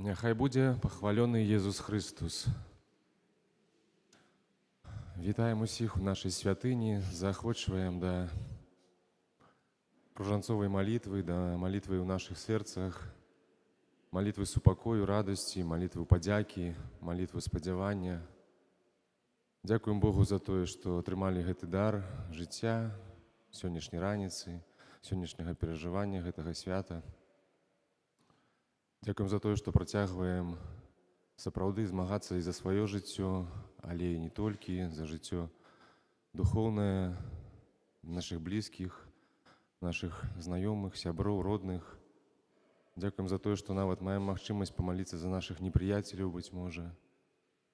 Няхай будзе пахвалёны Езус Хрыстус. Вітаем усіх у нашай святыні, заахвочваем да ружанцовай малітвы, да малітвы ў нашых сэрцах, малітвы супакою, радасці, малітвы падзякі, малітвы спадзявання. Дзякуем Богу за тое, што атрымалі гэты дар жыцця, сённяшняй раніцы, сённяшняга перажывання гэтага свята. Дзякуем за тое, што працягваем сапраўды змагацца і за сваё жыццё, але і не толькі, за жыццё духоўнае нашых блізкіх, нашых знаёмых, сяброў, родных. Дзякуем за тое, што нават маем магчымасць памаліцца за нашых непрыяцеляў, быць можа,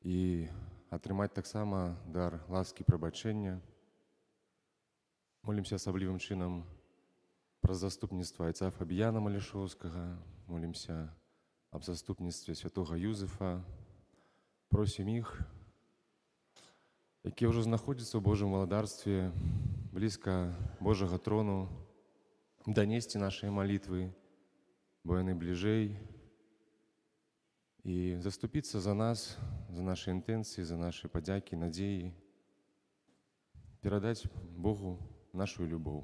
і атрымаць таксама дар ласкі прабачэння. Молімся асаблівым чынам праз заступніцтва айца Фабіяна Малішоўскага, молімся аб заступніцтве святога Юзефа, просім іх, якія ўжо знаходзяцца ў Божым валадарстве, блізка Божага трону, данесці нашыя малітвы, бо яны бліжэй, і заступіцца за нас, за нашы інтэнцыі, за нашы падзякі, надзеі, перадаць Богу нашу любоў.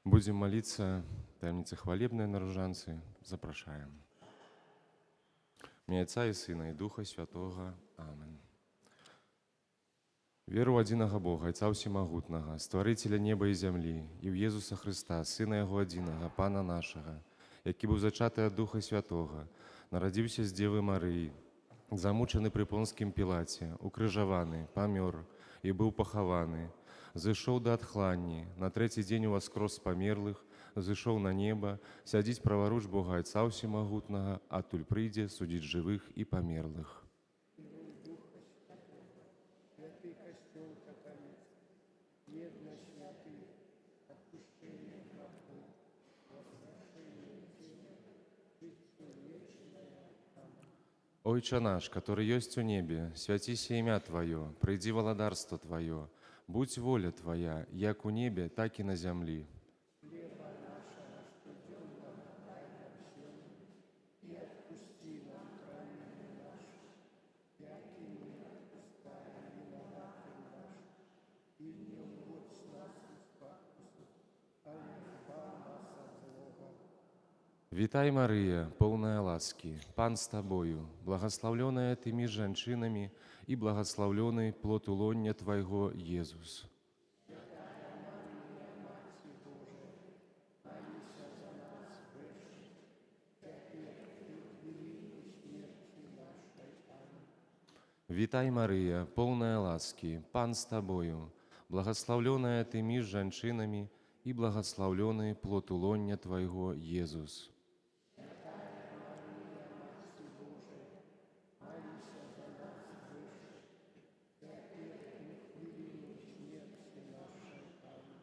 Будзем маліцца таямніцы хвалебнай на ружанцы, запрашаем. У імя Айца і Сына, і Духа Святога. Амен. Веру ў адзінага Бога, Айца Усемагутнага, Стварыцеля неба і зямлі, і ў Езуса Хрыста, Сына Яго адзінага, Пана нашага, які быў зачаты ад Духа Святога, нарадзіўся з Дзевы Марыі, замучаны пры Понцкім Пілаце, укрыжаваны, памёр і быў пахаваны, зышоў да адхланні, на трэці дзень уваскрос з памерлых, зышоў на неба, сядзіць праваруч Бога Айца Усемагутнага, адтуль прыйдзе судзіць жывых і памерлых. Духа Святога, святы Касцёл каталіцкі, еднасць святых, адпушчэнне грахоў, уваскрасенне цела, жыццё вечнае. Амэн. Ойча наш, каторы ёсць у небе, свяціся імя Тваё, прыйдзі валадарства Тваё, будзь воля Твая, як у небе, так і на зямлі. Хлеба нашага штодзённага дай нам сёння, і адпусці нам правіны нашы, як і мы адпускаем вінаватым нашым. І не ўводзь нас у спакусу, але збаў нас ад злога. Вітай, Марыя, поўная ласкі, Пан з табою, благаслаўлёная ты між жанчынамі, і благаслаўлёны плод улоння Твайго, Езус. Марыя, Маці Божая, маліся за нас грэшных, цяпер і ў хвіліну смерці нашай. Амэн. Вітай, Марыя, поўная ласкі, Пан з табою, благаслаўлёная ты між жанчынамі, і благаслаўлёны плод улоння Твайго, Езус. Марыя, Маці Божая, маліся за нас грэшных, цяпер і ў хвіліну смерці нашай. Амэн.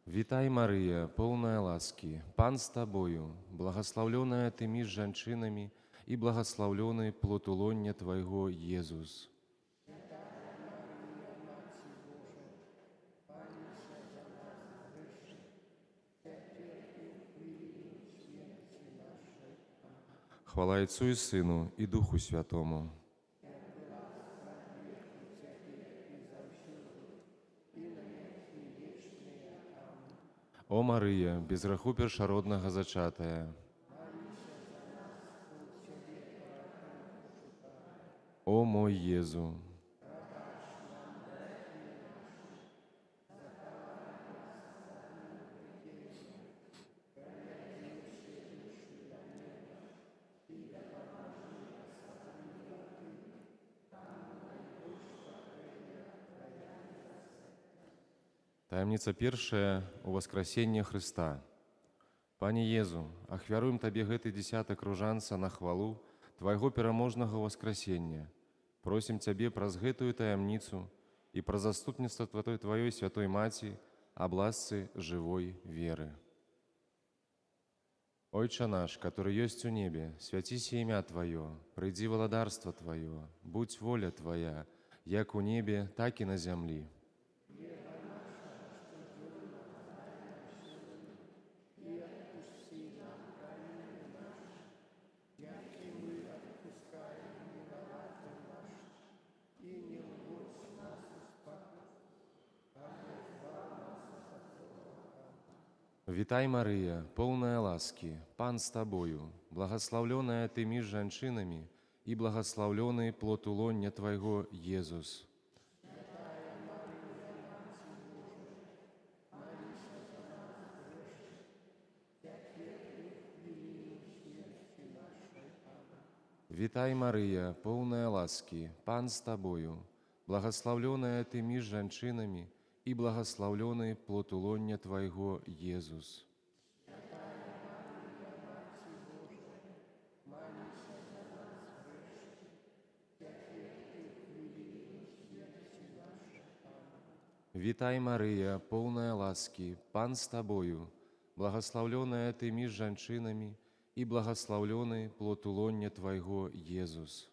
Вітай, Марыя, поўная ласкі, Пан з табою, благаслаўлёная ты між жанчынамі, і благаслаўлёны плод улоння Твайго, Езус. Марыя, Маці Божая, маліся за нас грэшных, цяпер і ў хвіліну смерці нашай. Амэн. Хвала Айцу і Сыну, і Духу Святому. Як была спрадвеку, цяпер і заўсёды, і на векі вечныя. Амэн. О Марыя, без граху першароднага зачатая, Маліся за нас, хто ў Цябе паратунку шукае. О мой Езу, Прабач нам грахі нашы, захавай нас ад агню пякельнага, прывядзі ўсе душы да неба і дапамажы асабліва тым, каму найбольш патрэбна Твая міласэрнасць. Таямніца першая — Уваскрасенне Хрыста. Пане Езу, ахвяруем Табе гэты дзесятак ружанца на хвалу Твайго пераможнага ўваскрасення. Просім Цябе праз гэтую таямніцу і праз заступніцтва Тваёй святой Маці аб ласцы жывой веры. Ойча наш, каторы ёсць у небе, свяціся імя Тваё, прыйдзі валадарства Тваё, будзь воля Твая, як у небе, так і на зямлі. Хлеба нашага штодзённага дай нам сёння, і адпусці нам правіны нашы, як Вітай, Марыя, поўная ласкі, Пан з табою, благаслаўлёная ты між жанчынамі, і благаслаўлёны плод улоння Твайго, Езус. Вітай, Марыя, поўная ласкі, Пан з табою, благаслаўлёная ты між жанчынамі, і благаслаўлёны плод улоння Твайго, Езус. Вітай, Марыя, поўная ласкі, Пан з табою, благаслаўлёная ты між жанчынамі, і благаслаўлёны плод улоння Твайго, Езус.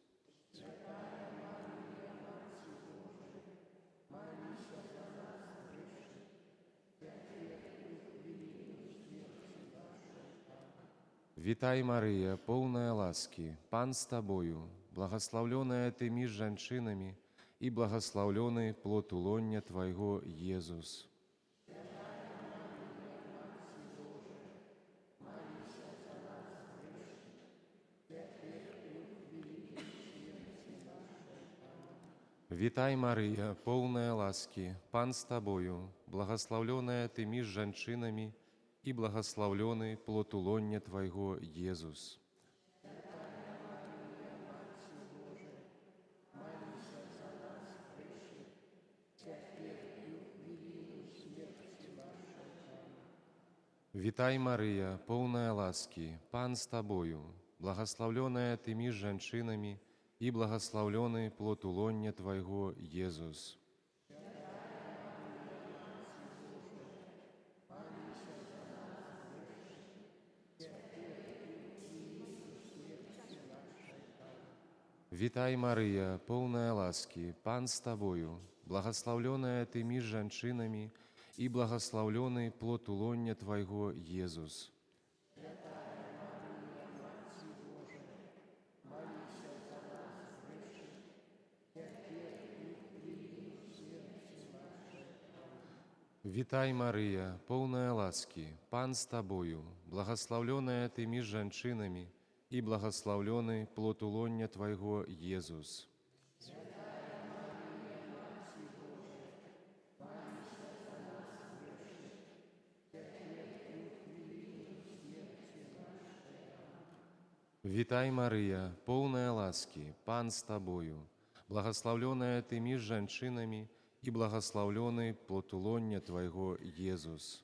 Вітай, Марыя, поўная ласкі, Пан з табою, благаслаўлёная ты між жанчынамі, і благаслаўлёны плод улоння Твайго, Езус. Вітай, Марыя, поўная ласкі, Пан з табою, благаслаўлёная ты між жанчынамі, і благаслаўлёны плод улоння Твайго, Езус. Вітай, Марыя, поўная ласкі, Пан з табою, благаслаўлёная ты між жанчынамі, і благаслаўлёны плод улоння Твайго, Езус. Вітай, Марыя, поўная ласкі, Пан з табою, благаслаўлёная ты між жанчынамі, і благаслаўлёны плод улоння Твайго, Езус. Вітай, Марыя, поўная ласкі, Пан з табою, благаслаўлёная ты між жанчынамі, і благаслаўлёны плод улоння Твайго, Езус. Вітай, Марыя, поўная ласкі, Пан з табою, благаслаўлёная ты між жанчынамі, і благаслаўлёны плод улоння Твайго, Езус.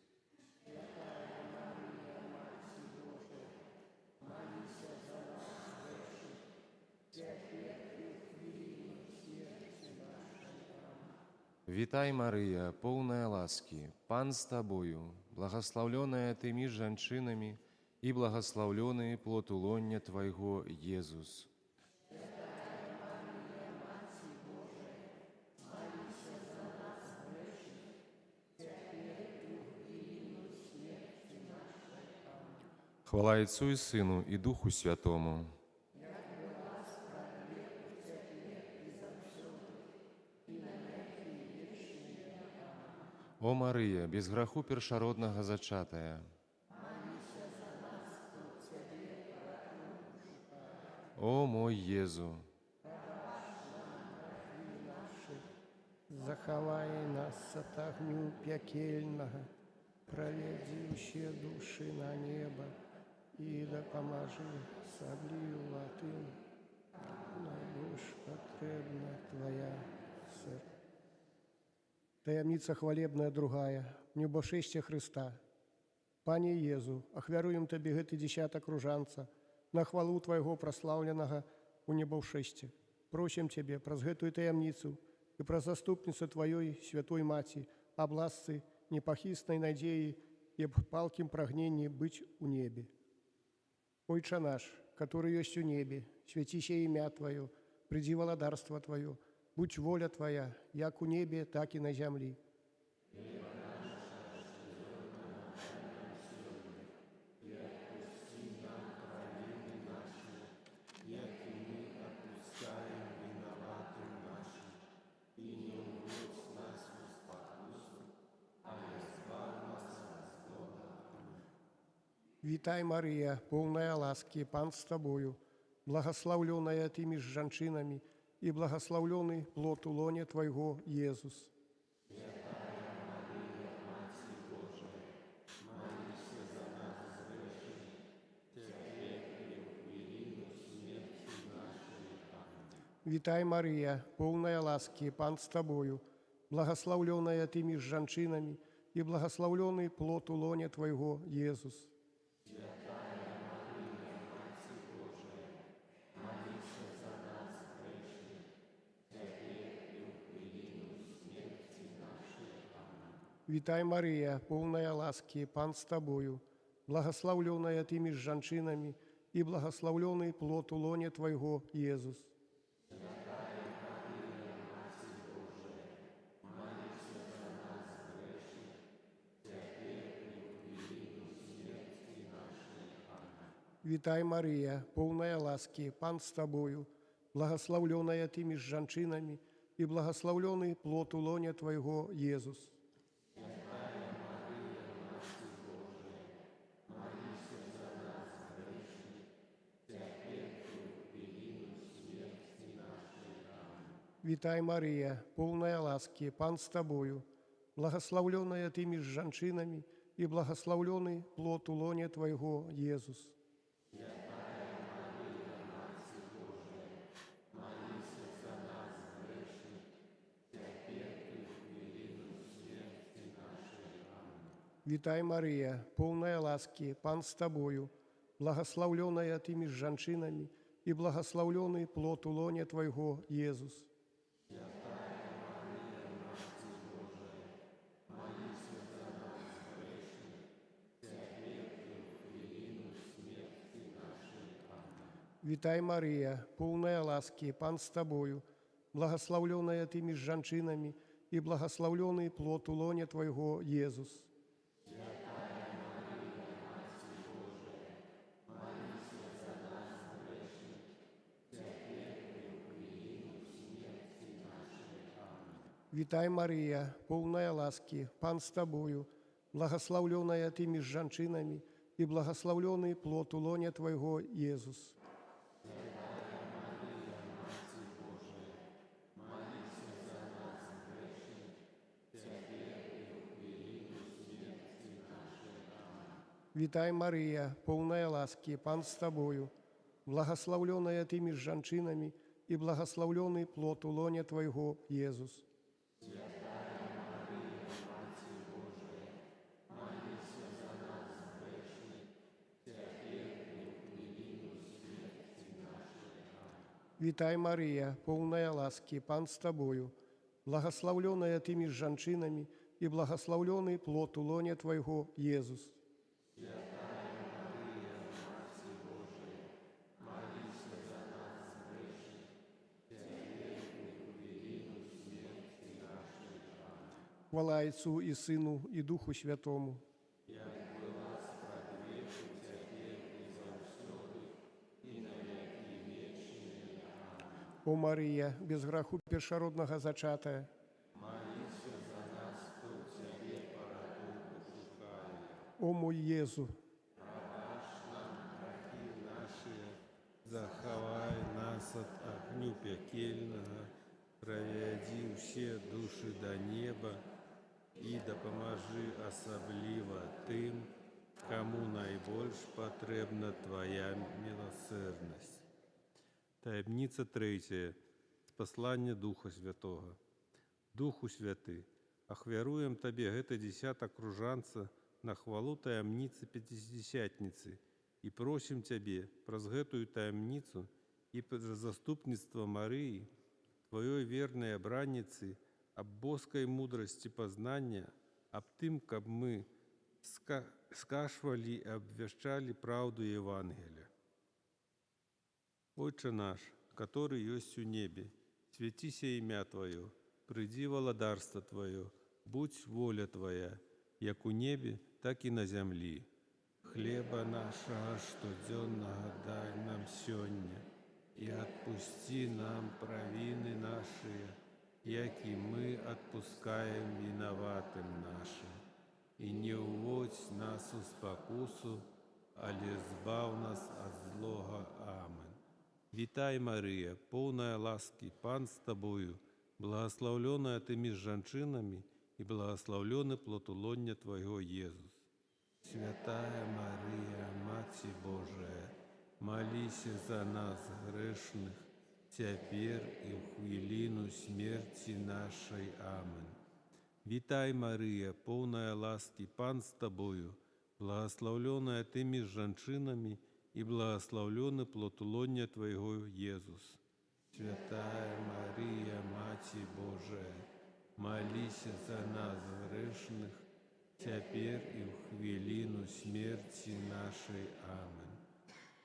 Вітай, Марыя, поўная ласкі, Пан з табою, благаслаўлёная ты між жанчынамі, і благаслаўлёны плод улоння Твайго, Езус. Хвала Айцу і Сыну, і Духу Святому. О Марыя, без граху першароднага зачатая. О мой Езу, Захавай нас ад агню пякельнага, правядзі ўсе душы на неба і дапамажы асабліва тым, найбольш патрэбна Твая сэр. Таямніца хвалебная другая, Унебаўшэсце Хрыста. Пане Езу, ахвяруем Табе гэты дзесятак ружанца на хвалу Твайго праслаўленага ўнебаўшэсця. Просім Цябе праз гэтую таямніцу і праз заступніцтва Тваёй святой Маці аб ласцы непахіснай надзеі і аб палкім прагненні быць у небе. Ойча наш, каторы ёсць у небе, свяціся імя Тваё, прыйдзі валадарства Тваё, будзь воля Твая, як у небе, так і на зямлі. Вітай, Марыя, поўная ласкі, Пан з табою, благаслаўлёная ты між жанчынамі, і благаслаўлёны плод улоння Твайго, Езус. Вітай, Марыя, поўная ласкі, Пан з табою, благаслаўлёная ты між жанчынамі, і благаслаўлёны плод улоння Твайго, Езус. Вітай, Марыя, поўная ласкі, Пан з табою, благаслаўлёная ты між жанчынамі, і благаслаўлёны плод улоння Твайго, Езус. Вітай, Марыя, поўная ласкі, Пан з табою, благаслаўлёная ты між жанчынамі, і благаслаўлёны плод улоння Твайго, Езус. Вітай, Марыя, поўная ласкі, Пан з табою, благаслаўлёная ты між жанчынамі, і благаслаўлёны плод улоння Твайго, Езус. Вітай, Марыя, поўная ласкі, Пан з табою, благаслаўлёная ты між жанчынамі, і благаслаўлёны плод улоння Твайго, Езус. Вітай, Марыя, поўная ласкі, Пан з табою, благаслаўлёная ты між жанчынамі, і благаслаўлёны плод улоння Твайго, Езус. Вітай, Марыя, поўная ласкі, Пан з табою, благаслаўлёная ты між жанчынамі, і благаслаўлёны плод улоння Твайго, Езус. Вітай, Марыя, поўная ласкі, Пан з табою, благаслаўлёная ты між жанчынамі, і благаслаўлёны плод улоння Твайго, Езус. Вітай, Марыя, поўная ласкі, Пан з табою, благаслаўлёная ты між жанчынамі, і благаслаўлёны плод улоння Твайго, Езус. Хвала Айцу і Сыну, і Духу Святому. О Марыя, без граху першароднага зачатая, Маліся за нас, хто ў Цябе паратунку шукае. О мой Езу, Прабач нам грахі нашыя, захавай нас ад агню пякельнага, правядзі ўсе душы да неба і дапамажы асабліва тым, каму найбольш патрэбна Твая міласэрнасць. Таямніца трэцяя. Спасланне Духа Святога. Духу Святы, ахвяруем Табе гэты дзесятак ружанца на хвалу таямніцы Пяцідзесятніцы і просім Цябе праз гэтую таямніцу і праз заступніцтва Марыі, Тваёй вернай абранніцы, аб боскай мудрасці пазнання, аб тым, каб мы скашвалі і абвяшчалі праўду Евангелля. Ойча наш, каторы ёсць у небе, свяціся імя Тваё, прыйдзі валадарства Тваё, будзь воля Твая, як у небе, так і на зямлі. Хлеба нашага штодзённага дай нам сёння, і адпусці нам правіны нашыя, як і мы адпускаем вінаватым нашым. І не ўводзь нас у спакусу, але збаў нас ад злога. Амен. Вітай, Марыя, поўная ласкі, Пан з табою, благаслаўлёная ты між жанчынамі, і благаслаўлёны плод улоння Твайго, Езус. Святая Марыя, Маці Божая, маліся за нас, грэшных, цяпер і ў хвіліну смерці нашай. Амен. Вітай, Марыя, поўная ласкі, Пан з табою, благаслаўлёная ты між жанчынамі, і благаслаўлёны плод улоння Твайго, Езус. Святая Марыя, Маці Божая, маліся за нас, грэшных, цяпер і ў хвіліну смерці нашай. Амен.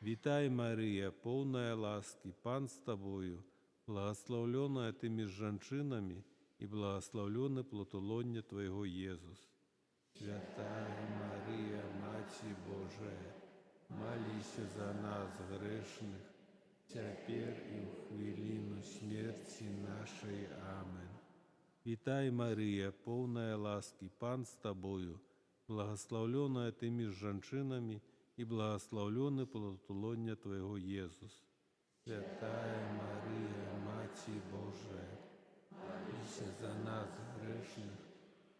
Вітай, Марыя, поўная ласкі, Пан з табою, благаслаўлёная ты між жанчынамі, і благаслаўлёны плод улоння Твайго, Езус. Святая Марыя, Маці Божая, маліся за нас, грэшных, цяпер і ў хвіліну смерці нашай. Амен. Вітай, Марыя, поўная ласкі, Пан з табою, благаслаўлёная ты між жанчынамі, і благаслаўлёны плод улоння Твайго, Езус. Святая Марыя, Маці Божая, маліся за нас, грэшных,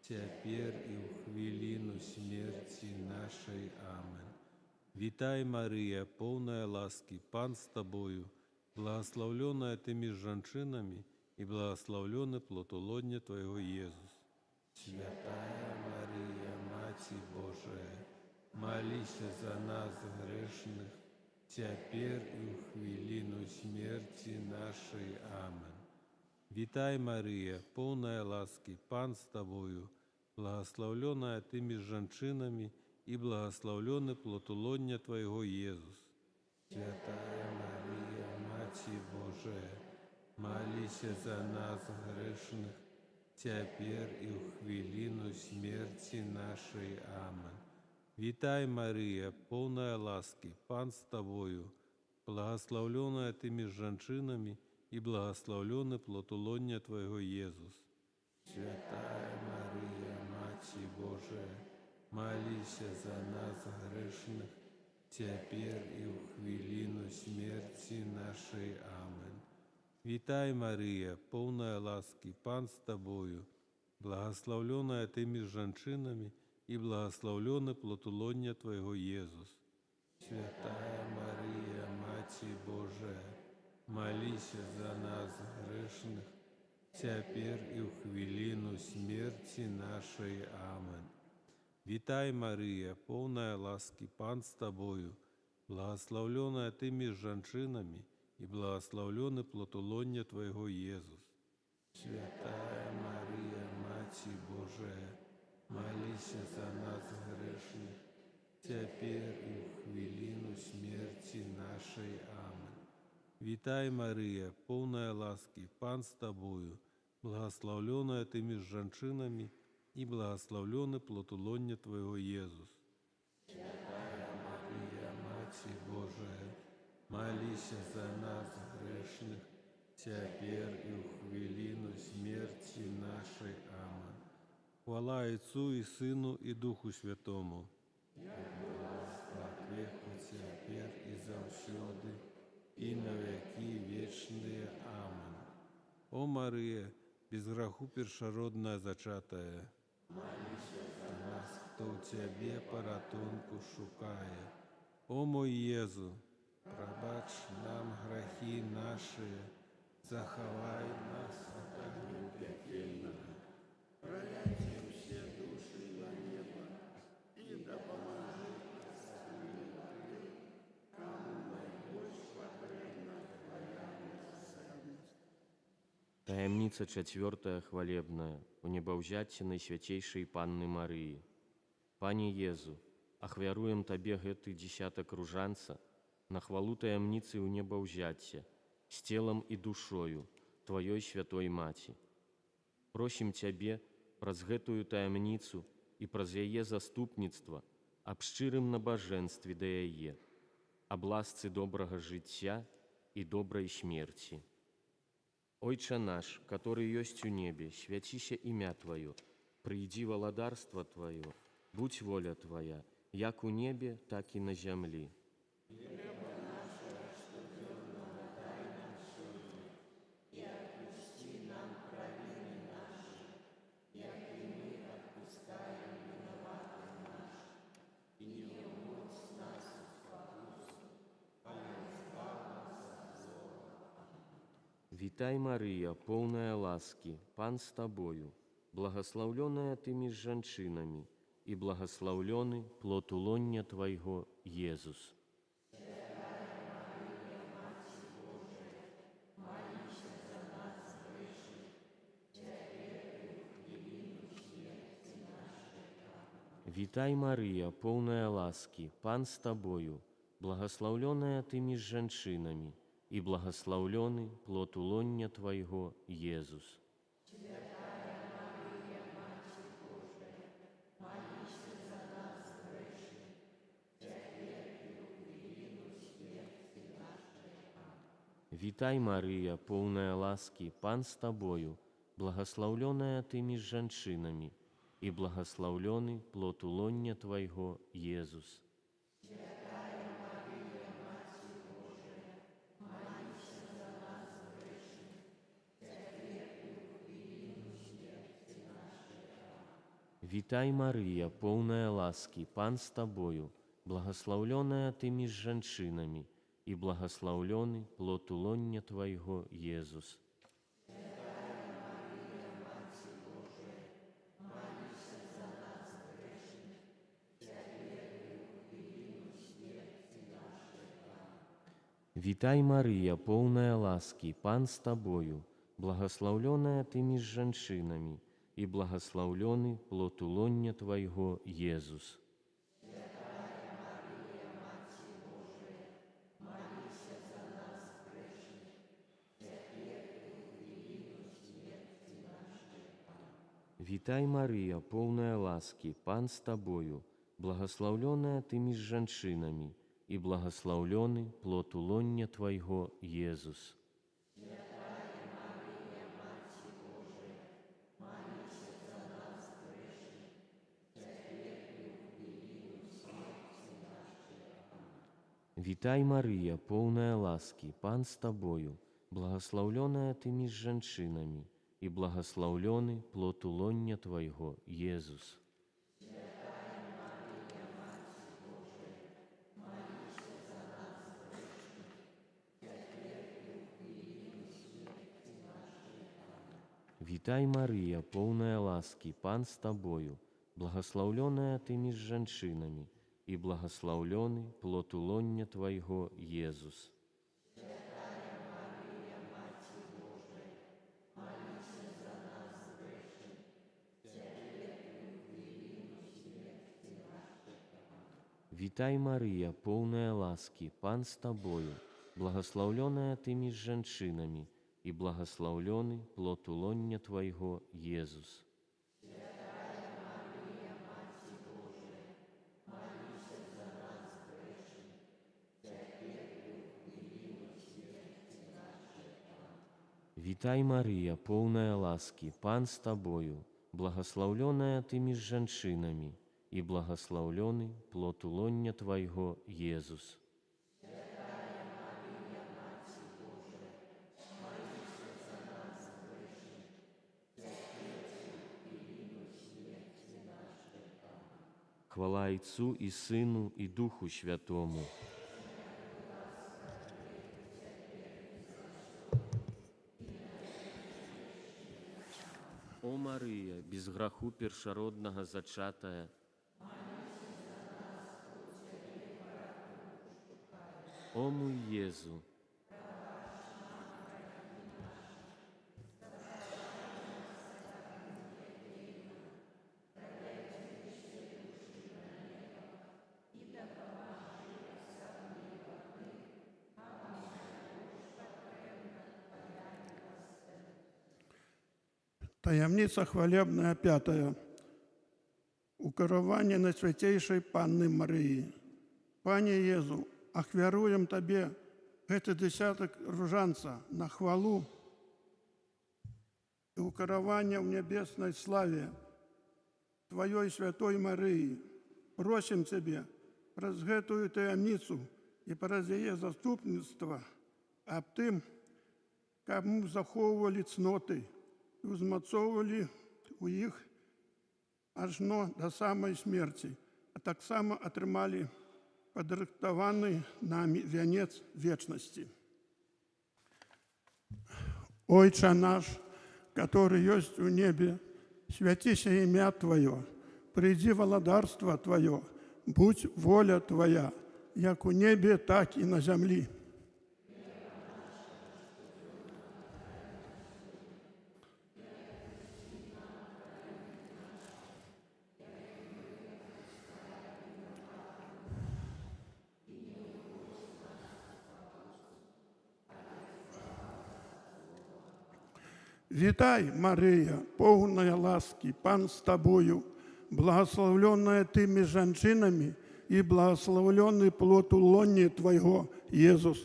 цяпер і ў хвіліну смерці нашай. Амен. Вітай, Марыя, поўная ласкі, Пан з табою, благаслаўлёная ты між жанчынамі, і благаслаўлёны плод улоння Твайго, Езус. Святая Марыя, Маці Божая, маліся за нас, грэшных, цяпер і ў хвіліну смерці нашай. Амен. Вітай, Марыя, поўная ласкі, Пан з табою, благаслаўлёная ты між жанчынамі, і благаслаўлёны плод улоння Твайго, Езус. Святая Марыя, Маці Божая, маліся за нас, грэшных, цяпер і ў хвіліну смерці нашай. Амен. Вітай, Марыя, поўная ласкі, Пан з табою, благаслаўлёная ты між жанчынамі, і благаслаўлёны плод улоння Твайго, Езус. Святая Марыя, Маці Божая, маліся за нас, грэшных, цяпер і ў хвіліну смерці нашай. Амен. Вітай, Марыя, поўная ласкі, Пан з табою, благаслаўлёная ты між жанчынамі, і благаслаўлёны плод улоння Твайго, Езус. Святая Марыя, Маці Божая, маліся за нас, грэшных, цяпер і ў хвіліну смерці нашай. Амен. Вітай, Марыя, поўная ласкі, Пан з табою, благаслаўлёная ты між жанчынамі, і благаслаўлёны плод улоння Твайго, Езус. Святая Марыя, Маці Божая, маліся за нас, грэшных, цяпер і ў хвіліну смерці нашай. Амен. Вітай, Марыя, поўная ласкі, Пан з табою, благаслаўлёная ты між жанчынамі, і благаслаўлёны плод улоння Твайго, Езус. Святая Марыя, Маці Божая, маліся за нас, грэшных, цяпер і ў хвіліну смерці нашай. Амен. Хвала Айцу і Сыну і Духу Святому. Як была спрадвеку, цяпер і заўсёды, і на вякі вечныя. Амен. О Марыя, без граху першародная зачатая, маліся за нас, хто ў Цябе паратунку шукае. О мой Езу, прабач нам грахі нашы, захавай нас ад агню пякельнага. Правядзі ўсе душы на неба і дапамажы асабліва тым, каму найбольш патрэбна Твая міласэрнасць. Таямніца чацвёртая хвалебная Унебаўзяцце Найсвяцейшай Панны Марыі. Пане Езу, ахвяруем Табе гэты дзесятак ружанца на хвалу таямніцы ўнебаўзяцця з целам і душою Тваёй святой Маці. Просім Цябе праз гэтую таямніцу і праз яе заступніцтва аб шчырым набажэнстве да яе, аб ласцы добрага жыцця і добрай смерці. Ойча наш, каторы ёсць у небе, свяціся імя Тваё, прыйдзі валадарства Тваё, будзь воля Твая, як у небе, так і на зямлі. Вітай, Марыя, поўная ласкі, Пан з табою, благаслаўлёная ты між жанчынамі, і благаслаўлёны плод улоння Твайго, Езус. Вітай, Марыя, поўная ласкі, Пан з табою, благаслаўлёная ты між жанчынамі, і благаслаўлёны плод улоння Твайго, Езус. Вітай, Марыя, поўная ласкі, Пан з табою, благаслаўлёная ты між жанчынамі, і благаслаўлёны плод улоння Твайго, Езус. Вітай, Марыя, поўная ласкі, Пан з табою, благаслаўлёная ты між жанчынамі, і благаслаўлёны плод улоння Твайго, Езус. Вітай, Марыя, поўная ласкі, Пан з табою, благаслаўлёная ты між жанчынамі, і благаслаўлёны плод улоння Твайго, Езус. Вітай, Марыя, поўная ласкі, Пан з табою, благаслаўлёная ты між жанчынамі, і благаслаўлёны плод улоння Твайго, Езус. Вітай, Марыя, поўная ласкі, Пан з табою, благаслаўлёная ты між жанчынамі, і благаслаўлёны плод улоння Твайго, Езус. Вітай, Марыя, поўная ласкі, Пан з табою, благаслаўлёная ты між жанчынамі, і благаслаўлёны плод улоння Твайго, Езус. Вітай, Марыя, поўная ласкі, Пан з табою, благаслаўлёная ты між жанчынамі, і благаслаўлёны плод улоння Твайго, Езус. Вітай, Марыя, поўная ласкі, Пан з табою, благаслаўлёная ты між жанчынамі, і благаслаўлёны плод улоння Твайго, Езус. Хвала Айцу і Сыну і Духу Святому. О Марыя, без граху першароднага зачатая, О мой Езу, Таямніца хвалебная пятая. Укараванне Найсвяцейшай Панны Марыі. Пане Езу, ахвяруем Табе гэты дзясятак ружанца на хвалу і укараванне ў нябеснай славе Тваёй святой Марыі. Просім Цябе праз гэтую таямніцу і праз яе заступніцтва аб тым, каб мы захоўвалі цноты і ўзмацоўвалі у іх ажно да самай смерці, а таксама атрымалі падрыхтаваны намі вянец вечнасці. Ойча наш, каторы ёсць у небе, свяціся імя Тваё, прыйдзі валадарства Тваё, будзь воля Твая, як у небе, так і на зямлі. Вітай, Марыя, поўная ласкі, Пан з табою, благаслаўлёная ты між жанчынамі, і благаслаўлёны плод улоння Твайго, Езус.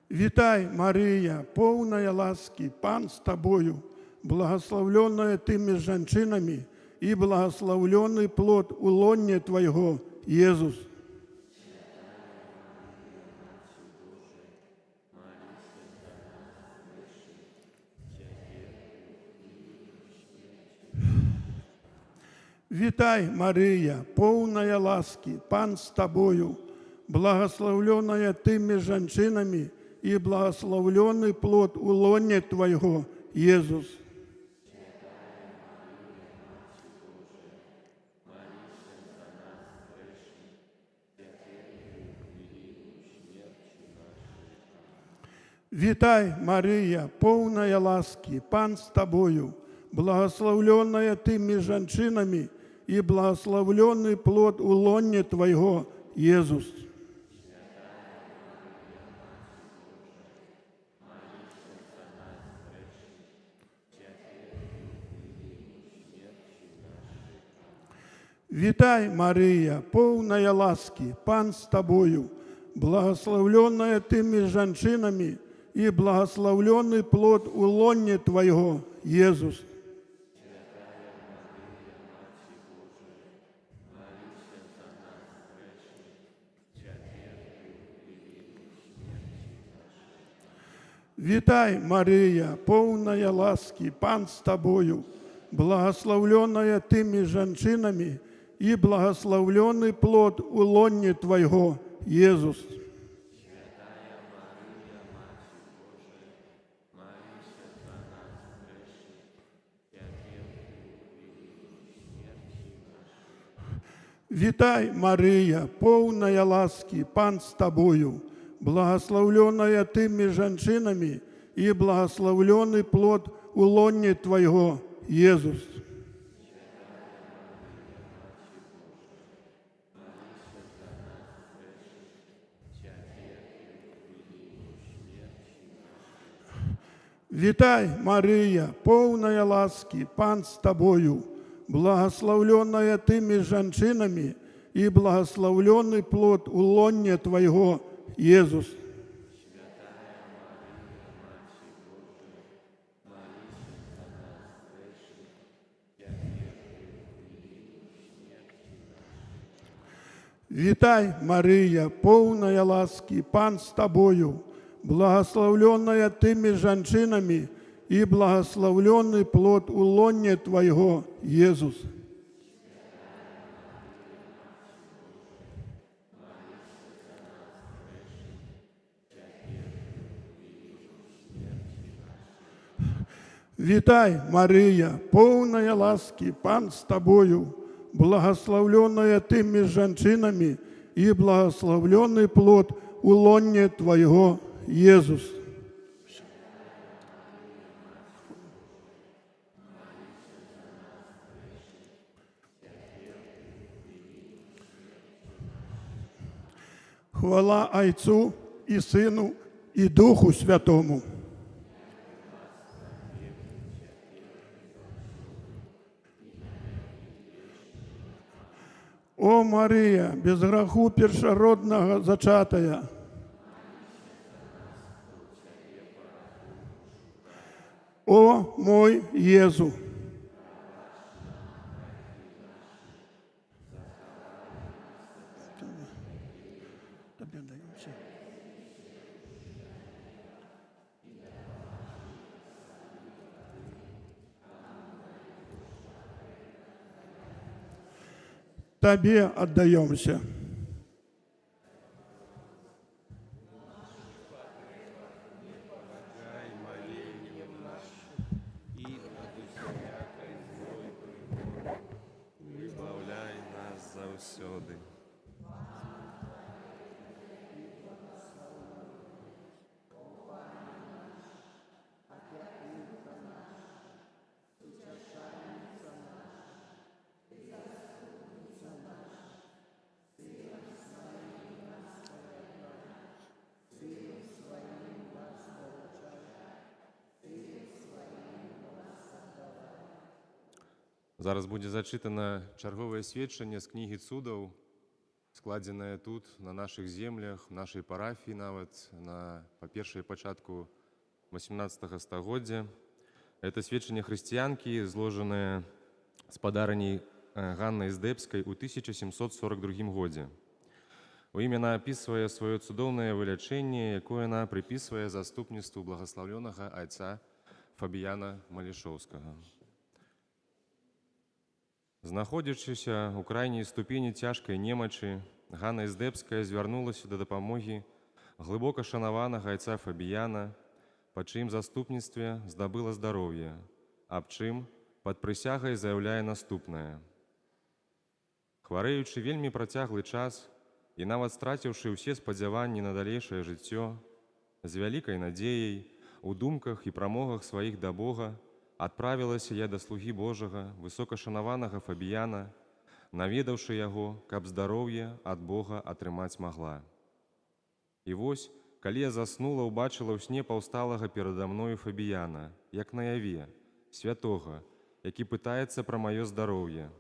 Вітай, Марыя, поўная ласкі, Пан з табою, благаслаўлёная ты між жанчынамі, і благаслаўлёны плод улоння Твайго, Езус. Вітай, Марыя, поўная ласкі, Пан з табою, благаслаўлёная ты між жанчынамі, і благаслаўлёны плод улоння Твайго, Езус. Вітай, Марыя, поўная ласкі, Пан з табою, благаслаўлёная ты між жанчынамі, і благаслаўлёны плод улоння Твайго, Езус. Вітай, Марыя, поўная ласкі, Пан з табою, благаслаўлёная ты між жанчынамі, і благаслаўлёны плод улоння Твайго, Езус. Вітай, Марыя, поўная ласкі, Пан з табою, благаслаўлёная ты між жанчынамі, і благаслаўлёны плод улоння Твайго, Езус. Вітай, Марыя, поўная ласкі, Пан з табою, благаслаўлёная ты між жанчынамі, і благаслаўлёны плод улоння Твайго, Езус. Вітай, Марыя, поўная ласкі, Пан з табою, благаслаўлёная ты між жанчынамі, і благаслаўлёны плод улоння Твайго, Езус. Вітай, Марыя, поўная ласкі, Пан з табою, благаслаўлёная ты між жанчынамі, і благаслаўлёны плод улоння Твайго, Езус. Вітай, Марыя, поўная ласкі, Пан з табою, благаслаўлёная ты між жанчынамі, і благаслаўлёны плод улоння Твайго, Езус. Хвала Айцу і Сыну, і Духу Святому. О Марыя, без граху першароднага зачатая. О мой Езу! Табе аддаёмся. Табе аддаёмся. Выбаўляй нас заўсёды. Зараз будзе зачытана чарговае сведчанне з кнігі цудаў, складзенае тут, на нашых землях, в нашай парафіі нават, на, па-першае, пачатку 18 стагоддзя. Это сведчанне хрысціянкі, зложанае спадарыняй Ганнай Здэбскай у 1742 годзе. У ім яна апісвае сваё цудоўнае вылячэнне, якое яна прыпісвае заступніцтву благаслаўлёнага айца Фабіяна Малішоўскага. Знаходзячыся ў крайняй ступені цяжкай немачы, Ганна Здэбская звярнулася да дапамогі глыбока шанаванага айца Фабіяна, па чыім заступніцтве здабыла здароўе, аб чым пад прысягай заяўляе наступнае. Хварэючы вельмі працяглы час і нават страціўшы ўсе спадзяванні на далейшае жыццё, з вялікай надзеяй у думках і прамогах сваіх да Бога адправілася я да слугі Божага, высокашанаванага Фабіяна, наведаўшы яго, каб здароўе ад Бога атрымаць магла. І вось, калі я заснула, убачыла ў сне паўсталага перада мною Фабіяна, як наяве, святога, які пытаецца пра маё здароўе.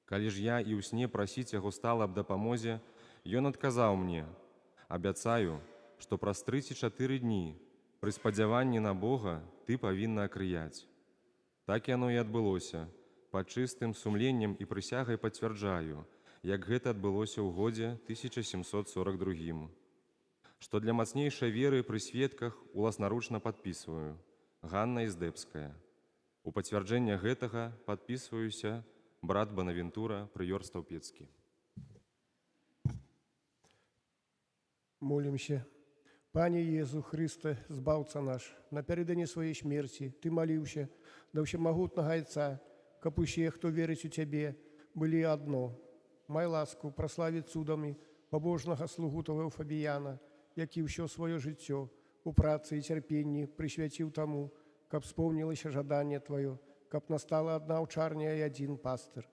Калі ж я і ў сне прасіць яго стала аб дапамозе, ён адказаў мне: «Абяцаю, што праз 34 дні пры спадзяванні на Бога ты павінна акрыяць». Так яно і адбылося. Пад чыстым сумленнем і прысягай пацвярджаю, як гэта адбылося ў годзе 1742. Што для мацнейшай веры пры сведках уласнаручна падпісваю. Ганна Іздэбская. У пацвярджэнне гэтага падпісваюся брат Банавентура, прыёр Стаўпецкі. Молімся. Пане Езу Хрысце, Збаўца наш, напярэдадні сваёй смерці Ты маліўся да ўсемагутнага Айца, каб усе, хто верыць у Цябе, былі адно. Май ласку праславіць цудамі пабожнага слугу Твайго Фабіяна, які ўсё сваё жыццё у працы і цярпенні прысвяціў таму, каб споўнілася жаданне Тваё, каб настала адна аўчарня і адзін пастыр.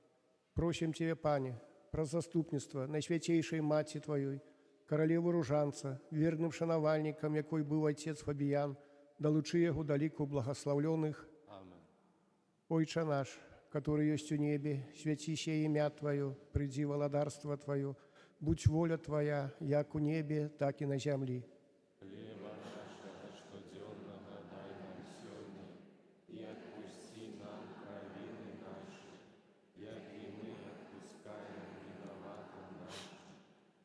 Просім Цябе, Пане, праз заступніцтва Найсвяцейшай Маці Тваёй, каралевы Ружанца, верным шанавальнікам, якой быў айцец Фабіян, далучы яго да ліку благаслаўлёных. Амен. Ойча наш, каторы ёсць у небе, свяціся імя Тваё, прыйдзі валадарства Тваё, будзь воля Твая, як у небе, так і на зямлі. Хлеба нашага штодзённага дай нам сёння, і адпусці нам правіны нашы, як і мы адпускаем вінаватым нашым.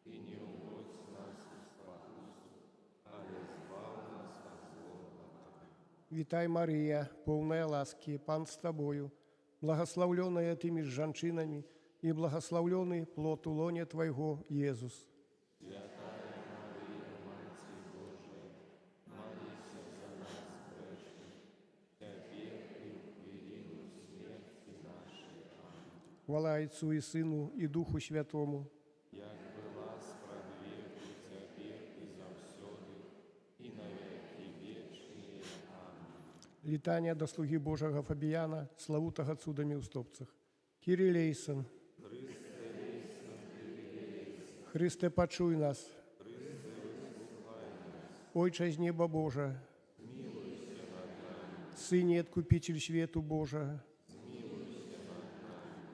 І не ўводзь нас у спакусу, але збаў нас ад злога. Вітай, Марыя, поўная ласкі, Пан з табою, благаслаўлёная ты між жанчынамі, і благаслаўлёны плод улоння Твайго, Езус. Святая Марыя, Маці Божая, маліся за нас грэшных, цяпер і ў хвіліну смерці нашай. Амэн. Хвала Айцу і Сыну, і Духу Святому. Як была спрадвеку, цяпер і заўсёды, і на векі вечныя. Амэн. Літанія да слугі Божага Фабіяна, славутага цудамі ў Стоўбцах. Кіры элейсан. Хрысце, пачуй нас. Ойча з неба Божа. Сыне, Адкупіцель свету Божага.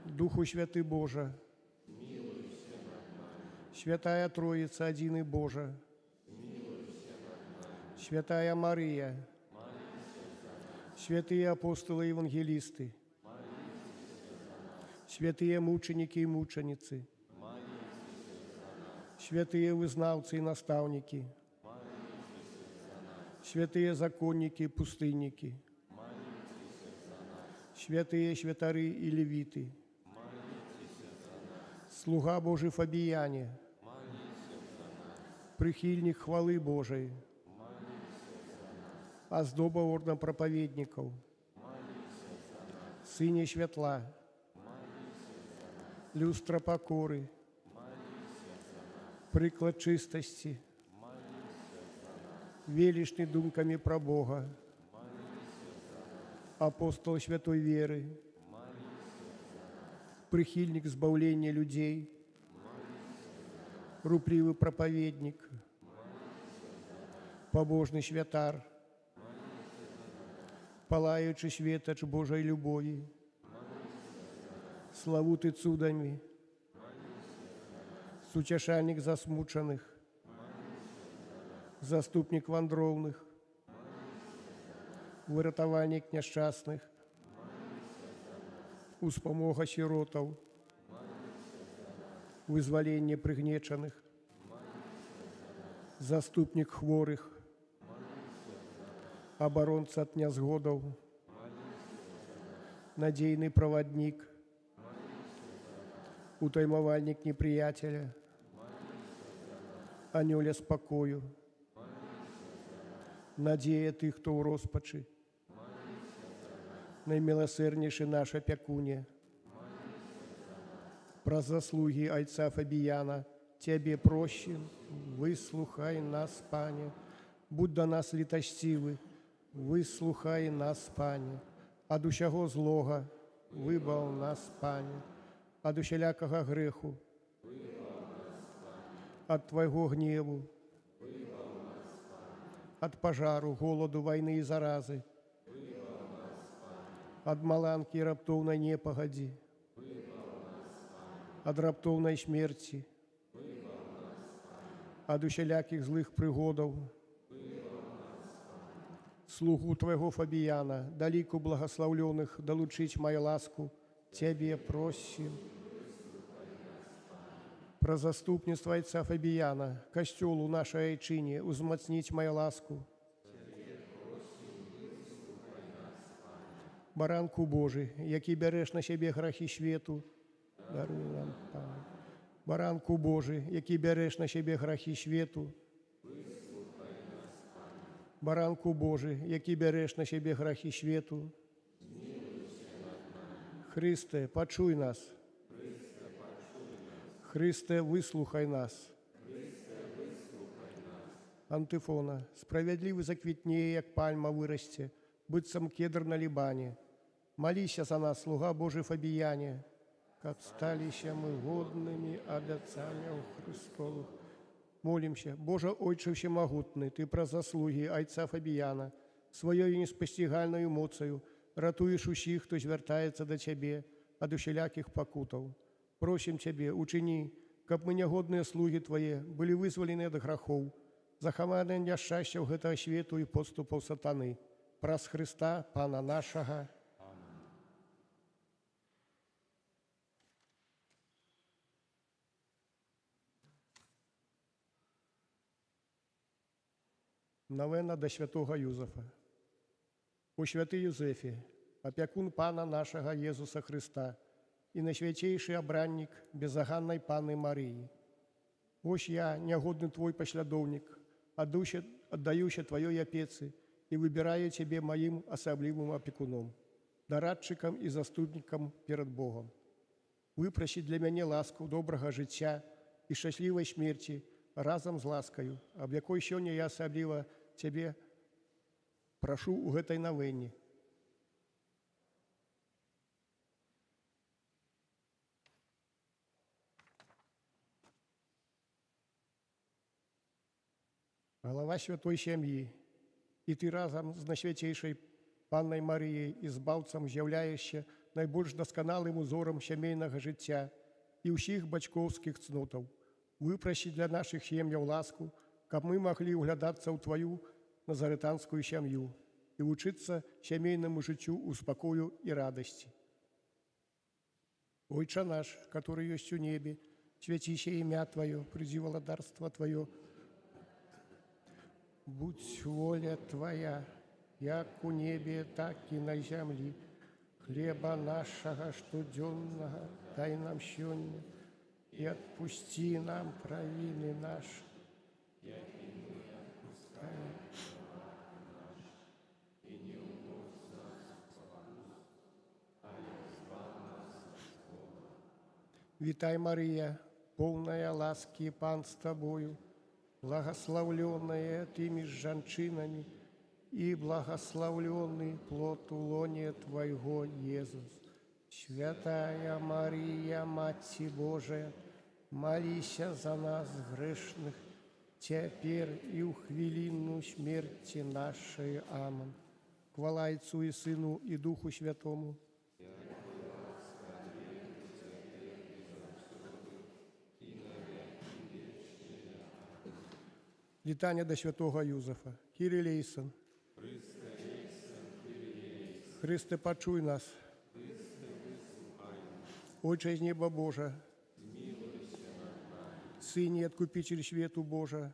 Духу Святы Божа. Святая Троіца, адзіны Божа. Святая Марыя. Святыя апосталы і евангелісты, святыя мучанікі і мучаніцы, святыя вызнаўцы і настаўнікі, святыя законнікі і пустыннікі, святыя святары і левіты, слуга Божы Фабіяне, прыхільнік хвалы Божай, аздоба ордна прапаведнікаў, сыне святла, люстра пакоры, прыклад чыстасці, велічны думкамі пра Бога, апостал святой веры, прыхільнік збаўлення людзей, руплівы прапаведнік, пабожны святар, палаючы светач Божай любові, славуты цудамі, суцяшальнік засмучаных, заступнік вандроўных, выратавальнік няшчасных, успамога сіротаў, вызваленне прыгнечаных, заступнік хворых, абаронца ад нязгодаў, надзейны праваднік, утаймавальнік непрыяцеля, анёля спакою, надзея тых, хто ў роспачы, найміласэрнейшы наш апякуне, праз заслугі айца Фабіяна, Цябе просім, выслухай нас, Пане, будь да нас літасцівы, выслухай нас, Пане, ад усяго злога выбаў нас, Пане, ад усялякага грэху, ад Твайго гневу, ад пажару, голаду, вайны і заразы, ад маланкі і раптоўнай непагадзі, ад раптоўнай смерці, ад усялякіх злых прыгодаў, слугу Твайго Фабіяна, да ліку благаслаўлёных далучыць май ласку, Цябе просім. Праз заступніцтва айца Фабіяна, касцёлу нашай айчыне, узмацніць май ласку. Баранку Божы, які бярэш на сябе грахі свету, даруй нам, Пане. Баранку Божы, які бярэш на сябе грахі свету, Баранку Божы, які бярэш на сябе грахі свету, Хрысце, пачуй нас. Хрысце, выслухай нас. Антыфона. Справядлівы заквітнее, як пальма вырасце, быццам кедр на Лібане. Маліся за нас, слуга Божы Фабіяне, каб сталіся мы годнымі абяцанняў Хрыстовых. Молімся. Божа, Ойча ўсемагутны, Ты праз заслугі айца Фабіяна сваёю неспасцігальнаю моцаю ратуеш усіх, хто звяртаецца да Цябе ад усялякіх пакутаў. Просім Цябе, учыні, каб мы, нягодныя слугі Твае, былі вызвалены ад грахоў, захаваны ад няшчасцяў гэтага свету і подступаў сатаны. Праз Хрыста, Пана нашага. Навена да святога Юзафа. О святы Юзефе, апякун Пана нашага Езуса Хрыста і найсвяцейшы абраннік беззаганнай Панны Марыі. Вось я, нягодны твой паслядоўнік, аддаюся тваёй апецы і выбіраю цябе маім асаблівым апекуном, дарадчыкам і заступнікам перад Богам. Выпрасі для мяне ласку добрага жыцця і шчаслівай смерці разам з ласкаю, аб якой сёння я асабліва цябе прашу ў гэтай навэне. Галава святой сям'і, і ты разам з найсвяцейшай Паннай Марыяй і Збаўцам з'яўляешся найбольш дасканалым узорам сямейнага жыцця і ўсіх бацькоўскіх цнотаў. Выпрасі для нашых сем'яў ласку, каб мы маглі ўглядацца ў тваю назарэтанскую сям'ю. і вучыцца сямейнаму жыццю ў спакою і радасці. Ойча наш, каторы ёсць у небе, свяціся імя Тваё, прыйдзі валадарства Тваё, будзь воля Твая, як у небе, так і на зямлі. Хлеба нашага штодзённага дай нам сёння, і адпусці нам правіны нашы, Вітай, Марыя, поўная ласкі, Пан з табою, благаслаўлёная ты між жанчынамі, і благаслаўлёны плод улоння Твайго, Езус. Святая Марыя, Маці Божая, маліся за нас грэшных, цяпер і ў хвіліну смерці нашай. Амэн. Хвала Айцу і Сыну і Духу Святому. Літанія да святога Юзафа. Кіры элейсан. Хрысце, пачуй нас. Ойча з неба Божа. Сыне, Адкупіцель свету Божа.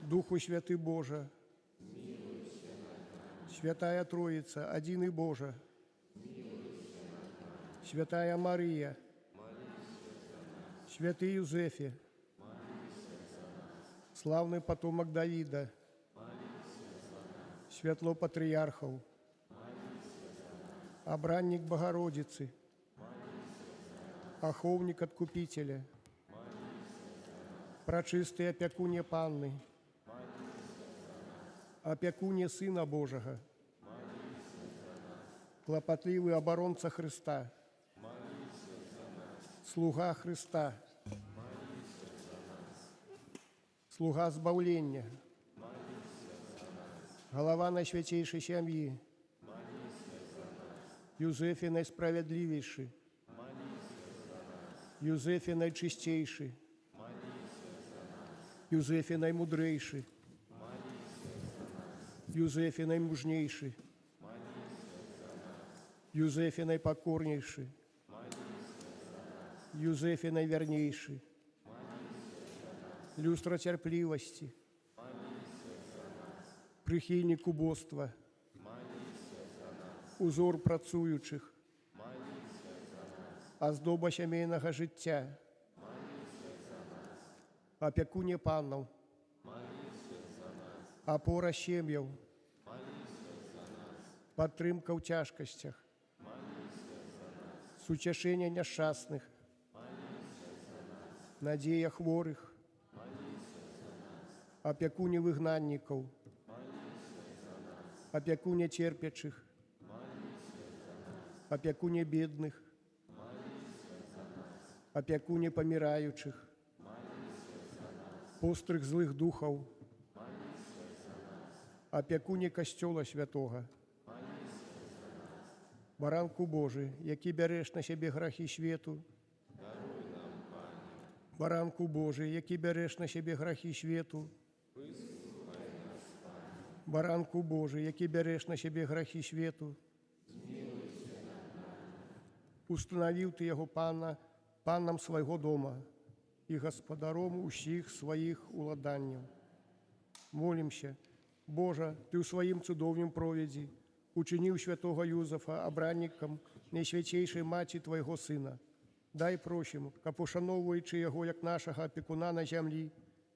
Духу Святы Божа. Святая Троіца, адзіны Божа. Святая Марыя. Святы Юзафе. Слаўны патомак Давіда. Святло патрыярхаў. Абраннік Багародзіцы. Ахоўнік Адкупіцеля. Прачысты апякуне Панны. Апякуне Сына Божага. Клапатлівы абаронца Хрыста. Слуга Хрыста. Слуга збаўлення. Галава Найсвяцейшай сям'і. Юзафе найсправядлівейшы. Юзафе найчысцейшы. Юзафе наймудрэйшы. Юзафе наймужнейшы. Юзафе найпакорнейшы. Юзафе найвернейшы. Люстра цярплівасці. Прыхільнік убоства. Узор працуючых. Аздоба сямейнага жыцця. Апякуне паннаў. Апора сем'яў. Падтрымка ў цяжкасцях. Суцяшэнне няшчасных. Надзея хворых. Апякуне выгнаннікаў. Апякуне церпячых. Апякуне бедных. Апякуне паміраючых. Пострых злых духаў. Апякуне Касцёла Святога. Баранку Божы, які бярэш на сябе грахі свету. Баранку Божы, які бярэш на сябе грахі свету. Баранку Божы, які бярэш на сябе грахі свету. Устанавіў ты яго панам свайго дома і гаспадаром усіх сваіх уладанняў. Молімся. Божа, Ты ў сваім цудоўным провідзі учыніў святога Юзафа абраннікам найсвяцейшай маці Твайго Сына. Дай, просім, каб, ушаноўваючы яго як нашага апекуна на зямлі,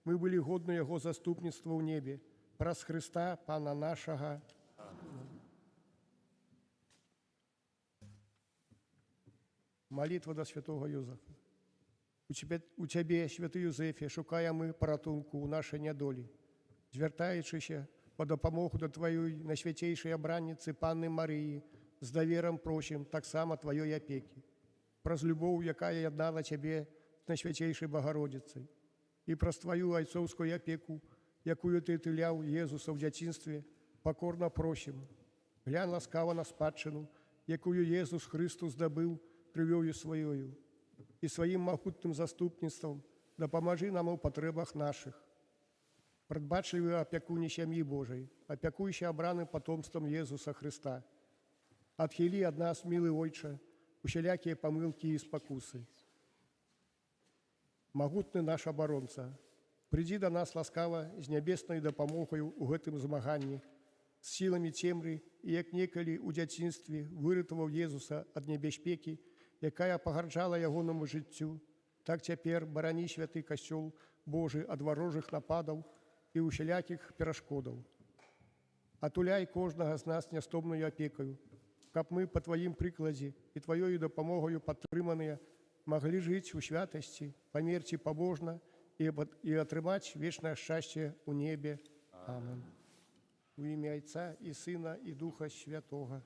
мы былі годны яго заступніцтва ў небе. Праз Хрыста, Пана нашага. Малітва да святога Юзафа. У Цябе, святы Юзафе, шукаем мы паратунку ў нашай нядолі. Звяртаючыся па дапамогу да Тваёй найсвяцейшай абранніцы Панны Марыі, з даверам просім таксама Тваёй апекі. Праз любоў, якая яднала Цябе з найсвяцейшай Багародзіцай, і праз Тваю айцоўскую апеку, якую Ты атуляў Езуса ў дзяцінстве, пакорна просім, глянь ласкава на спадчыну, якую Езус Хрыстус здабыў крывёю сваёю, і сваім магутным заступніцтвам дапамажы нам у патрэбах нашых. Прадбачлівы апякуне сям'і Божай, апякуйся абраным патомствам Езуса Хрыста. Адхілі ад нас, мілы Ойча, усялякія памылкі і спакусы. Магутны наш абаронца, прыйдзі да нас ласкава з нябеснай дапамогаю ў гэтым змаганні, з сіламі цемры і як некалі ў дзяцінстве выратаваў Езуса ад небяспекі, якая пагарджала ягонаму жыццю, так цяпер барані святы касцёл Божы ад варожых нападаў і ўсялякіх перашкодаў. Атуляй кожнага з нас нястомнаю апекаю, каб мы па тваім прыкладзе і тваёю дапамогаю падтрыманыя маглі жыць у святасці, памерці пабожна і атрымаць вечнае шчасце ў небе. Амен. У імя Айца і Сына і Духа Святога.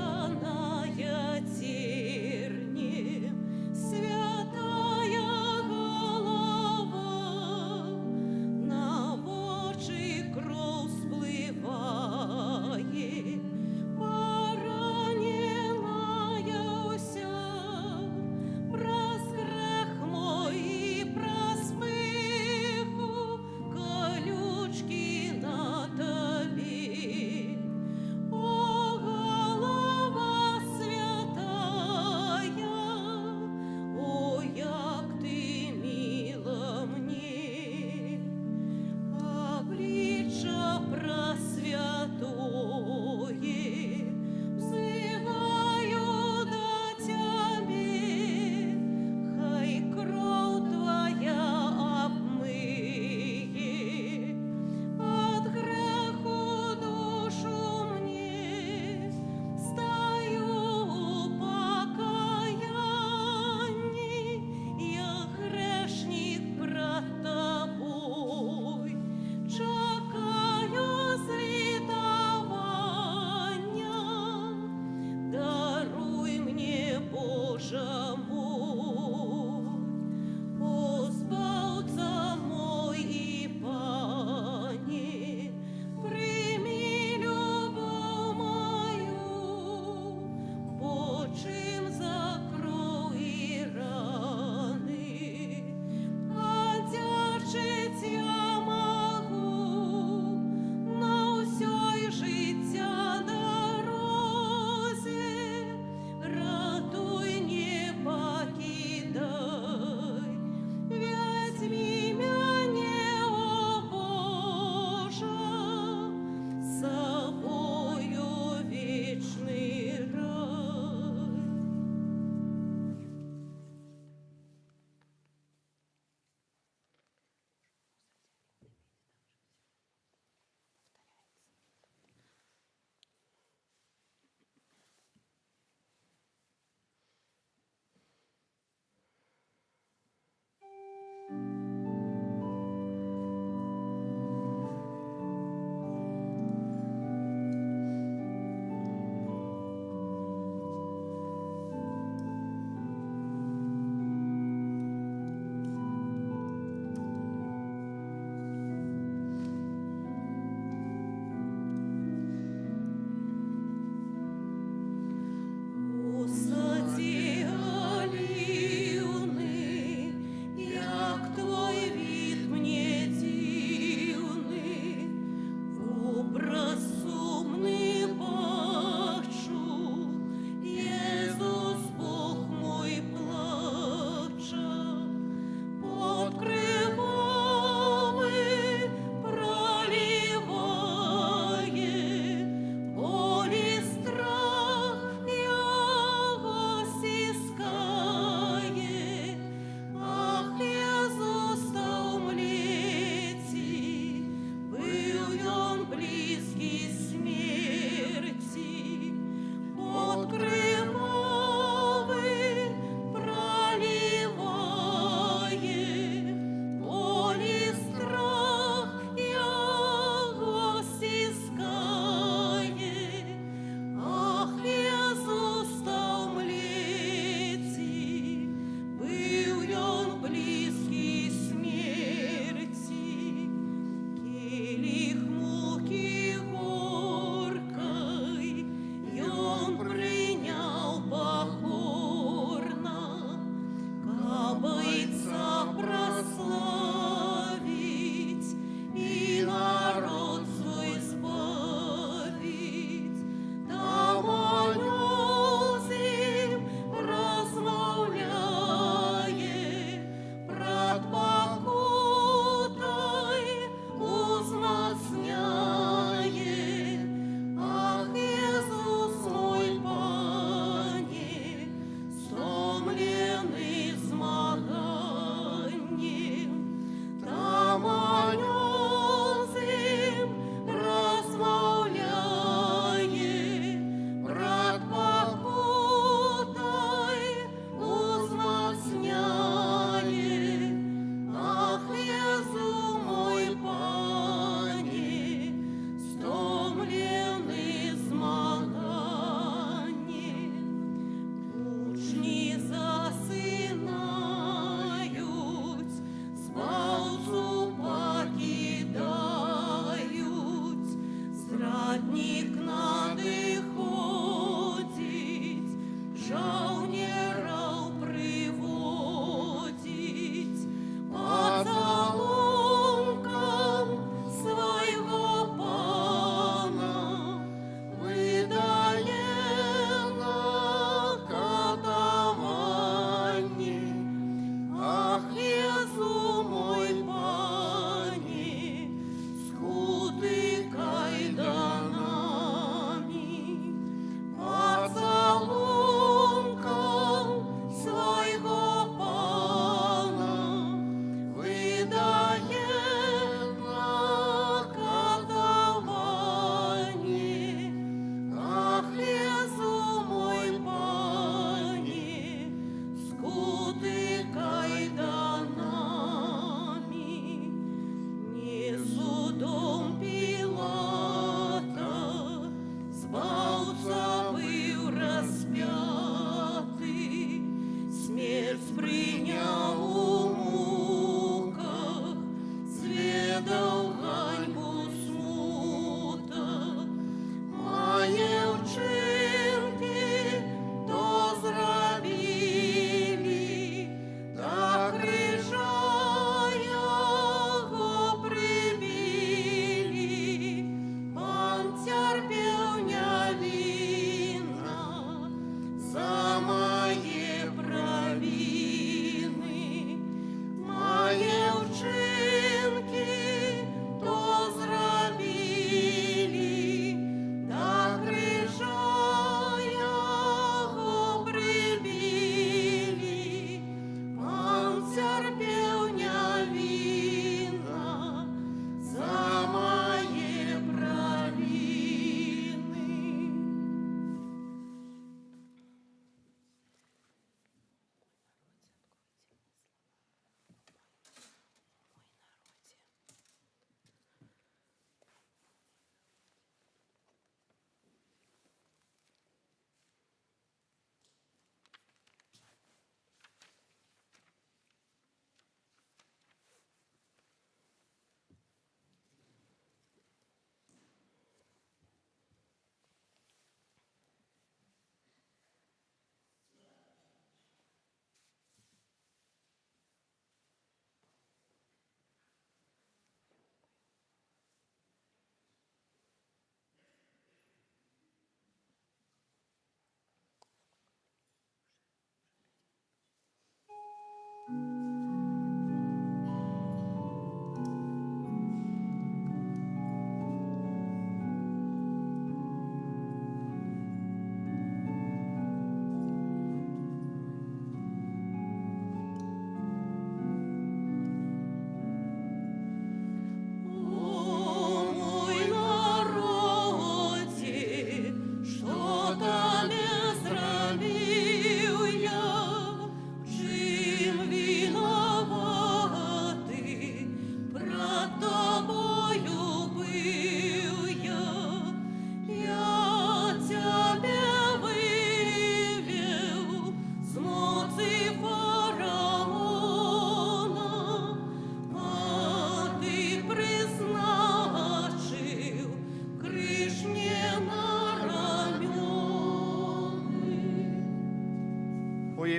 Увенчаная тернем, святая голова,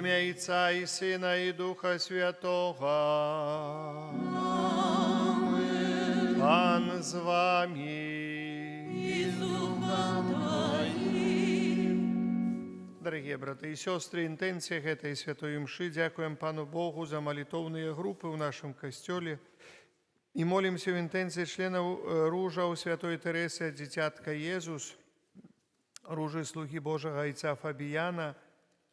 імя Айца і Сына і Духа Святога. Пан з вамі. І з духам тваім. Дарагія браты і сёстры, інтэнцыя гэтай святой імшы: дзякуем Пану Богу за малітоўныя групы ў нашым касцёле і молімся ў інтэнцыі членаў ружаў святой Тэрэсы ад Дзіцятка Езус, ружы слугі Божага айца Фабіяна,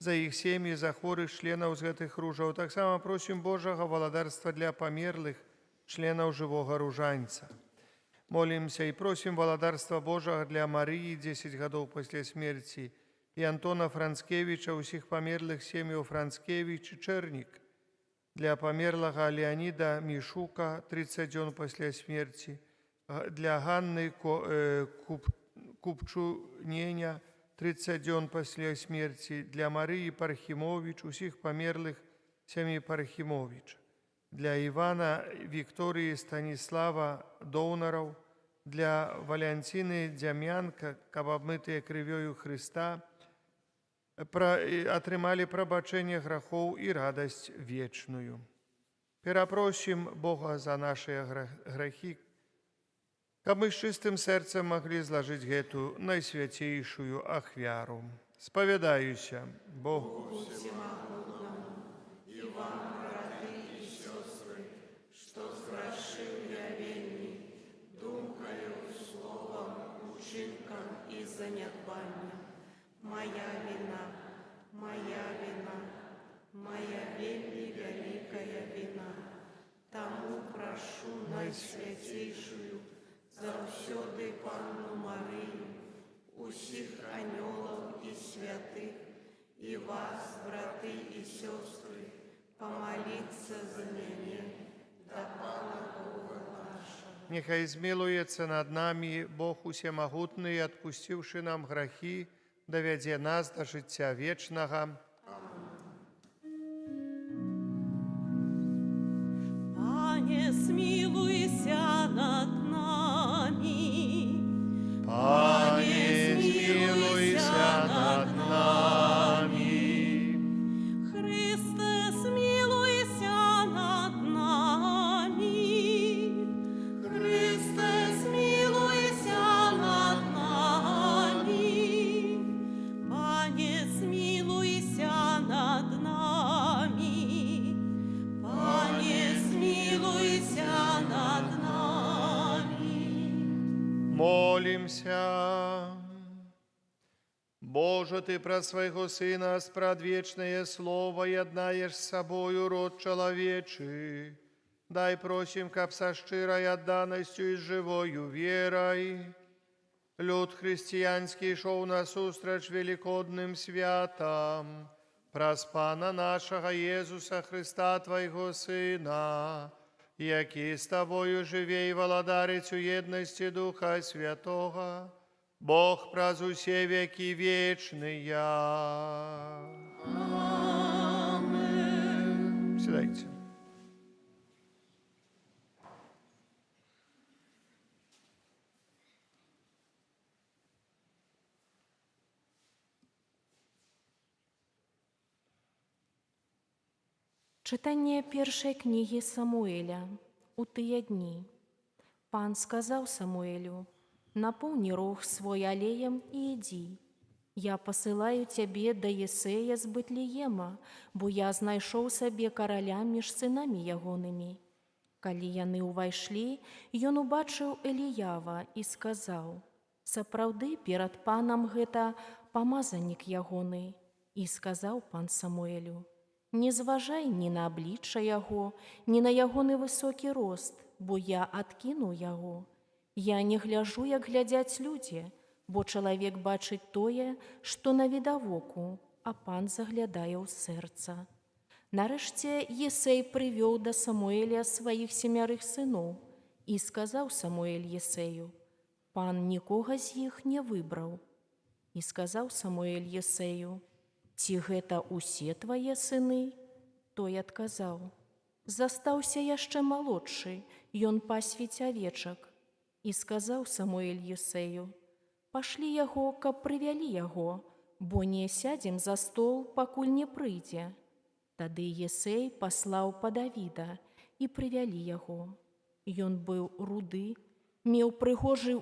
за іх сем'і, за хворых членаў з гэтых ружаў. Таксама просім Божага валадарства для памерлых членаў жывога ружанца. Молімся і просім валадарства Божага для Марыі, 10 гадоў пасля смерці, і Антона Францкевіча, усіх памерлых сем'яў Францкевіч і Чэрнік, для памерлага Леаніда Мішука, 30 дзён пасля смерці, для Ганны Купчуненя, 30 дзён пасля смерці, для Марыі Пархімовіч, усіх памерлых сям'і Пархімовіч, для Івана, Вікторыі, Станіслава Доўнараў, для Валянціны Дзям'янка, каб абмытыя крывёю Хрыста, атрымалі прабачэнне грахоў і радасць вечную. Перапросім Бога за нашыя грахі, каб мы з чыстым сэрцам маглі злажыць гэту найсвяцейшую ахвяру. Спавядаюся Богу Усемагутнаму і вам, браты і сёстры, што зграшыў я вельмі, думкаю, словам, учынкам і занядбаннем. Мая віна, мая віна, мая вельмі вялікая віна. Таму прашу найсвяцейшую заўсёды Панну Марыю, усіх анёлаў і святых, і вас, браты і сёстры, памаліцца за мяне да Пана Бога нашага. Няхай змілуецца над намі Бог Усемагутны, адпусціўшы нам грахі, давядзе нас да жыцця вечнага. Пане, змілуйся над намі. Пане, змілуйся над намі. Хрысце, змілуйся над намі. Хрысце, змілуйся над намі. Пане, змілуйся над намі. Пане, змілуйся над намі. Молімся. Божа, Ты праз свайго Сына, спрадвечнае Слова, яднаеш з сабою род чалавечы. Дай, просім, каб са шчырай адданасцю і з жывою верай люд хрысціянскі ішоў насустрач велікодным святам, праз Пана нашага Езуса Хрыста, Твайго Сына, які з Табою жыве і валадарыць у еднасці Духа Святога, Бог праз усе векі вечныя. Сядайце. Чытанне першай кнігі Самуэля. У тыя дні Пан сказаў Самуэлю: «Напоўні рог свой алеем і ідзі. Я пасылаю цябе да Есея з Бэтлеема, бо я знайшоў сабе караля між сынамі ягонымі». Калі яны ўвайшлі, ён убачыў Эліява і сказаў: «Сапраўды перад Панам гэта памазанік ягоны». І сказаў Пан Самуэлю: «Не зважай ні на аблічча яго, ні на ягоны высокі рост, бо я адкінуў яго. Я не гляжу, як глядзяць людзі, бо чалавек бачыць тое, што на відавоку, а Пан заглядае ў сэрца». Нарэшце Есей прывёў да Самуэля сваіх семярых сыноў, і сказаў Самуэль Есею: «Пан нікога з іх не выбраў». І сказаў Самуэль Есею: «Ці гэта ўсе твае сыны?» Той адказаў: «Застаўся яшчэ малодшы, ён пасвіць авечак». І сказаў Самуэль Есею: «Пашлі яго, каб прывялі яго, бо не сядзем за стол, пакуль не прыйдзе». Тады Есей паслаў па Давіда, і прывялі яго. Ён быў руды, меў прыгожыя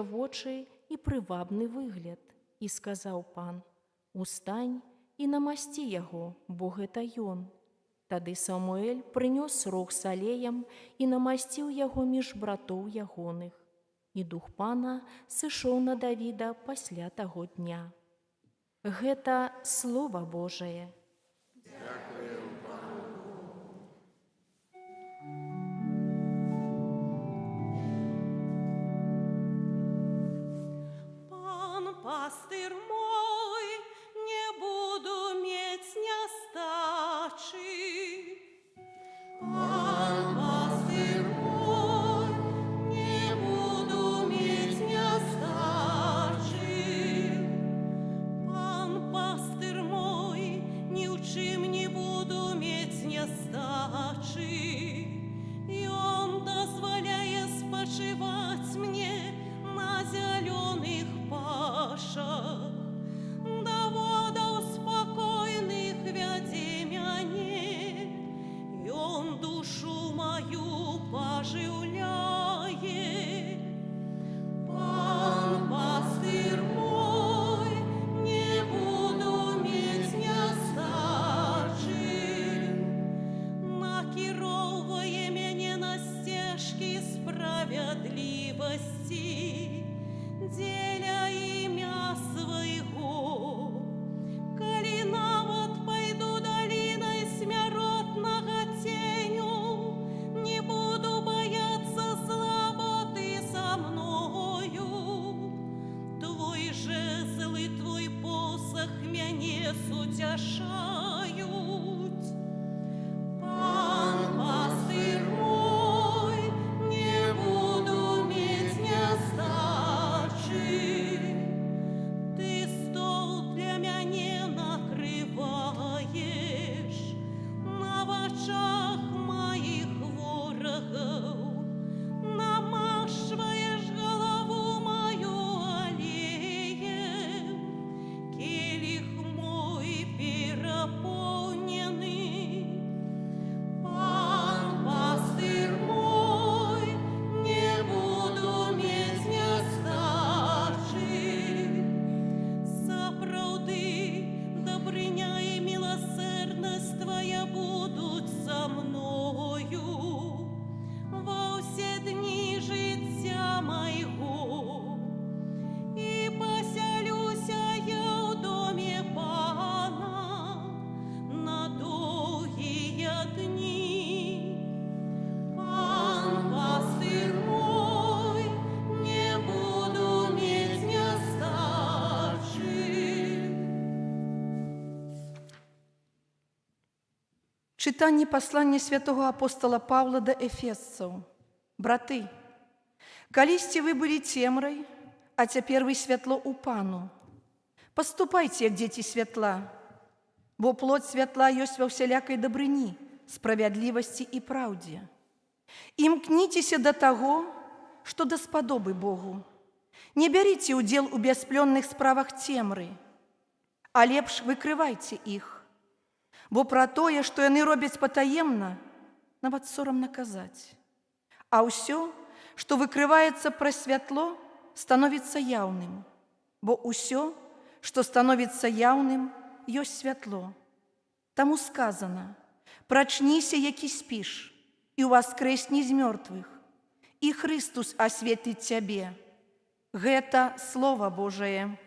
вочы і прывабны выгляд. І сказаў Пан: «Устань і намасці яго, бо гэта ён». Тады Самуэль прынёс рог з алеем і намасціў яго між братоў ягоных. І дух Пана сышоў на Давіда пасля таго дня. Гэта Слова Божае. Пан пастыр мой, не буду мець нястачы. Пан пастыр мой, не буду мець нястачы. Пан пастыр мой, ні ў чым не буду мець нястачы. Ён дазваляе спачываць мне на зялёных пашах. Да водаў спакойных вядзе мяне, Ён душу маю пажыўляе. Пан пастыр мой, не буду мець нястачы. Накіроўвае мяне на сцежкі справядлівасці дзеля імя свайго. Калі нават пайду далінай смяротнага ценю, не буду баяцца зла, бо ты са мною. Твой жезл і твой посах мяне суцяшаюць. Пан пастыр мой, не буду мець нястачы. Ты стол для мяне накрываеш на вачах маіх ворагаў, намашчваеш галаву маю алеем, келіх мой перапоўнены. Пан пастыр мой, не буду мець нястачы. Сапраўды, дабрыня і міласэрнасць твая будуць са мною ва ўсе дні жыцця майго. І пасялюся я ў доме Пана на доўгія дні. Пан пастыр мой, не буду мець нястачы. Чытанне паслання святого апостала Паўла да эфесцаў. Браты, калісьці вы былі цемрай, а цяпер вы святло ў Пану. Паступайце, як дзеці святла, бо плод святла ёсць ва ўсялякай дабрыні, справядлівасці і праўдзе. Імкніцеся да таго, што даспадобы Богу. Не бярыце ўдзел у бясплённых справах цемры, а лепш выкрывайце іх. Бо пра тое, што яны робяць патаемна, нават сорамна казаць. А ўсё, што выкрываецца праз святло, становіцца яўным, бо ўсё, што становіцца яўным, ёсць святло. Таму сказана: «Прачніся, які спіш, і ўваскрэсні з мёртвых, і Хрыстус асветліць цябе». Гэта Слова Божае.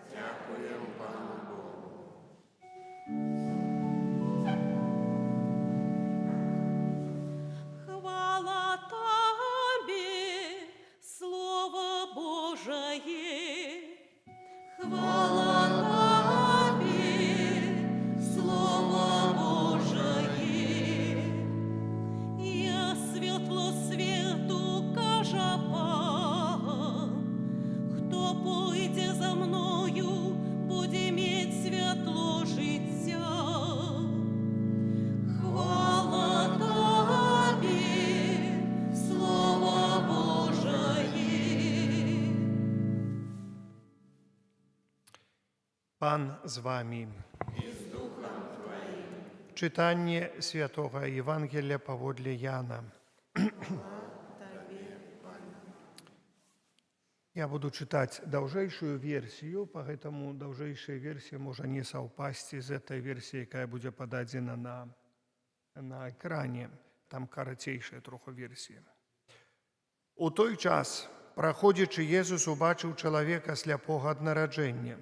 Дзякуем Пану Богу. Хвала Табе, Слова Божае. Хвала Табе, Слова Божае. Я святло свету, кажа Пан. Хто пойдзе за мною, будзе мець святло жыцця. Хвала Табе, Слова Божае. Пан з вамі. І з духам Тваім. Чытанне святога Евангелля паводле Яна. Я буду чытаць даўжэйшую версію, поэтому даўжэйшая версія можа не саўпасці з этой версіяй, якая будзе пададзена на экране. Там карацейшая троху версія. У той час, праходзячы, Езус убачыў чалавека, сляпога ад нараджэння.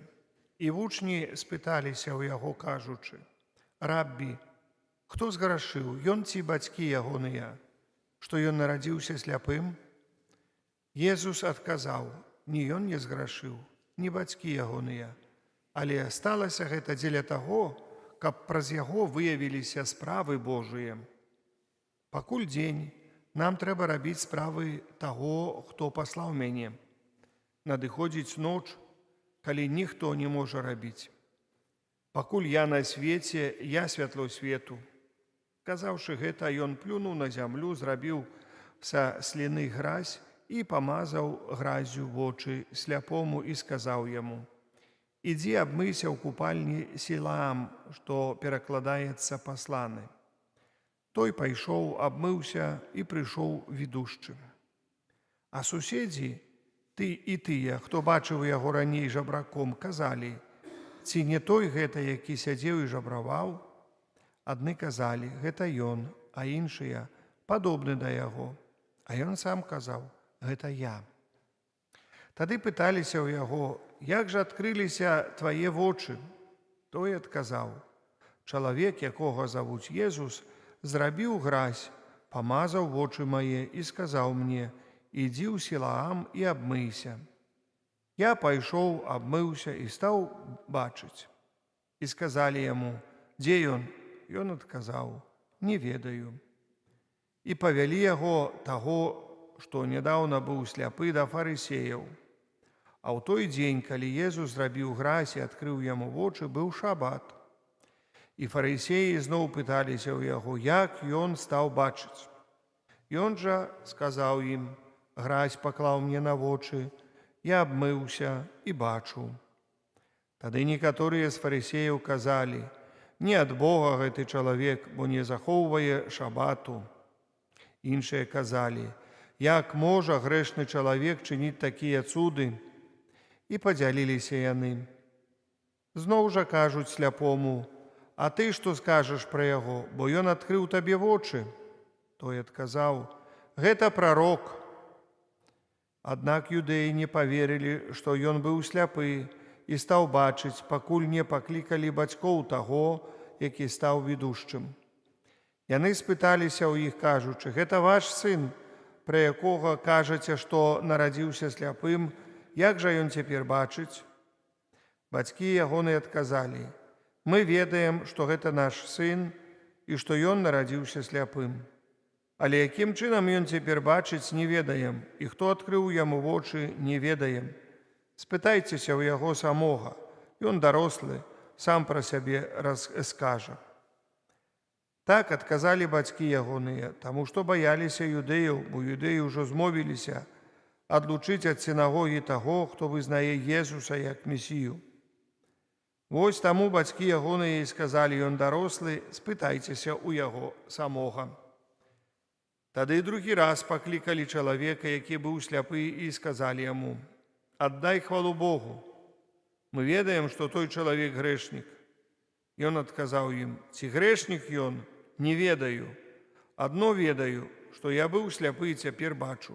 І вучні спыталіся ў яго, кажучы: «Раббі, хто зграшыў, ён ці бацькі ягоныя, што ён нарадзіўся сляпым?» Езус адказаў: «Ні ён не зграшыў, ні бацькі ягоныя, але сталася гэта дзеля таго, каб праз яго выявіліся справы Божыя. Пакуль дзень, нам трэба рабіць справы таго, хто паслаў мяне. Надыходзіць ноч, калі ніхто не можа рабіць. Пакуль я на свеце, я святло свету». Казаўшы гэта, ён плюнуў на зямлю, зрабіў са сліны гразь і памазаў граззю вочы сляпому і сказаў яму: «Ідзі абмыйся ў купальні Сілаам», што перакладаецца «пасланы». Той пайшоў, абмыўся і прыйшоў відушчым. А суседзі, ты і тыя, хто бачыў яго раней жабраком, казалі: «Ці не той гэта, які сядзеў і жабраваў?» Адны казалі: «Гэта ён», а іншыя: «Падобны да яго». А ён сам казаў: «Гэта я». Тады пыталіся ў яго: «Як жа адкрыліся твае вочы?» Той адказаў: «Чалавек, якога завуць Езус, зрабіў гразь, памазаў вочы мае і сказаў мне: „Ідзі ў Сілаам і абмыйся“. Я пайшоў, абмыўся і стаў бачыць». І сказалі яму: «Дзе ён?» Ён адказаў: «Не ведаю». І павялі яго, таго, што нядаўна быў сляпы, да фарысеяў. А ў той дзень, калі Езус зрабіў гразь і адкрыў яму вочы, быў шабат. І фарысеі зноў пыталіся ў яго, як ён стаў бачыць. Ён жа сказаў ім: «Гразь паклаў мне на вочы, я абмыўся і бачу». Тады некаторыя з фарысеяў казалі: «Не ад Бога гэты чалавек, бо не захоўвае шабату». Іншыя казалі: «Як можа грэшны чалавек чыніць такія цуды?» І падзяліліся яны. Зноў жа кажуць сляпому: «А ты што скажаш пра яго, бо ён адкрыў табе вочы?» Той адказаў: «Гэта прарок». Аднак юдэі не паверылі, што ён быў сляпы і стаў бачыць, пакуль не паклікалі бацькоў таго, які стаў відушчым. Яны спыталіся ў іх, кажучы: «Гэта ваш сын, пра якога кажаце, што нарадзіўся сляпым, як жа ён цяпер бачыць?» Бацькі ягоныя адказалі: «Мы ведаем, што гэта наш сын і што ён нарадзіўся сляпым. Але якім чынам ён цяпер бачыць, не ведаем, і хто адкрыў яму вочы, не ведаем. Спытайцеся ў яго самога, ён дарослы, сам пра сябе раскажа». Так адказалі бацькі ягоныя, таму што баяліся юдэяў, бо юдэі ўжо змовіліся адлучыць ад сінагогі таго, хто вызнае Езуса як Месію. Вось таму бацькі ягоныя і сказалі: «Ён дарослы, спытайцеся ў яго самога». Тады другі раз паклікалі чалавека, які быў сляпы, і сказалі яму: «Аддай хвалу Богу. Мы ведаем, што той чалавек грэшнік». Ён адказаў ім: «Ці грэшнік ён, не ведаю. Адно ведаю, што я быў сляпы і цяпер бачу».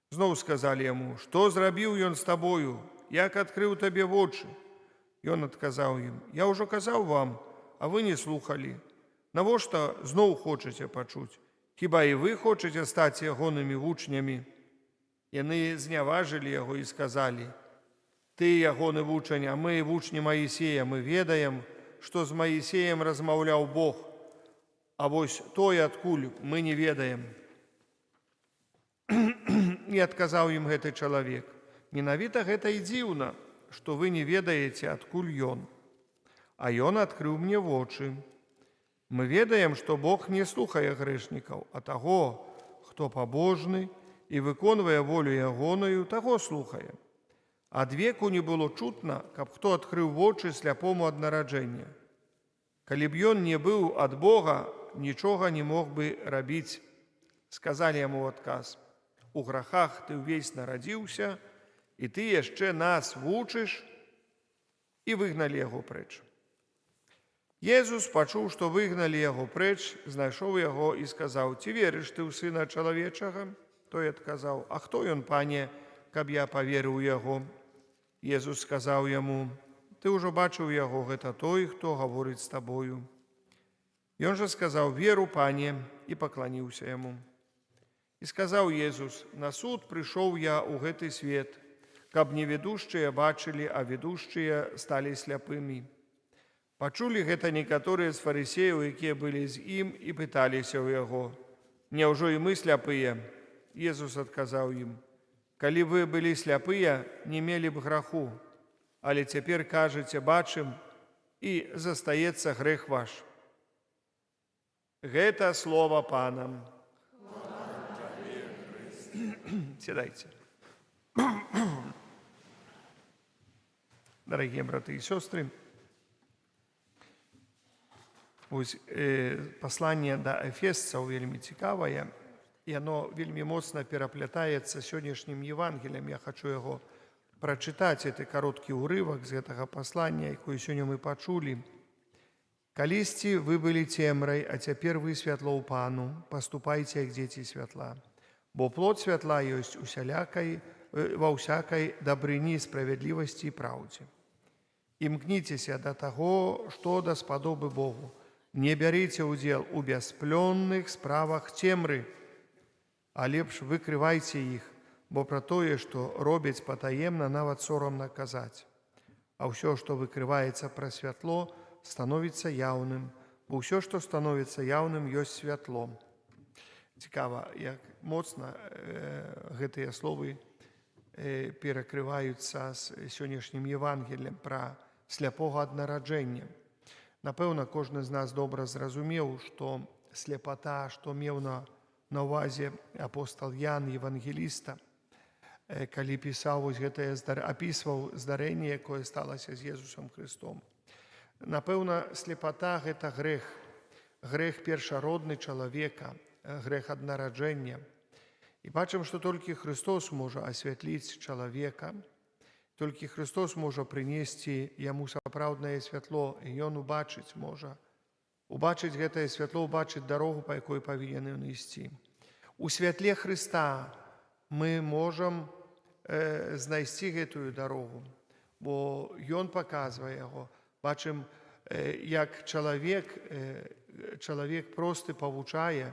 Зноў сказалі яму: «Што зрабіў ён з табою? Як адкрыў табе вочы?» Ён адказаў ім: «Я ўжо казаў вам, а вы не слухалі. Навошта зноў хочаце пачуць? Хіба і вы хочаце стаць ягонымі вучнямі?» Яны зняважылі яго і сказалі: «Ты ягоны вучань, а мы вучні Маісея, мы ведаем, што з Маісеем размаўляў Бог, а вось той адкуль, мы не ведаем». І адказаў ім гэты чалавек: «Менавіта гэта і дзіўна, што вы не ведаеце, адкуль ён. А ён адкрыў мне вочы. Мы ведаем, што Бог не слухае грэшнікаў, а таго, хто пабожны і выконвае волю ягоную, таго слухае. Ад веку не было чутна, каб хто адкрыў вочы сляпому ад нараджэння. Калі б ён не быў ад Бога, нічога не мог бы рабіць. Сказалі яму ў адказ: У грахах ты ўвесь нарадзіўся, і ты яшчэ нас вучыш, і выгналі яго прэч. Езус, пачуў, што выгналі яго прэч, знайшоў яго і сказаў: « Ці верыш ты ў Сына Чалавечага? Той адказаў: « А хто ён, Пане, каб я паверыў у яго? Езус сказаў яму: « Ты ўжо бачыў яго, гэта той, хто гаворыць з табою. Ён жа сказаў: « Веру, Пане, і пакланіўся яму. І сказаў Езус: « На суд прыйшоў я ў гэты свет, каб невідушчыя бачылі, а відушчыя сталі сляпымі. Пачулі гэта некаторыя з фарысеяў, якія былі з ім, і пыталіся ў яго: « Няўжо і мы сляпыя? Езус адказаў ім: « Калі вы былі сляпыя, не мелі б граху, але цяпер кажаце: бачым, і застаецца грэх ваш. Гэта слова Пана. Сядайце. Дарагія браты і сёстры, вось пасланне да Эфесцаў вельмі цікавае, і яно вельмі моцна пераплятаецца сённяшнім Евангеллем. Я хачу яго прачытаць, гэты кароткі ўрывак з гэтага паслання, якое сёння мы пачулі. Калісьці вы былі цемрай, а цяпер вы святло ў Пану, паступайце як дзеці святла. Бо плод святла ёсць ва ўсякай дабрыні, справядлівасці і праўдзе. Імкніцеся да таго, што даспадобы Богу. Не бярыце ўдзел у бясплённых справах цемры, а лепш выкрывайце іх, бо пра тое, што робяць патаемна, нават сорамна казаць. А ўсё, што выкрываецца праз святло, становіцца яўным, бо ўсё, што становіцца яўным, ёсць святло. Цікава, як моцна гэтыя словы перакрываюцца з сённяшнім Евангеллем пра сляпога ад нараджэння. Напэўна, кожны з нас добра зразумеў, што слепата, што меў на ўвазе апостал Ян, евангеліста, калі пісаў вось гэтае апісваў здарэнне, якое сталася з Езусам Хрыстом. Напэўна, слепата гэта грэх, грэх першародны чалавека, грэх ад нараджэння. І бачым, што толькі Хрыстос можа асвятліць чалавека, толькі Хрыстос можа прынесці яму сапраўднае святло, і ён убачыць можа. Убачыць гэтае святло, убачыць дарогу, па якой павінен ён ісці. У святле Хрыста мы можам знайсці гэтую дарогу, бо ён паказвае яго. Бачым, як чалавек просты павучае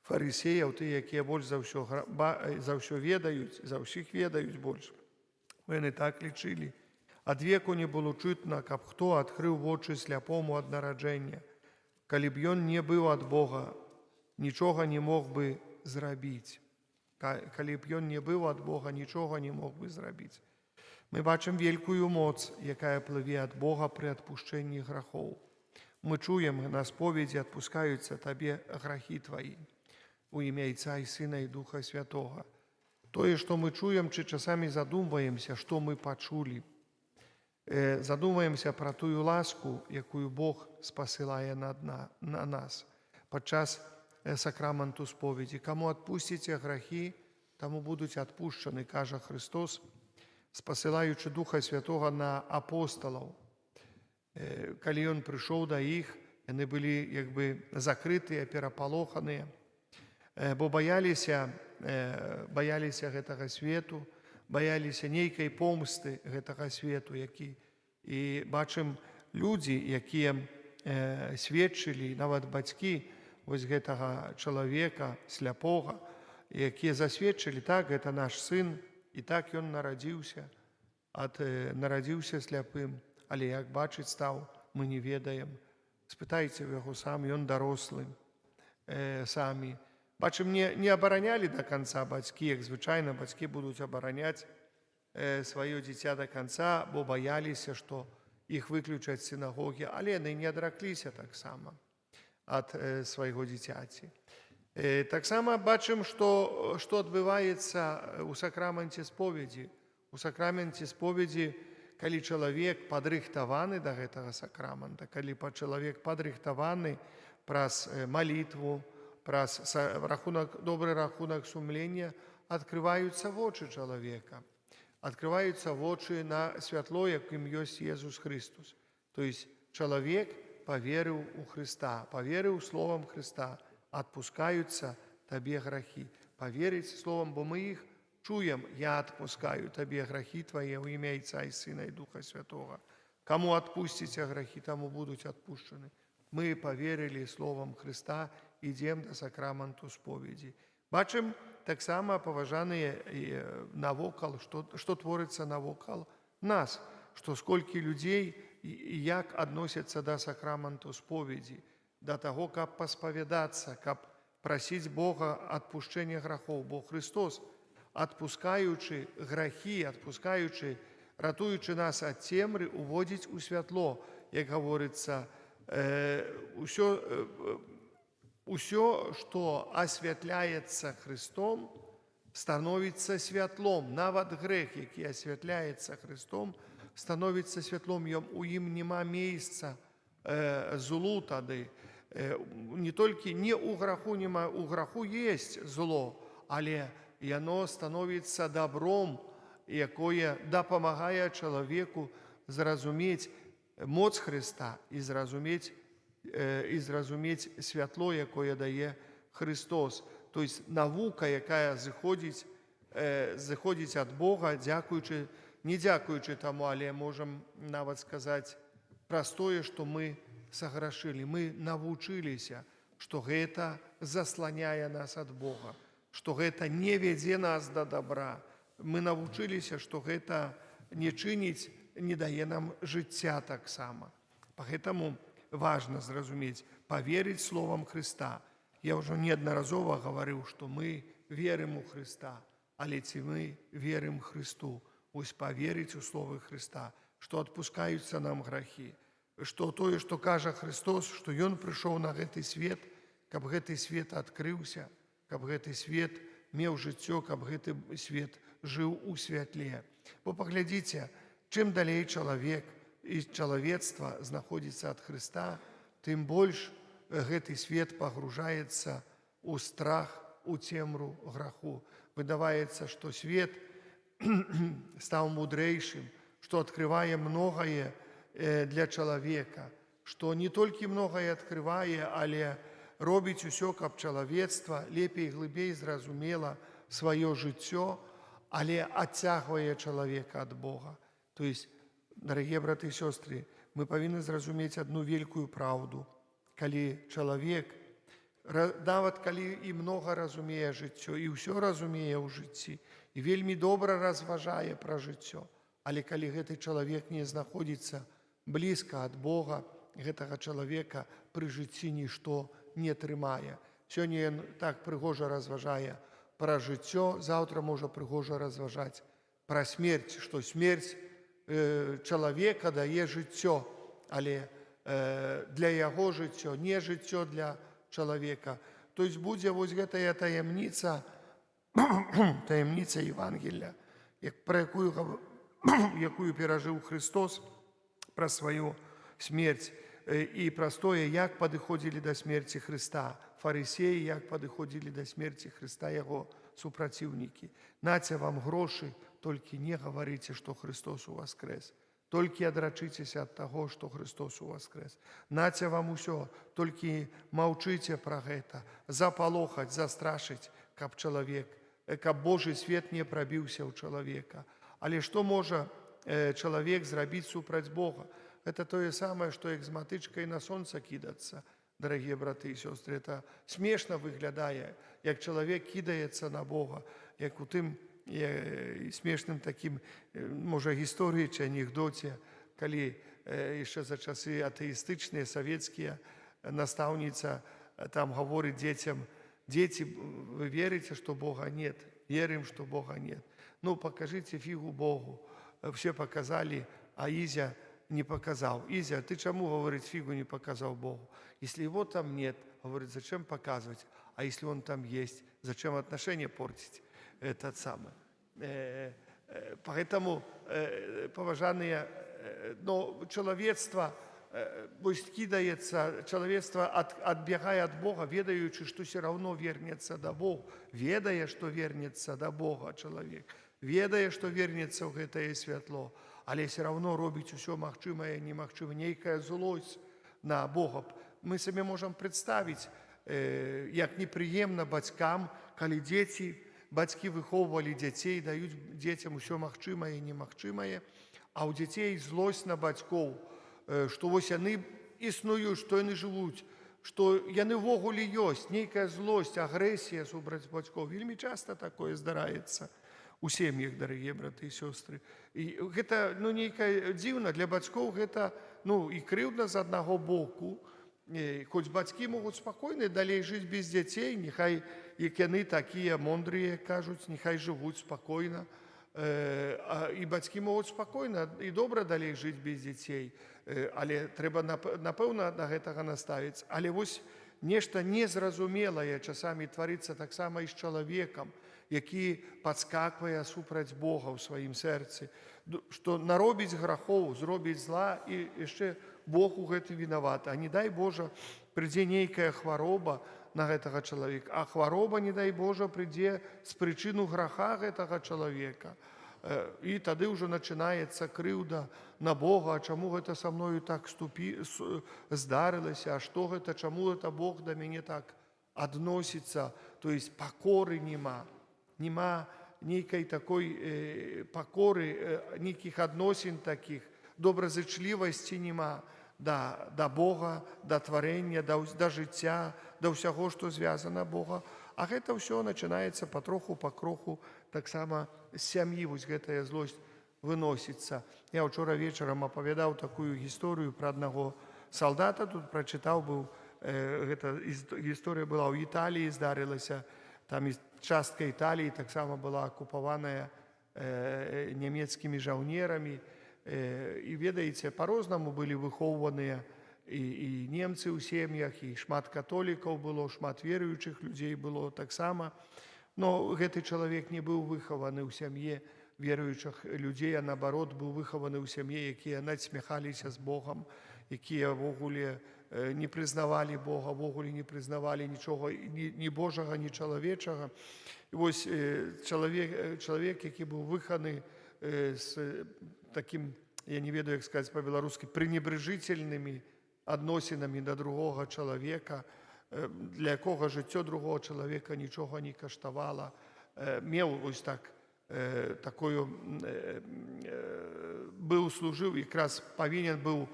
фарысеяў, тыя, якія больш за ўсё ведаюць, за ўсіх ведаюць больш. Бо яны так лічылі. Ад веку не было чутна, каб хто адкрыў вочы сляпому ад нараджэння. Калі б ён не быў ад Бога, нічога не мог бы зрабіць. Калі б ён не быў ад Бога, нічога не мог бы зрабіць. Мы бачым вялікую моц, якая плыве ад Бога пры адпушчэнні грахоў. Мы чуем на споведзі: адпускаюцца табе грахі твае. У імя Айца і Сына і Духа Святога. Тое, што мы чуем, ці часамі задумваемся, што мы пачулі. Задумваемся пра тую ласку, якую Бог спасылае на нас падчас сакраманту споведзі. Каму адпусціце грахі, таму будуць адпушчаны, кажа Хрыстос, спасылаючы Духа Святога на апосталаў. Калі ён прыйшоў да іх, яны былі як бы закрытыя, перапалоханыя, бо баяліся гэтага свету, баяліся нейкай помсты гэтага свету, які і бачым людзі, якія сведчылі, нават бацькі вось гэтага чалавека сляпога, якія засведчылі: так, гэта наш сын, і так ён нарадзіўся сляпым, але як бачыць стаў, мы не ведаем. Спытайце ў яго сам, ён дарослы самі. Бачым, не абаранялі да канца бацькі, як звычайна бацькі будуць абараняць сваё дзіця да канца, бо баяліся, што іх выключаць з сінагогі, але яны не адракліся таксама ад свайго дзіцяці. Таксама бачым, што адбываецца ў сакраманце споведзі. У сакраменце споведзі, Калі чалавек падрыхтаваны да гэтага сакрамента, калі па чалавек падрыхтаваны праз малітву, праз рахунак, добры рахунак сумлення, адкрываюцца вочы чалавека. Адкрываюцца вочы на святло, якім ёсць Езус Хрыстус. То есть чалавек паверыў у Хрыста, паверыў словам Хрыста: «Адпускаюцца табе грахі». Паверыць словам, бо мы іх чуем: «Я адпускаю табе грахі твае ў імя Айца і Сына і Духа Святога. Каму адпусціце грахі, таму будуць адпушчаны». Мы паверылі словам Хрыста, ідзем да сакраманту споведзі. Бачым таксама, паважаныя, навокал, што творыцца навокал нас, што сколькі людзей і як адносяцца да сакраманту споведзі, да таго, каб паспавядацца, каб прасіць Бога адпушчэння грахоў, бо Хрыстос, адпускаючы грахі, адпускаючы, ратуючы нас ад цемры, уводзіць у святло, як гаворыцца, усё, што асвятляецца Хрыстом, становіцца святлом. Нават грэх, які асвятляецца Хрыстом, становіцца святлом, у ім няма месца злу тады. Не толькі не ў граху няма, у граху есть зло, але яно становіцца добром, якое дапамагае чалавеку зразумець моц Хрыста і зразумець святло, якое дае Хрыстос. То есть навука, якая зыходзіць ад Бога, дзякуючы, не дзякуючы таму, але можам нават сказаць праз тое, што мы саграшылі, мы навучыліся, што гэта засланяе нас ад Бога, што гэта не вядзе нас да добра. Мы навучыліся, што гэта не чыніць, не дае нам жыцця таксама. Поэтому важна зразумець, паверыць словам Хрыста. Я ўжо неаднаразова гаварыў, што мы верым у Хрыста, але ці мы верым Хрысту? Вось паверыць у словы Хрыста, што адпускаюцца нам грахі, што тое, што кажа Хрыстос, што Ён прыйшоў на гэты свет, каб гэты свет адкрыўся, каб гэты свет меў жыццё, каб гэты свет жыў у святле. Бо паглядзіце, чым далей чалавек і чалавецтва знаходзіцца ад Хрыста, тым больш гэты свет пагружаецца ў страх, у цемру граху. Выдаваецца, што свет стаў мудрэйшым, што адкрывае многае для чалавека, што не толькі многае адкрывае, але робіць усё, каб чалавецтва лепей, глыбей зразумела сваё жыццё, але адцягвае чалавека ад Бога. То есть, дарагія браты і сёстры, мы павінны зразумець адну вялікую праўду. Калі чалавек, нават калі і многа разумее жыццё, і ўсё разумее ў жыцці, і вельмі добра разважае пра жыццё, але калі гэты чалавек не знаходзіцца блізка ад Бога, гэтага чалавека пры жыцці нішто не трымае. Сёння ён так прыгожа разважае пра жыццё, заўтра можа прыгожа разважаць пра смерць, што смерць чалавека дае жыццё, але для яго жыццё, не жыццё для чалавека. То есть будзе вось гэтая таямніца, таямніца Евангелля, пра якую перажыў Хрыстос пра сваю смерць і праз тое, як падыходзілі да смерці Хрыста фарысеі, як падыходзілі да смерці Хрыста яго супраціўнікі. «Наце вам грошы, толькі не гаварыце, што Хрыстос уваскрэс. Толькі адрачыцеся ад таго, што Хрыстос уваскрэс. Наце вам усё, толькі маўчыце пра гэта», запалохаць, застрашыць, каб чалавек, каб Божы свет не прабіўся ў чалавека. Але што можа чалавек зрабіць супраць Бога? Это тое самае, што як з матычкай на сонца кідацца, дарагія браты і сёстры, это смешна выглядае, як чалавек кідаецца на Бога, як у тым смешным такім, можа, гісторыі ці анекдоце, калі яшчэ за часы атэістычныя, савецкія, настаўніца там гаворыць дзецям: «Дзеці, вы верыце, што Бога нет?» «Верым, што Бога нет». «Ну, покажите фигу Богу». Все показали, а Изя не показал. «Изя, ты чаму, — говорит, — фигу не показал Богу?» «Если его там нет, — говорит, — зачем показывать? А если он там есть, зачем отношения портить?» Этот самый. Поэтому, паважаныя, но чалавецтва вось кідаецца, чалавецтва адбягае ад Бога, ведаючы, што все равно вернецца да Бога, ведае, што вернецца да Бога чалавек, ведае, што вернецца ў гэтае святло, але все равно робіць усё магчымае, немагчымае, нейкая злосць на Бога. Мы сабе можам прадставіць, як непрыемна бацькам, калі дзеці, бацькі выхоўвалі дзяцей, даюць дзецям усё магчымае і немагчымае, а ў дзяцей злосць на бацькоў, што вось яны існуюць, што яны жывуць, што яны ўвогуле ёсць, нейкая злосць, агрэсія супраць бацькоў. Вельмі часта такое здараецца у сем'ях, дарагія браты і сёстры. І гэта, ну, нейкае дзіўна для бацькоў, гэта, ну, і крыўдна з аднаго боку, хоць бацькі могуць спакойна далей жыць без дзяцей, няхай, як яны такія мондрыя, кажуць, няхай жывуць спакойна. І бацькі могуць спакойна і добра далей жыць без дзяцей, але трэба напэўна да гэтага наставіць. Але вось нешта незразумелае часамі тварыцца таксама і з чалавекам, які падскаквае супраць Бога ў сваім сэрцы, што наробіць грахоў, зробіць зла, і яшчэ Бог у гэтым вінаваты. А не дай Божа, прыйдзе нейкая хвароба на гэтага чалавека, а хвароба, не дай Божа, прыйдзе з прычыну граха гэтага чалавека. І тады ўжо начынаецца крыўда на Бога: а чаму гэта са мною так здарылася, а што гэта, чаму это Бог да мяне так адносіцца? То есть пакоры няма, няма нейкай такой пакоры, нейкіх адносін такіх, добразычлівасці няма да Бога, да тварэння, да жыцця, да ўсяго, што звязана Бога. А гэта ўсё начынаецца патроху, пакроху таксама з сям'і, вось гэтая злосць выносіцца. Я учора вечарам апавядаў такую гісторыю пра аднаго салдата, тут прачытаў быў, гэта гісторыя была ў Італіі, здарылася, там і частка Італіі таксама была акупаваная нямецкімі жаўнерамі. І ведаеце, па-рознаму былі выхоўваныя і немцы ў сем'ях, і шмат католікаў было, шмат веруючых людзей было таксама. Но гэты чалавек не быў выхаваны ў сям'е веруючых людзей, а наоборот, быў выхаваны ў сям'е, якія надсмяхаліся з Богам, якія ўвогуле не прызнавалі Бога, увогуле не прызнавалі нічога, ні Божага, ні чалавечага. І вось чалавек, які быў выханы з такім, я не ведаю, як сказаць па-беларускі, пренебрежительными адносінамі да другога чалавека, для якога жыццё другого чалавека нічога не каштавала, меў вось так такую быў, служыў, якраз павінен быў,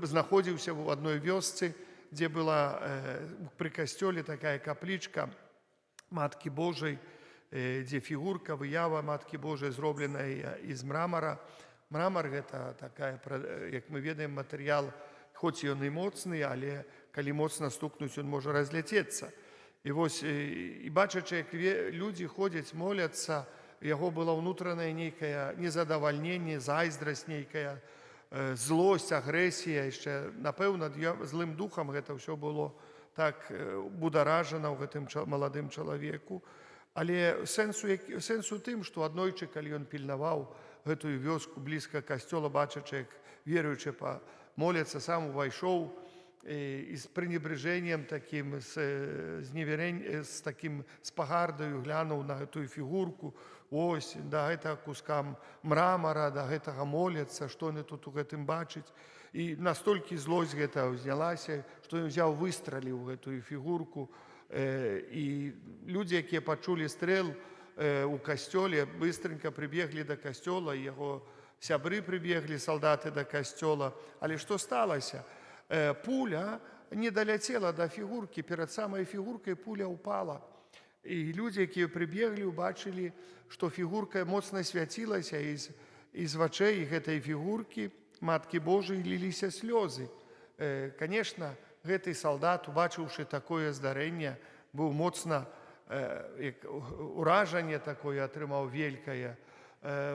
знаходзіўся ў адной вёсцы, дзе была пры касцёле такая каплічка Маткі Божай, дзе фігурка, выява Маткі Божай, зробленая з мрамара. Мрамар — гэта такая, як мы ведаем, матэрыял, хоць ён і моцны, але калі моцна стукнуць, ён можа разляцецца. І вось і бачачы, як людзі ходзяць, моляцца, яго была ўнутраная нейкая незадавальненне, зайздрасць нейкая, злосць, агрэсія, яшчэ, напэўна, злым духам гэта ўсё было так бударажана ў гэтым маладым чалавеку. Але сэнс у тым, што аднойчы, калі ён пільнаваў гэтую вёску блізка касцёла, бачачы, як веруючы па моляцца, сам увайшоў і з пренебрежением таким, з таким, з пагардаю глянуў на гэтую фігурку: ось да гэтага куска мрамара, да гэтага моляцца, што яны тут у гэтым бачыць? І настолькі злосць гэта ўзнялася, што ён взяў, выстраліў гэтую фігурку. І людзі, якія пачулі стрэл у касцёле, быстренько прыбеглі да касцёла, яго сябры прыбеглі, салдаты, да касцёла. Але што сталася? Пуля не даляцела да фігуркі, перад самай фігуркай пуля ўпала. І людзі, якія прыбеглі, убачылі, што фігурка моцна свяцілася, і з вачэй гэтай фігуркі Маткі Божай ліліся слёзы. Конечно, гэты салдат, убачыўшы такое здарэнне, быў моцна як уражанне такое атрымаў велькае,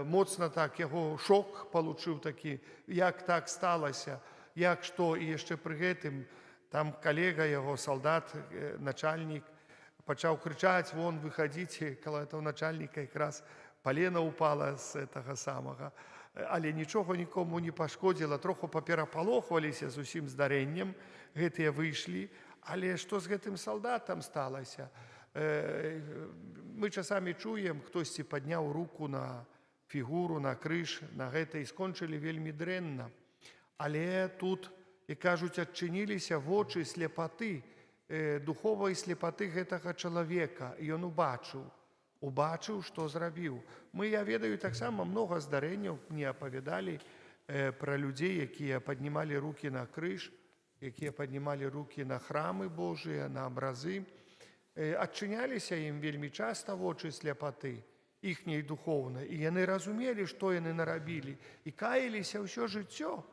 моцна так яго шок получыў такі, як так сталася, як што, і яшчэ пры гэтым там калега яго, салдат, начальнік, пачаў крычаць: «Вон, выходите!» Каля этого начальніка якраз палена упала з гэтага самага. Але нічога нікому не пашкодзіла, троху паперапалохваліся з усім здарэннем, гэтыя выйшлі. Але што з гэтым салдатам сталася? Мы часамі чуем, хтосьці падняў руку на фігуру, на крыж, на гэта, і скончылі вельмі дрэнна. Але тут, і кажуць, адчыніліся вочы слепаты, духовай слепаты гэтага чалавека, і ён убачыў, што зрабіў. Мы, я ведаю таксама многа здарэнняў, мне апавядалі пра людзей, якія паднімалі рукі на крыж, якія паднімалі рукі на храмы Божыя, на абразы. Адчыняліся ім вельмі часта вочы сляпаты іхняй духоўнай, і яны разумелі, што яны нарабілі, і каяліся ўсё жыццё,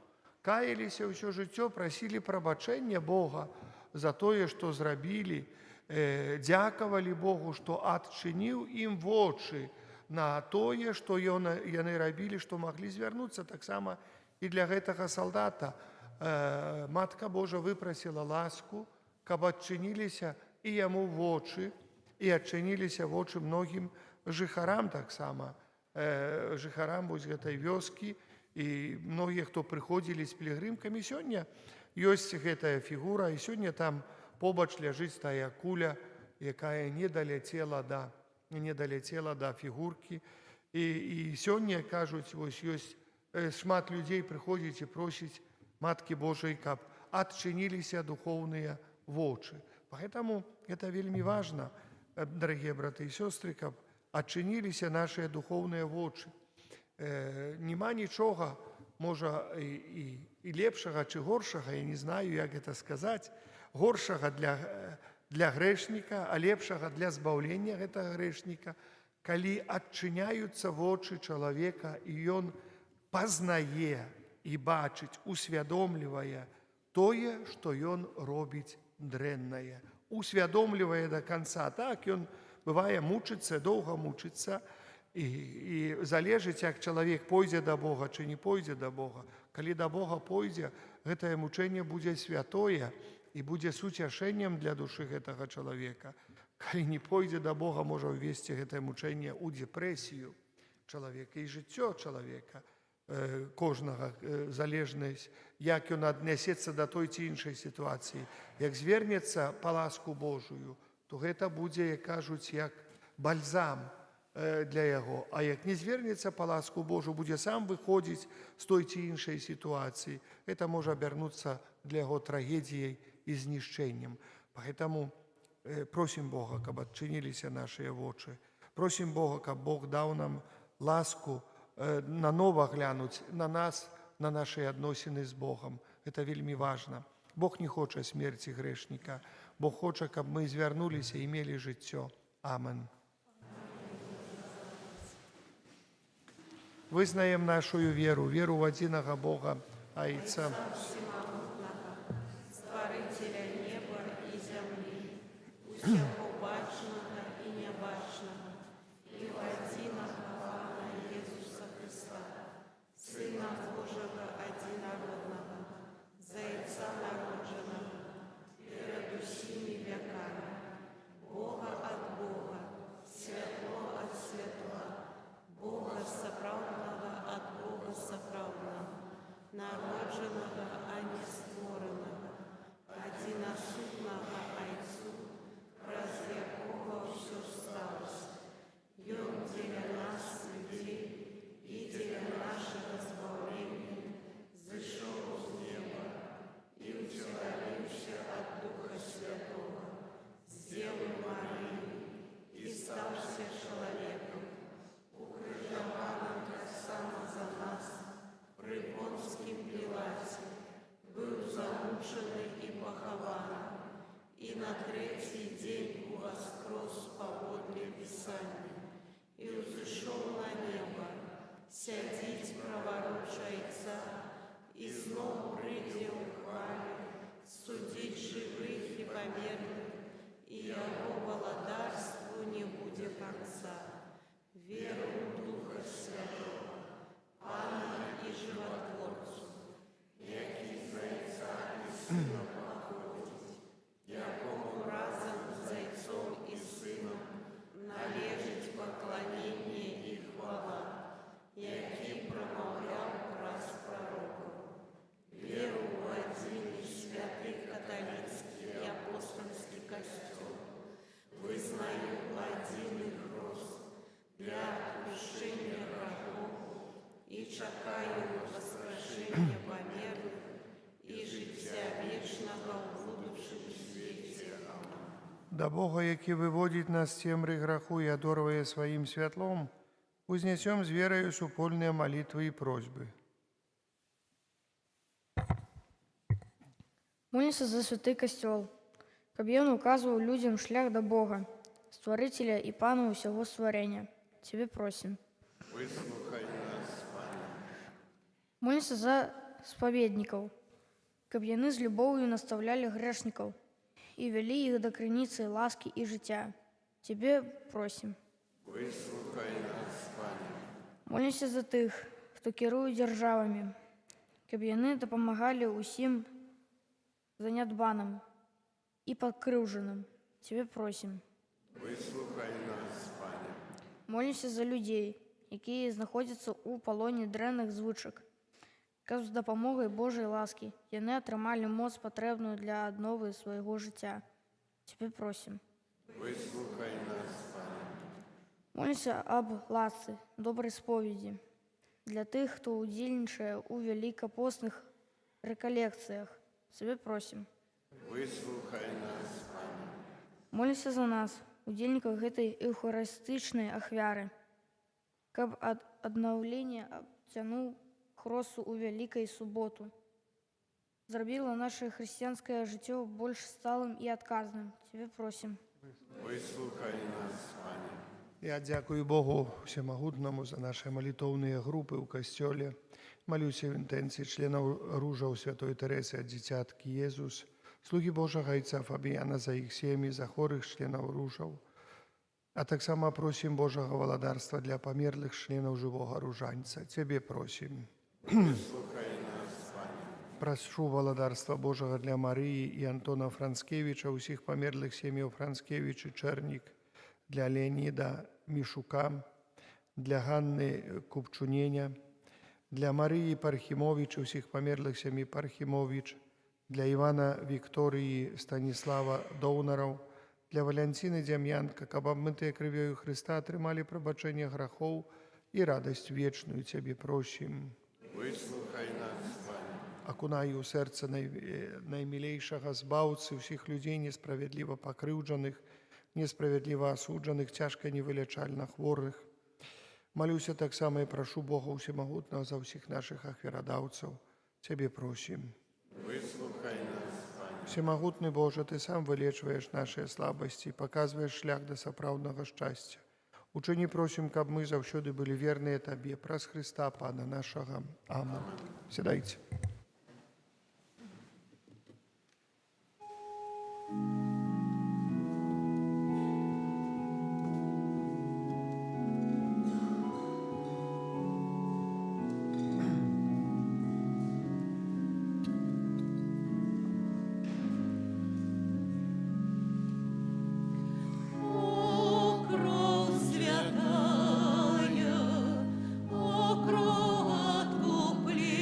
каяліся ўсё жыццё, прасілі прабачэння Бога за тое, што зрабілі, дзякавалі Богу, што адчыніў ім вочы на тое, што яны рабілі, што маглі звярнуцца. Таксама і для гэтага салдата Матка Божа выпрасіла ласку, каб адчыніліся і яму вочы, і адчыніліся вочы многім жыхарам таксама, жыхарам вось гэтай вёскі, і многія, хто прыходзілі з пілігрымкамі. Сёння ёсць гэтая фігура, і сёння там побач ляжыць тая куля, якая не даляцела да фігуркі. І сёння, кажуць, вось ёсць шмат людзей прыходзіць і просіць Маткі Божай, каб адчыніліся духоўныя вочы. Поэтому это вельмі важна, дарагія браты і сёстры, каб адчыніліся нашыя духоўныя вочы. Нема нічога, можа, і лепшага ці горшага, я не знаю, як это сказаць, горшага для грэшніка, а лепшага для збаўлення гэтага грэшніка, калі адчыняюцца вочы чалавека і ён пазнае і бачыць, усвядомлівае тое, што ён робіць дрэннае. Усвядомлівае до конца. Так, ён бывае мучыцца, доўга мучыцца, і залежыць, як чалавек пойдзе да Бога ці не пойдзе да Бога. Калі да Бога пойдзе, гэтае мучэнне будзе святое і будзе суцяшэннем для душы гэтага чалавека. Калі не пойдзе да Бога, можа ўвесці гэтае мучэнне ў дэпрэсію чалавека і жыццё чалавека кожнага, залежнасць, як ён аднясецца да той ці іншай сітуацыі. Як звернецца па ласку Божую, то гэта будзе, як кажуць, як бальзам для яго. А як не звернецца па ласку Божу, будзе сам выходзіць з той ці іншай сітуацыі, это можа абярнуцца для яго трагедіяй і знішчэннем. Поэтому просім Бога, каб адчыніліся нашыя вочы. Просім Бога, каб Бог даў нам ласку нанова глянуць на нас, на нашыя адносіны з Богам. Это вельмі важна. Бог не хоча смерці грэшніка. Бог хоча, каб мы звярнуліся і мелі жыццё. Амен. Вызнаем нашу веру, веру ў адзінага Бога, Айца, Усемагутнага, Стварыцеля неба і зямлі, усяго бачнага і нябачнага, і ў адзінага Пана Езуса Хрыста, Сына Божага адзінароднага, з Айца народжанага перад усімі вякамі, Бога ад Бога, святло ад святла, Бога сапраўднага ад Бога сапраўднага, народжанага, а не створанага, адзінасутнага Айцу, праз якога ўсё сталася. Ён дзеля нас, людзей, і дзеля нашага збаўлення зышоў з неба і ўцелавіўся ад Духа Святога, з Дзевы Марыі, і стаўся чалавекам, укрыжаваным таксама за нас пры Понцкім Пілаце, быў замучаны і пахаваны, і на трэці дзень уваскрос паводле Пісання, і ўзышоў на неба, сядзіць праваруч Айца, і зноў прыйдзе ў хвале судзіць жывых і памерлых, і яго валадарству не будзе канца. Веру ў Духа Святога, Пана і Жыватворцу, які з Айца і Сына паходзіць, якому разам з Айцом і Сынам належыць пакланенне і Да Бога, які выводзіць нас з цемры граху і адорвае сваім святлом, узнясём з вераю супольныя малітвы і просьбы. Молімся за святы Касцёл, каб ён указваў людзям шлях да Бога, Стварыцеля і Пана ўсяго стварэння. Цябе просім. Выслухай нас, Пане. Молімся за спаведнікаў, каб яны з любоўю настаўлялі грэшнікаў і вялі іх да крыніцы ласкі і жыцця. Цябе просім. Выслухай нас, Пане. Молімся за тых, хто кіруе дзяржавамі, каб яны дапамагалі ўсім занядбаным і пакрыўджаным. Цябе просім. Выслухай нас, Пане. Молімся за людзей, якія знаходзяцца ў палоне дрэнных звычак, каб з дапамогай Божай ласкі яны атрымалі моц, патрэбную для адновы свайго жыцця. Цябе просім. Выслухай нас, Пане. Молімся аб ласцы, добрай споведзі для тых, хто ўдзельнічае ў вялікапосных рэкалекцыях. Цябе просім. Выслухай нас, Пане. Молімся за нас, удзельнікаў гэтай эўхарыстычнай ахвяры, каб ад аднаўлення абцянуў хросу ў Вялікай суботу зрабіла наша хрысціянскае жыццё больш сталым і адказным. Цябе просім. Выслухай нас, Пане. Я дзякую Богу Усемагутнаму за нашы малітоўныя групы ў касцёле. Малюся ў інтэнцыі членаў ружаў Святой Тэрэсы ад Дзіцяткі Езус, слугі Божага айца Фабіяна за іх сем'і, за хворых членаў ружаў. А таксама просім Божага валадарства для памерлых членаў жывога ружанца. Цябе просім. Выслухай нас, Пане. Прашу валадарства Божага для Марыі і Антона Францкевіча, усіх памерлых сем'яў Францкевіч і Чэрнік, для Леаніда Мішука, для Ганны Купчуненя, для Марыі Пархімовіч, усіх памерлых сям'і Пархімовіч, для Івана Вікторыі Станіслава Доўнараў, для Валянціны Дзям'янка, каб абмытыя крывёю Хрыста атрымалі прабачэнне грахоў і радасць вечную. Цябе просім. Выслухай нас, Пане. Акунаю ў сэрца наймілейшага Збаўцы ўсіх людзей несправядліва пакрыўджаных, несправядліва асуджаных, цяжка невылячальна хворых. Малюся таксама і прашу Бога Усемагутнага за ўсіх нашых ахвярадаўцаў. Цябе просім. Выслухай нас, Пане. Усемагутны Божа, Ты сам вылечваеш нашыя слабасці і паказваеш шлях да сапраўднага шчасця. Учыні, просім, каб мы заўсёды былі верныя Табе праз Хрыста, Пана нашага. Амен. Сядайце. О, кроў святая, о, кроў адкуплення,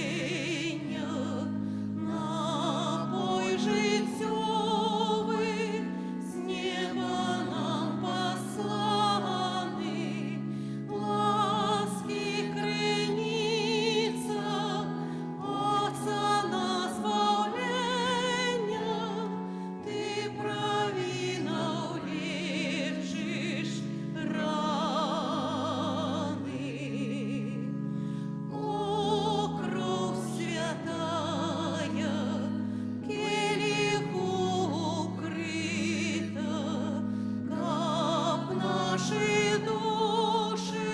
напой жыццёвы, з неба нам пасланы, ласкі крыніца, Ойца на збаўлення, Ты правінаў лечыш раны. О, кроў святая, келіху укрыта, каб нашы душы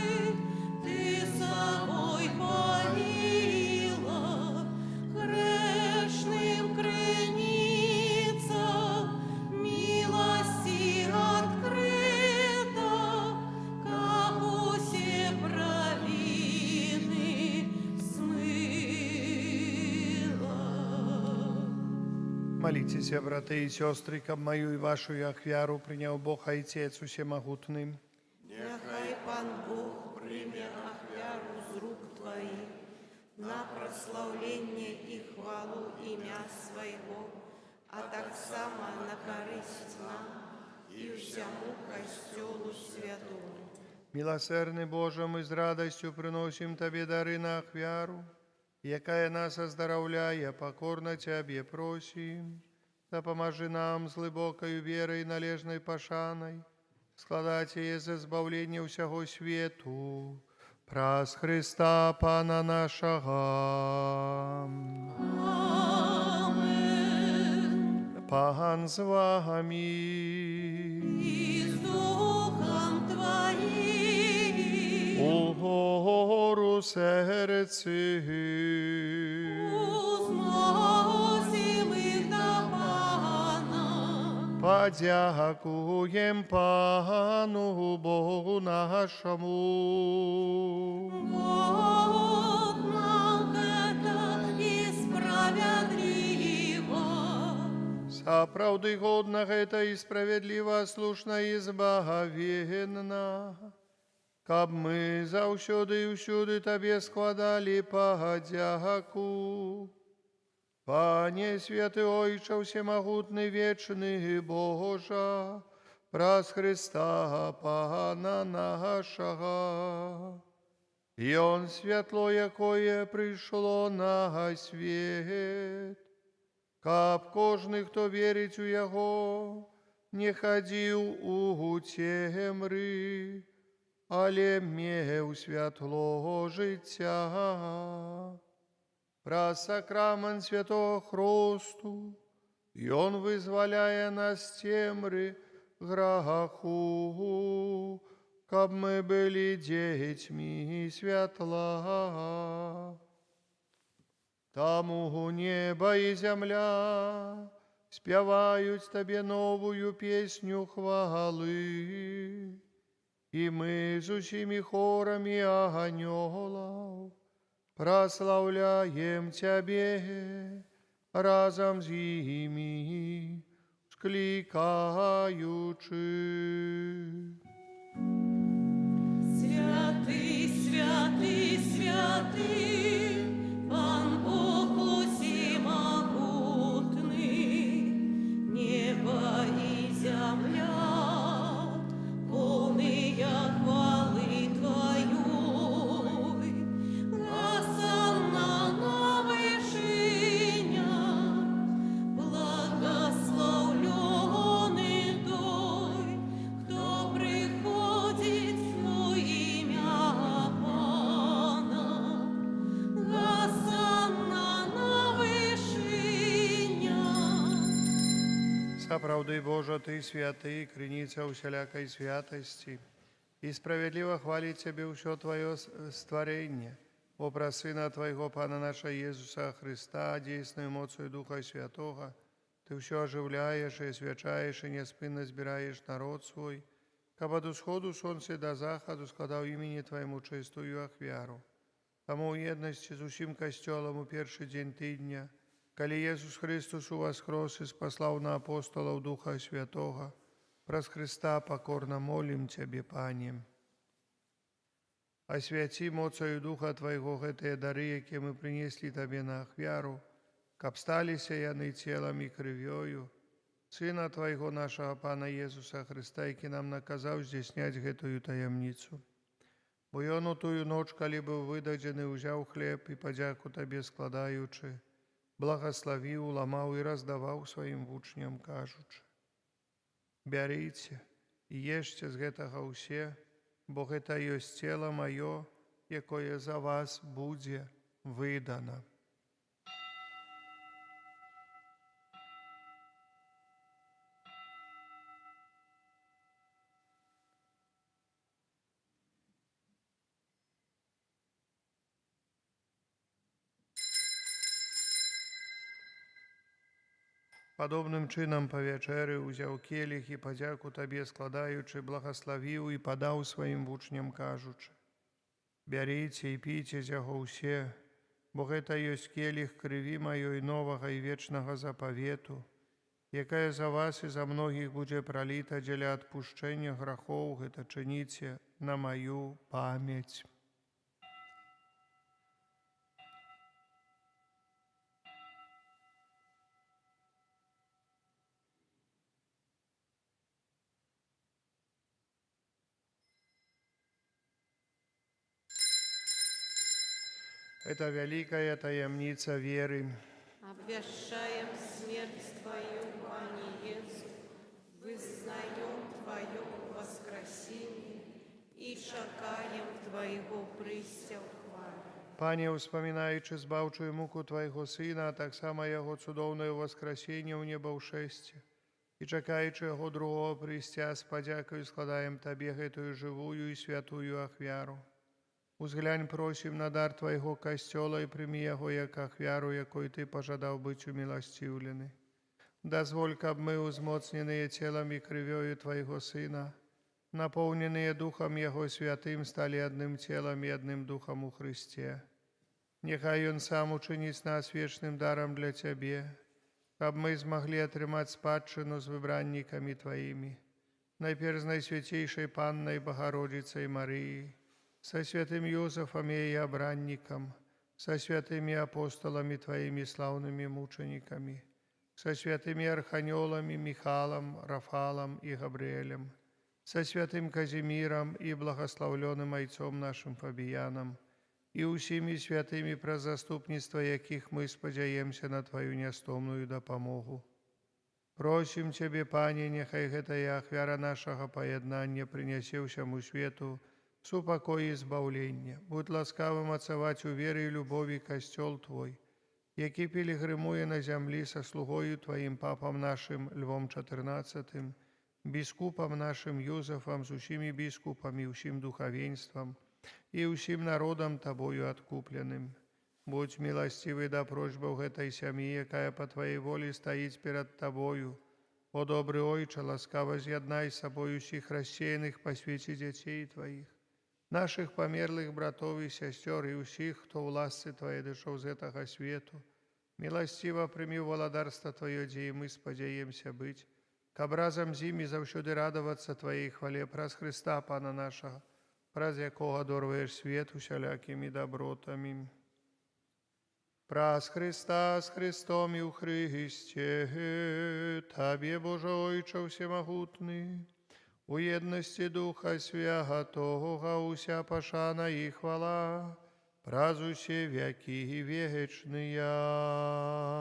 Ты сабой паіла, грэшным крыніца, міласці адкрыта, каб усе правіны змыла. Маліцеся, браты і сёстры, каб маю і вашу ахвяру прыняў Бог Айцец Усемагутны. Няхай Пан Бог прыме ахвяру з рук Тваіх на праслаўленне і хвалу імя Свайго, а таксама на карысць нам і ўсяму Касцёлу святому. Міласэрны Божа, мы з радасцю прыносім Табе дары на ахвяру, якая нас аздараўляе, пакорна Цябе просім. Дапамажы нам з глыбокаю верай і належнай пашанай складаць яе за збаўленне ўсяго свету. Праз Хрыста Пана нашага. Пан з вамі. І з духам Тваім. Угору сэрцы. Узносім іх да Пана. Падзякуем Пану Богу нашаму. Годна гэта і справядліва. Сапраўды годна гэта і справядліва, слушна і збавенна, каб мы заўсёды і ўсюды Табе складалі падзяку. Пане святы Ойча ўсемагутны, вечны Божа, праз Хрыста Пана нашага. Ён святло, якое прыйшло на свет, каб кожны, хто верыць у Яго, не хадзіў у цемры, але меў святло жыцця. Праз сакрамент святого хросту Ён вызваляе нас з цемры граху, каб мы былі дзецьмі святла. Таму неба і зямля спяваюць Табе новую песню хвалы, і мы з усімі хорамі анёлаў праслаўляем Цябе разам з імі, склікаючы. Святы, святы, святы, Пан Бог усемагутны, неба і зямля поўныя хвалы Тваёй. Гасанна на вышынях, благаслаўлёны той, хто прыходзіць у імя Пана. Гасанна на вышынях. Сапраўды, Божа, Ты святы, крыніца ўсялякай святасці, і справядліва хваліць Цябе ўсё Тваё стварэнне, бо праз Сына Твайго, Пана нашага Езуса Хрыста, дзейснаю моцаю Духа Святога, Ты ўсё ажыўляеш і асвячаеш і няспынна збіраеш народ свой, каб ад усходу сонца да захаду складаў імені Твайму чыстую ахвяру. Таму ў еднасці з усім Касцёлам у першы дзень тыдня, калі Езус Хрыстус уваскрос і спаслаў на апосталаў Духа Святога, праз Хрыста пакорна молім Цябе, Пане. Асвяці моцаю Духа Твайго гэтыя дары, якія мы прынеслі Табе на ахвяру, каб сталіся яны целам і крывёю Сына Твайго, нашага Пана Езуса Хрыста, які нам наказаў здзяйсняць гэтую таямніцу. Бо Ён у тую ноч, калі быў выдадзены, узяў хлеб і, падзяку Табе складаючы, благаславіў, ламаў і раздаваў сваім вучням, кажучы: Бярыце і ешце з гэтага ўсе, бо гэта ёсць цела маё, якое за вас будзе выдана. Падобным чынам па вячэры ўзяў келіх і, падзяку Табе складаючы, благаславіў і падаў сваім вучням, кажучы: Бярыце і піце з яго ўсе, бо гэта ёсць келіх крыві маёй новага і вечнага запавету, якая за вас і за многіх будзе праліта дзеля адпушчэння грахоў, гэта чыніце на маю памяць. Это вялікая таямніца веры. Обвящаем смерть Твою, Прызнаём Тваё ўваскрасенне і чакаем Твайго прыйсця ў хвале. Пане, успамінаючы збаўчую муку Твайго Сына, а таксама Яго цудоўнае ўваскрасенне ўнебаўшэсце, і чакаючы Яго другога прыйсця, з падзякаю складаем Табе гэтую жывую і святую ахвяру. Узглянь, просім, на дар Твайго Касцёла і прымі яго як ахвяру, якой Ты пажадаў быць уміласціўлены. Дазволь, каб мы, узмоцненыя Целам і Крывёю Твайго Сына, напоўненыя Духам Яго Святым, сталі адным Целам і адным Духам у Хрысце. Няхай Ён сам учыніць нас вечным дарам для Цябе, каб мы змаглі атрымаць спадчыну з выбраннікамі Тваімі, найперш з Найсвяцейшай Паннай Багародзіцай Марыяй, са святым Юзафам, яе абраннікам, са святымі апосталамі Тваімі, слаўнымі мучанікамі, са святымі арханёламі Міхалам, Рафалам і Габрыэлем, са святым Казімірам і благаслаўлёным айцом нашым Фабіянам, і ўсімі святымі, праз заступніцтва якіх мы спадзяемся на Тваю нястомную дапамогу. Просім Цябе, Пане, няхай гэтая ахвяра нашага паяднання прынясе ўсяму свету супакой і збаўленне. Будзь ласкавы мацаваць у веры і любові Касцёл Твой, які пілігрымуе на зямлі са слугою Тваім папам нашым Львом XIV, біскупам нашым Юзафам, з усімі біскупамі, усім духавенствам і ўсім народам, Табою адкупленым. Будзь міласцівы да просьбаў гэтай сям'і, якая па Тваёй волі стаіць перад Табою. О добры Ойча, ласкава з'яднай з сабой усіх рассеяных па свеце дзяцей Тваіх, нашых памерлых братоў і сясцёр і ўсіх, хто ў ласцы Тваёй адышоў з гэтага свету. Міласціва прымі ў валадарства Тваё, дзе і мы спадзяемся быць, каб разам з імі заўсёды радавацца Тваёй хвале праз Хрыста Пана нашага, праз якога адорваеш свет усялякімі дабротамі. Праз Хрыста, з Хрыстом і ў Хрысце, Табе, Божа Ойча ўсемагутны, у еднасці Духа Святога ўся пашана і хвала, праз усе вякі вечныя.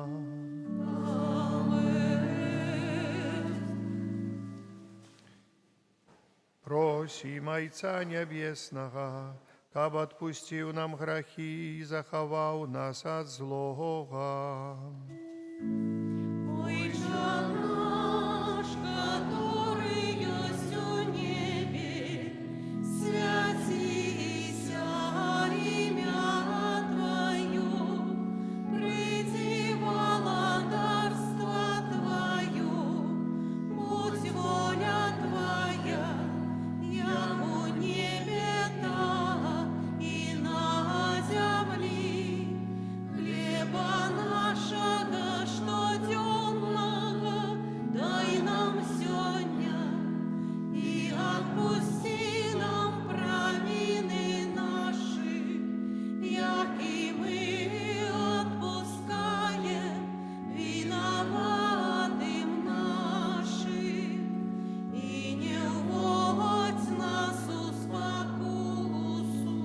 Амэн. Просім Айца Нябеснага, каб адпусціў нам грахі і захаваў нас ад злога. Ойча наш, каторы ёсць у небе, свяціся імя Тваё, прыйдзі валадарства Тваё, будзь воля Твая, як у небе, так і на зямлі. Хлеба нашага штодзённага дай нам сёння, і адпусці нам правіны нашы, як і мы адпускаем вінаватым нашым. І не ўводзь нас у спакусу,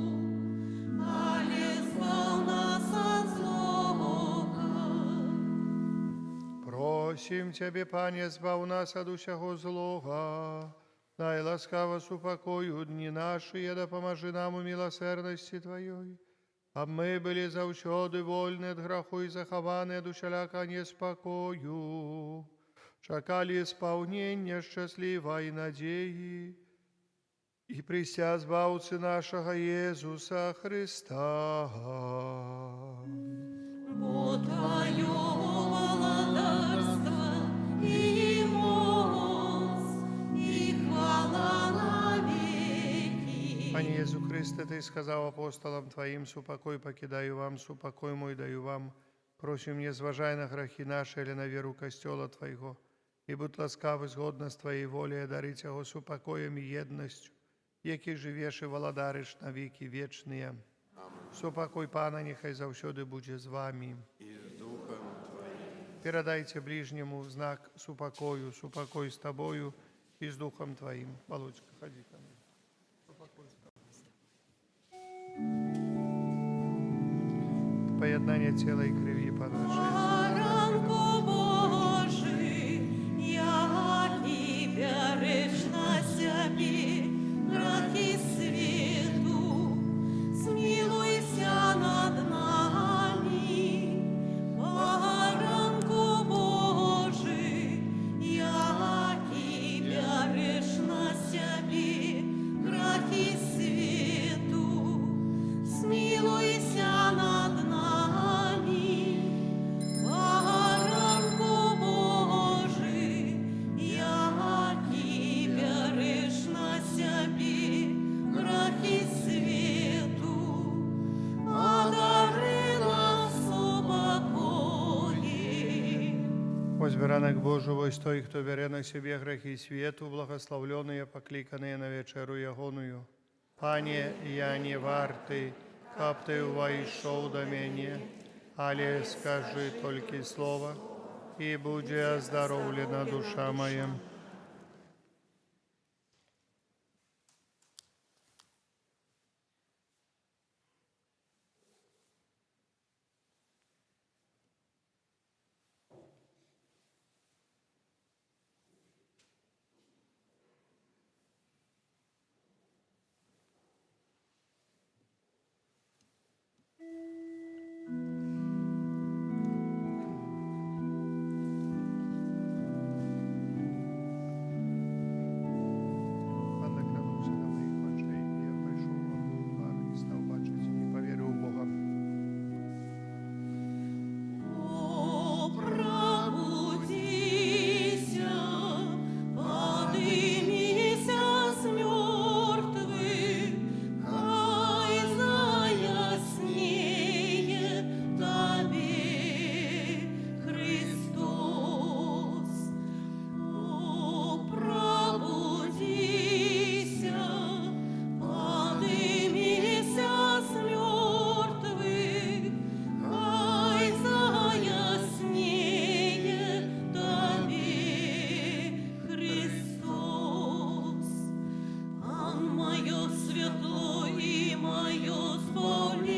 але збаў нас ад злога. Просім Цябе, Пане, збаў нас ад усяго злога. Дай ласкава супакой у дні нашы, дапамажы нам у міласэрнасці Тваёй. Каб мы былі заўсёды вольны ад граху і захаваны ад усялякага неспакою. Чакалі спаўнення шчаслівай надзеі і прыйсця Збаўцы нашага Езуса Хрыста. Бо Тваё валадарства і моц, і хвала навекі. Пане Езу Хрысце, Ты сказаў апосталам Тваім: «Супакой пакідаю вам, супакой мой даю вам». Просім, не зважай на грахі нашы, але на веру Касцёла Твайго. І будзь ласкавы згодна з Тваёй воляй адарыць яго супакоем і еднасцю, які жывеш і валадарыш на векі вечныя. Супакой Пана няхай заўсёды будзе з вамі. І з духам Тваім. Перадайце бліжняму знак супакою, супакой з табою і з духам тваім. Валодзька, хадзі ка мне. Супакой з табою. Паяднанне Цела і Крыві Пана нашага Езуса. Баранку Божы, які бярэш Вось Баранак Божы, вось той, хто бярэ на сябе грахі свету, благаслаўлёныя, пакліканыя на вячэру Ягоную. Пане, я не варты, каб Ты ўвайшоў да мяне, але скажы толькі слова, і будзе аздароўлена душа мая. Пан дакрануўся да маіх вачэй, і я пайшоў у твар і стаў бачыць, і паверыў у Бога. О, прабудзіся, падыміся з мёртвых, хай заяснее табе Хрыстос. О, прабудзіся, падыміся з мёртвых, хай заяснее табе Хрыстос. Пан маё святло і маё збаўленне,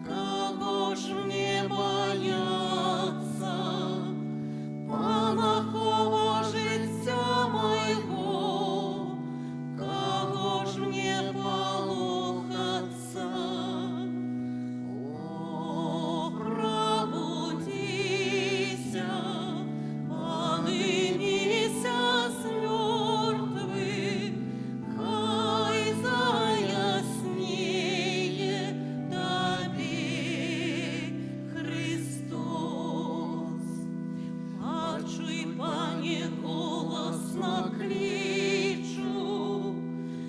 каго ж мне баяцца? Пан ахова жыцця майго, каго ж мне палохацца? О, прабудзіся, падыміся з мёртвых, хай заяснее табе Хрыстос. Пачуй, Пане, голасна клічу,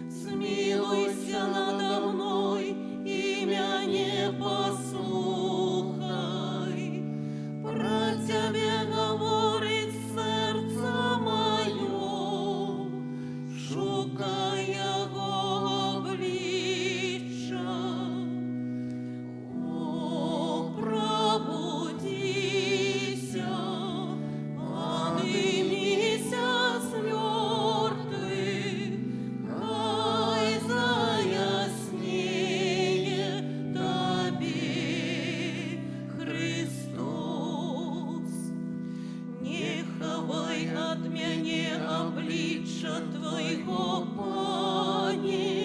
змілуйся нада мной і мяне паслухай. Пра Цябе гаворыць сэрца маё, шукай Яго аблічча. О, прабудзіся, падыміся з мёртвых, хай заяснее табе Хрыстос. Не хавай ад мяне аблічча Твайго, Пане,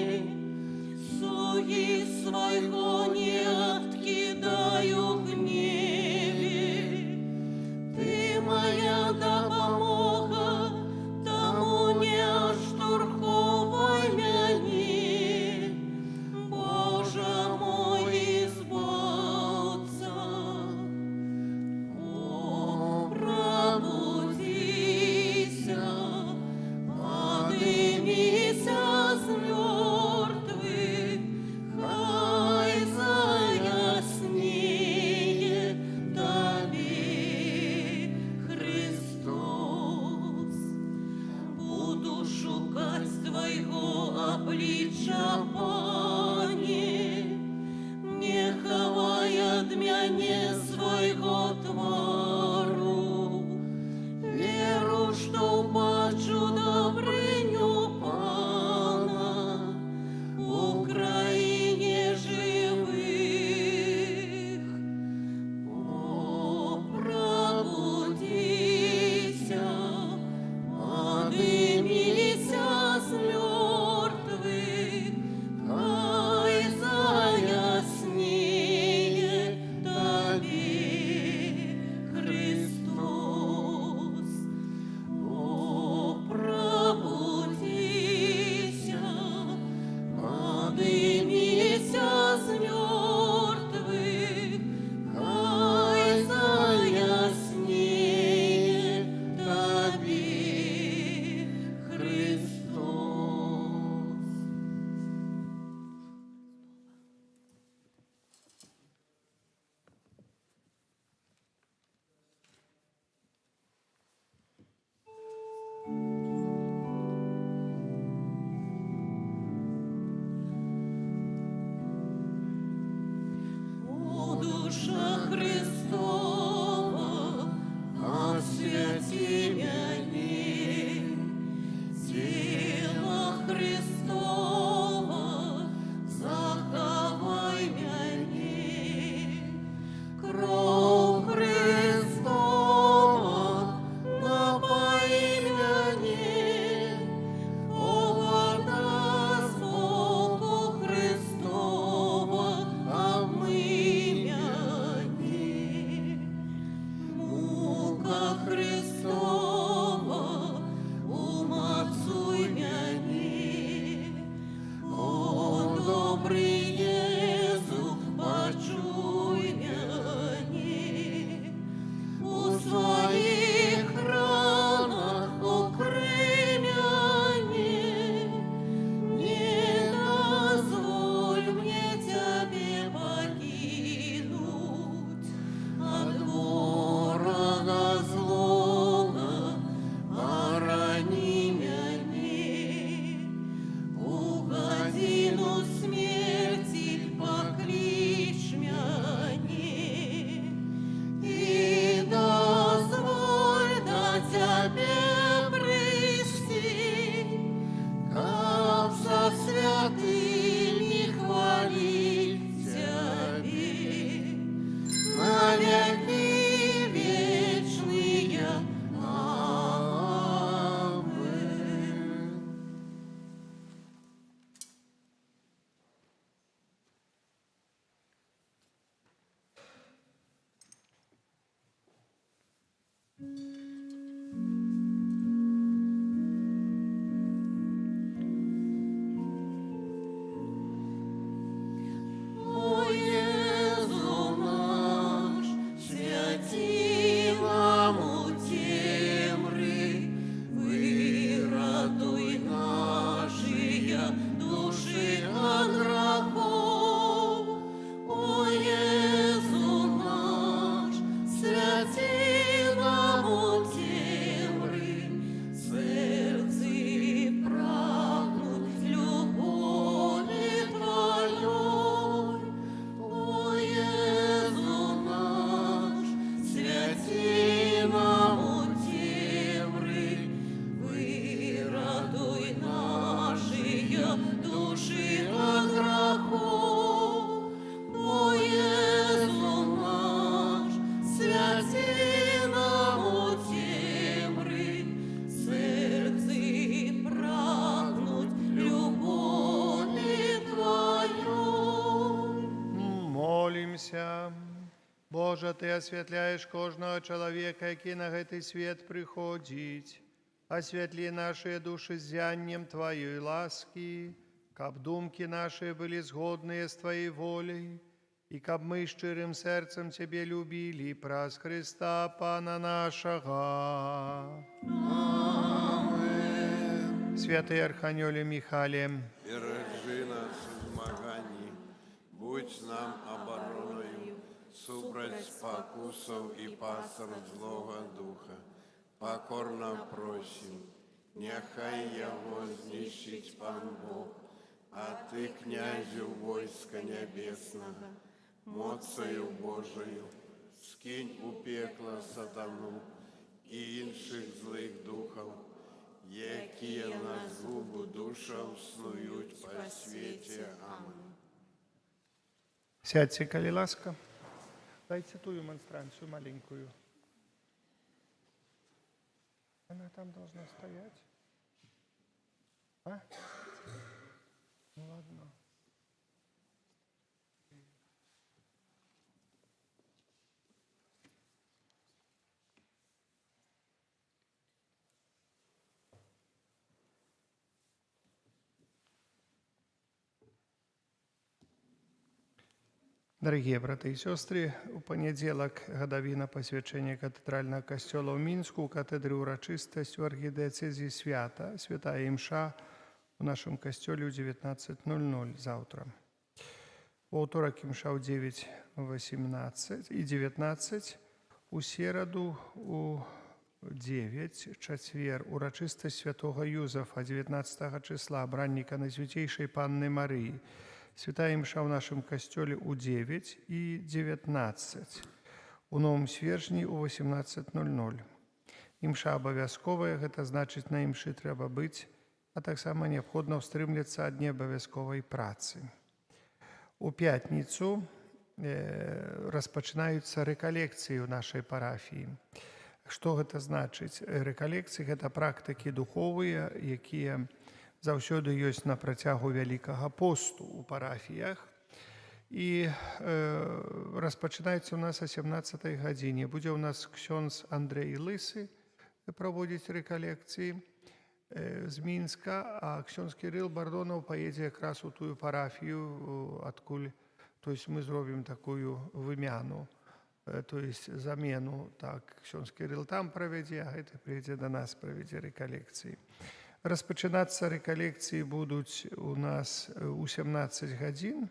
слугі свайго не адкідай у гневе. Ты мая дапамога, таму не адштурхоўвай мяне, Божа мой Збаўца. О, прабудзіся, падыміся з мёртвых, хай заяснее табе Хрыстос. Буду шукаць Твайго аблічча, Пане, не хавай ад мяне свайго твару. Веру, што ўбачу дабрыню Пана у краіне жывых. О, прабудзіся, падыміся з мёртвых, душы ад грахоў, бо Езу наш, свяці нам у цемры, сэрцы прагнуць любові Тваёй. Молімся. Божа, Ты асвятляеш кожнага чалавека, які на гэты свет прыходзіць. Асвятлі нашыя душы ззяннем Тваёй ласкі, каб думкі нашыя былі згодныя з Тваёй воляй, і каб мы шчырым сэрцам Цябе любілі праз Хрыста Пана нашага. Святы Арханёле Міхале, Беражы нас у змаганні, будзь нам абаронаю супраць спакусаў і пастак злога духа. Пакорна просім, няхай яго знішчыць Пан Бог, а ты, князю войска нябеснага, моцаю Божаю, скінь у пекла сатану і іншых злых духаў, якія на згубу душаў снуюць па свеце. Амэн. Сядзьце, калі ласка. Дайце тую манстранцыю маленькую. Она там должна стоять. А? Ну ладно. Дарагія браты і сёстры, у панядзелак гадавіна пасвячэння катэдральнага касцёла ў Мінску, у катэдры ўрачыстасць, у архідыяцэзіі свята, святая імша у нашым касцёле ў 19:00 заўтра. У аўторак імша ў 9:18 і 19, у сераду у 9, чацвер урачыстасць святога Юзафа 19 числа, абранніка Найсвяцейшай Панны Марыі. Святая імша ў нашым касцёле ў 9 і 19. У Новым Свержні ў 18:00. Імша абавязковая, гэта значыць, на імшы трэба быць, а таксама неабходна ўстрымлівацца ад неабавязковай працы. У пятніцу распачынаюцца рэкалекцыі ў нашай парафіі. Што гэта значыць? Рэкалекцыі – гэта практыкі духовыя, якія заўсёды ёсць на працягу Вялікага посту ў парафіях. І распачынаецца ў нас о 17 гадзіне. Будзе ў нас ксёндз Андрэй Лысы праводзіць рэкалекцыі з Мінска, а ксёндз Кірыл Бардонаў паедзе якраз у тую парафію, адкуль, то есть мы зробім такую вымяну, то есть замену, так, ксёндз Кірыл там правядзе, а гэты прыйдзе да нас, правядзе рэкалекцыі. Распачынацца рэкалекцыі будуць у нас у 17 гадзін.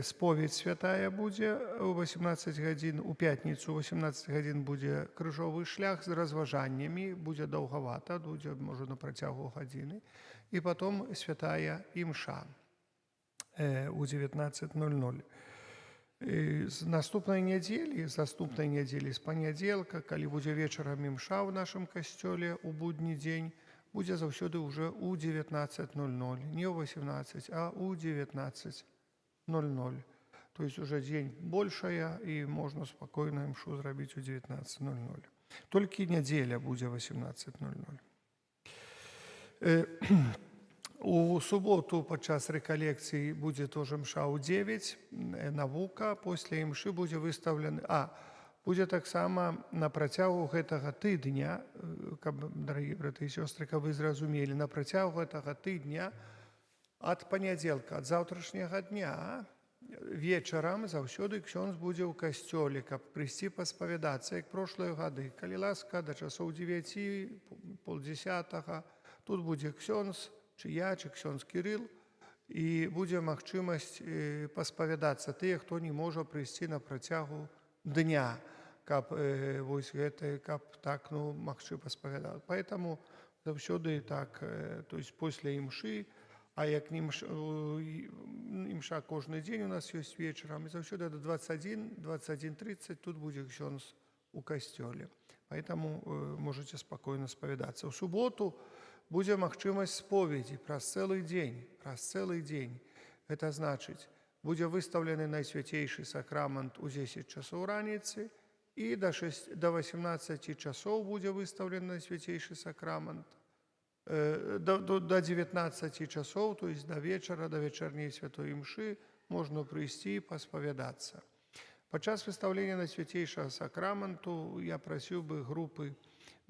Споведь святая будзе ў 18 гадзін, у пятніцу ў 18 гадзін будзе крыжовы шлях з разважаннямі, будзе даўгавата, будзе, можа, на працягу гадзіны. І потом святая імша у 19:00. З наступнай нядзелі, з панядзелка, калі будзе вечарам імша ў нашым касцёле у будні дзень, будзе заўсёды ўжо ў 19:00, не ў 18, а ў 19:00. То есть уже дзень большая, і можна спакойна імшу зрабіць у 19:00. Толькі нядзеля будзе 18:00. У суботу падчас рэкалекцыі будзе тоже імша ў 9, навука, после імшы будзе выстаўлены. Будзе таксама на працягу гэтага тыдня, каб, дарагія браты і сёстры, каб вы зразумелі, на працягу гэтага тыдня ад панядзелка, ад заўтрашняга дня, вечарам заўсёды ксёндз будзе ў касцёле, каб прыйсці паспавядацца, як прошлыя гады. Калі ласка, да часоў 9, 9:30, тут будзе ксёндз, чы я, чы ксёндз Кірыл, і будзе магчымасць паспавядацца тыя, хто не можа прыйсці на працягу дня, каб вось гэта, каб так, ну, магчы паспавядаць. Поэтому заўсёды так, то есть после імшы, а як не імша кожны дзень у нас ёсць вечарам, і заўсёды да 21, 21:30 тут будзе ксёндз у касцёле. Поэтому можете спокойно спавядацца. У суботу будзе імша у 9, Будзе магчымасць споведзі праз цэлы дзень, праз цэлы дзень. Гэта значыць, будзе выстаўлены Найсвяцейшы Сакрамант у 10 часоў раніцы, і да 6, до 18 часоў будзе выстаўлены Найсвяцейшы Сакрамант. До 19 часоў, то есть до вечара, до вечарняй святой імшы можна прыйсці і паспавядацца. Падчас выстаўлення Найсвяцейшага Сакраманту я прасіў бы групы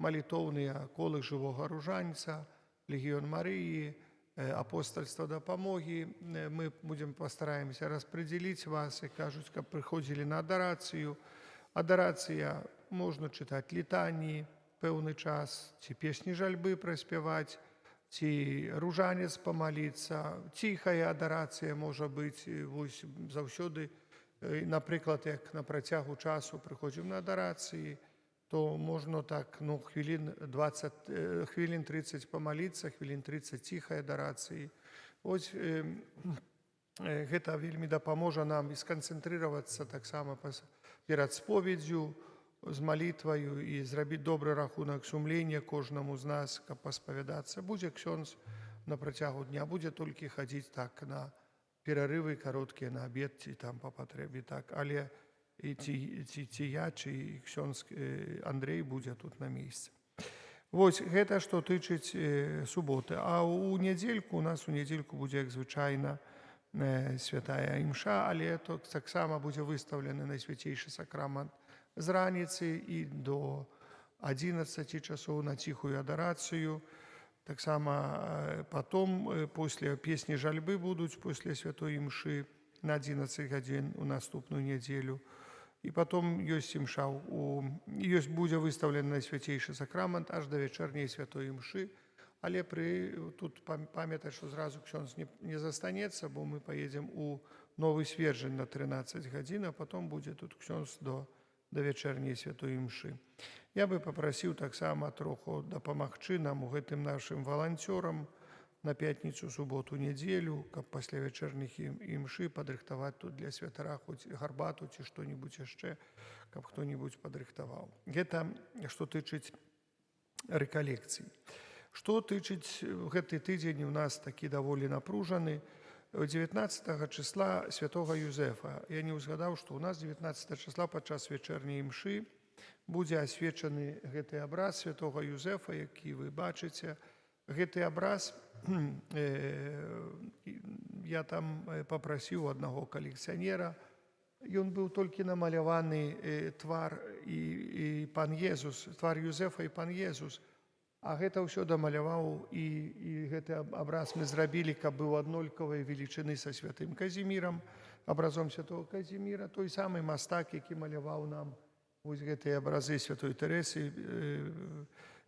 малітоўныя: Колы жывога ружанца, Легіён Марыі, Апостальства дапамогі. Мы будзем пастараемся распределить вас і кажуць, каб прыходзілі на адарацыю. Адарацыя, можна чытаць літаніі пэўны час, ці песні жальбы праспяваць, ці ружанец памаліцца. Ціхая адарацыя можа быць, вось заўсёды, напрыклад, як на працягу часу прыходзім на адарацыі, то можна так, ну, хвілін 20, хвілін 30 памаліцца, хвілін 30 ціхай адарацыі. Ось гэта вельмі дапаможа нам і сканцэнтрыравацца таксама перад споведдзю з малітваю і зрабіць добры рахунак сумлення кожнаму з нас, каб паспавядацца. Будзе ксёндз на працягу дня, будзе толькі хадзіць так на перарывы кароткія, на абед ці там па патрэбе так, але і ці я, ці ксёндз Андрей будзе тут на месцы. Вось гэта што тычыць суботы. А ў нядзельку, у нас у нядзельку будзе, як звычайна, святая імша, але то таксама будзе выстаўлены Найсвяцейшы Сакрамант з раніцы і до 11 часоў на ціхую адарацыю. Таксама потом после песні жальбы будуць после святой імшы на 11 гадзін у наступную нядзелю. І потом ёсць імша у ёсць, будзе выстаўлены Найсвяцейшы Сакрамант аж да вячэрняй святой імшы. Але тут памятаць, што зразу ксёндз не застанецца, бо мы паедзем у Новы Свержань на 13 гадзін, а потом будзе тут ксёндз да вячэрняй святой імшы. Я бы папрасіў таксама троху дапамагчы нам у гэтым нашым валанцёрам на пятніцу, суботу, нядзелю, каб пасля вячэрніх імшы падрыхтаваць тут для святара хоць гарбату ці што-нибудь яшчэ, каб хто-нибудь падрыхтаваў. Гэта што тычыць рэкалекцый. Што тычыць, гэты тыдзень у нас такі даволі напружаны. 19 числа святого Юзефа. Я не ўзгадаў, што ў нас 19 числа падчас вячэрняй імшы будзе асвечаны гэты абраз святого Юзефа, які вы бачыце. Гэты абраз я там папрасіў аднаго калекцыянера. Ён быў толькі намаляваны твар і пан Езус, твар Юзефа і пан Езус. А гэта ўсё дамаляваў і гэты абраз мы зрабілі, каб быў аднолькавай велічыны са святым Казімірам, абразом святого Казіміра, той самы мастак, які маляваў нам вось гэтыя абразы святой Тэрэсы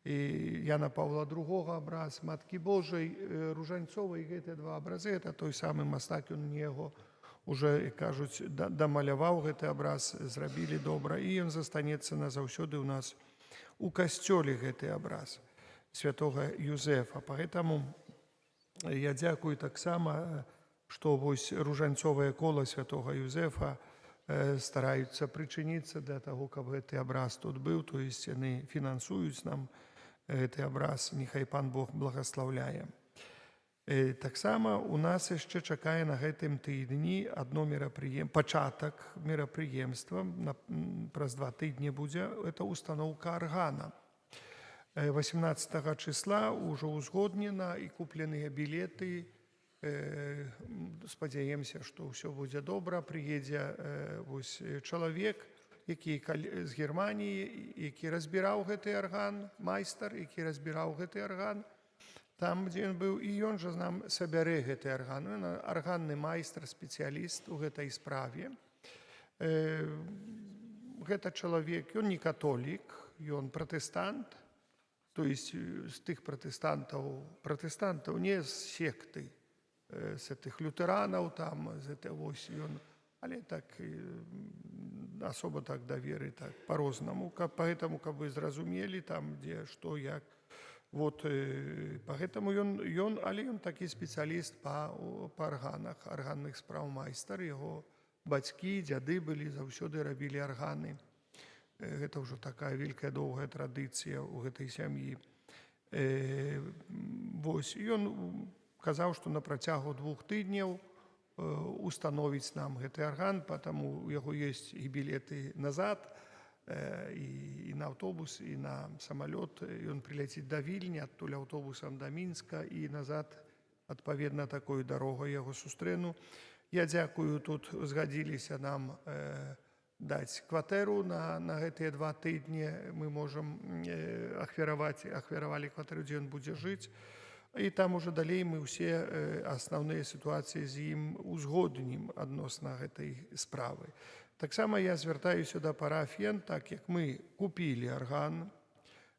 і Яна Павла II, абраз Маткі Божай ружанцовай, гэтыя два абразы, это той самы мастак, ён мне яго уже, як кажуць, дамаляваў гэты абраз, зрабілі добра, і ён застанецца назаўсёды ў нас у касцёле, гэты абраз святого Юзефа. Поэтому я дзякую таксама, што вось ружанцовае кола святого Юзефа стараюцца прычыніцца для таго, каб гэты абраз тут быў, то есть яны фінансуюць нам гэты абраз, нехай пан Бог благаслаўляе. Таксама у нас яшчэ чакае на гэтым тыдні адно пачатак мерапрыемства, праз 2 тыдні будзе, это установка аргана. 18 числа ўжо ўзгоднена і купленыя білеты. Спадзяемся, што ўсё будзе добра. Прыедзе вось чалавек, які з Германіі, які разбіраў гэты арган, майстар, які разбіраў гэты арган, там, дзе ён быў, і ён жа нам сабярэ гэты арган. Ён арганны майстар, спецыяліст у гэтай справе. Гэта чалавек, ён не католік, ён пратэстант, то есть з тых пратэстантаў, не з секты, з гэтых лютэранаў там, з этой, вось ён, але так особо так да веры так по-рознаму, поэтому каб вы зразумелі там, дзе што як. Вот, поэтому ён, але ён такі спецыяліст па арганах, арганных спраў майстар, яго бацькі, дзяды былі, заўсёды рабілі арганы. Гэта ўжо такая вялікая доўгая традыцыя ў гэтай сям'і. Вось ён казаў, што на працягу 2 тыдняў установіць нам гэты арган, потому у яго есть і білеты назад, і на аўтобус, і на самалёт. Ён прыляціць да Вільні, адтуль аўтобусам да Мінска і назад, адпаведна, такой дарогай яго сустрэну. Я дзякую, тут згадзіліся нам даць кватэру на гэтыя 2 тыдні. Мы можам ахвяраваць, ахвяравалі кватэру, дзе ён будзе жыць. І там уже далей мы ўсе асноўныя сітуацыі з ім узгоднім адносна гэтай справы. Таксама я звяртаюся да парафіян, так як мы купілі арган,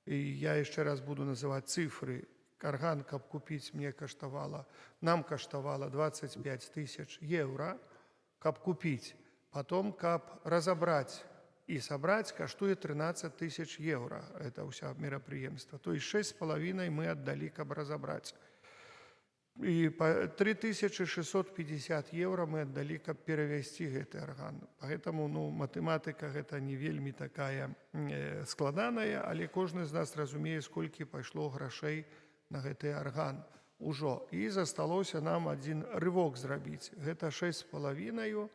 і я яшчэ раз буду называць цифры. Арган, каб купіць, мне каштавала, нам каштавала 25 тысяч еўра, каб купіць. Потом, каб разабраць і сабраць, каштуе 13 тысяч еўра. Это ўся мерапрыемства. То есть 6,5 мы аддалі, каб разабраць. І па 3650 еўра мы аддалі, каб перавесці гэты арган. Поэтому, ну, матэматыка гэта не вельмі такая складаная, але кожны з нас разумее, сколькі пайшло грашэй на гэты арган ужо. І засталося нам адзін рывок зрабіць. Гэта 6,5,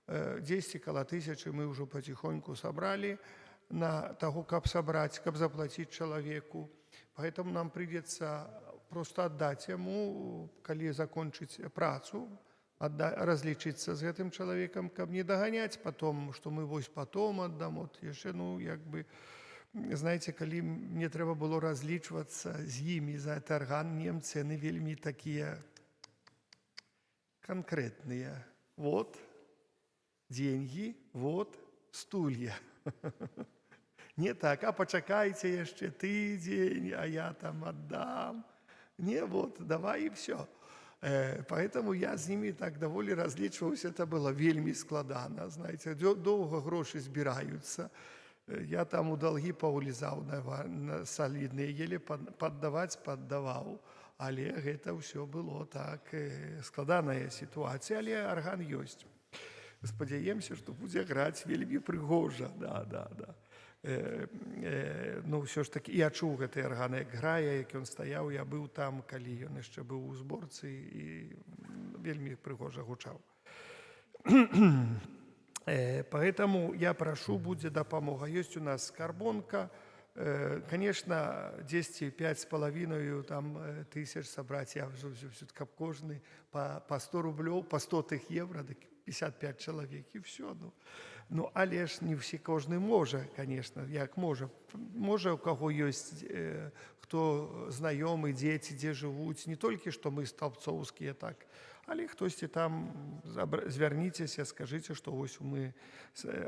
10 кала тысячы мы ўжо паціхоньку сабралі на таго, каб сабраць, каб заплаціць чалавеку. Поэтому нам придется просто аддаць яму, калі закончыць працу, разлічыцца з гэтым чалавекам, каб не даганяць потом, што мы вось потом аддам, вот яшчэ, ну, як бы, знаете, калі мне трэба было разлічвацца з імі за гэты арган, немцы, яны вельмі такія канкрэтныя. Вот деньги, вот стулья. Не так, а пачакайце яшчэ тыдзень, а я там аддам. Не, вот, давай и все. Поэтому я з ними так даволі разлічваўся, это было вельмі складана, знаете, доўга грошы збіраюцца. Я там у долги паўлізаў на салідныя, еле паддаваць паддаваў. Але гэта ўсё было так, складаная сітуацыя, але арган ёсць. Спадзяемся, што будзе граць вельмі прыгожа. Да. Ну, ўсё ж такі я чуў гэты арган, як грае, як ён стаяў, я быў там, калі ён яшчэ быў у зборцы, і вельмі прыгожа гучаў. Поэтому я прашу, будзе дапамога. Ёсць у нас скарбонка. Конечно, 10 5,5 там тысяч сабраць, я ўжо ўсё, каб кожны па 100 рублёў, па 100 тых евро, дык 55 чалавек, і все. Ну, але ж не ўсе, кожны можа, конечно, як можа. Можа, у каго ёсць хто знаёмы, дзеці, дзе жывуць, не толькі што мы столбцоўскія так, але хтосьці там звярніцеся, скажыце, што вось мы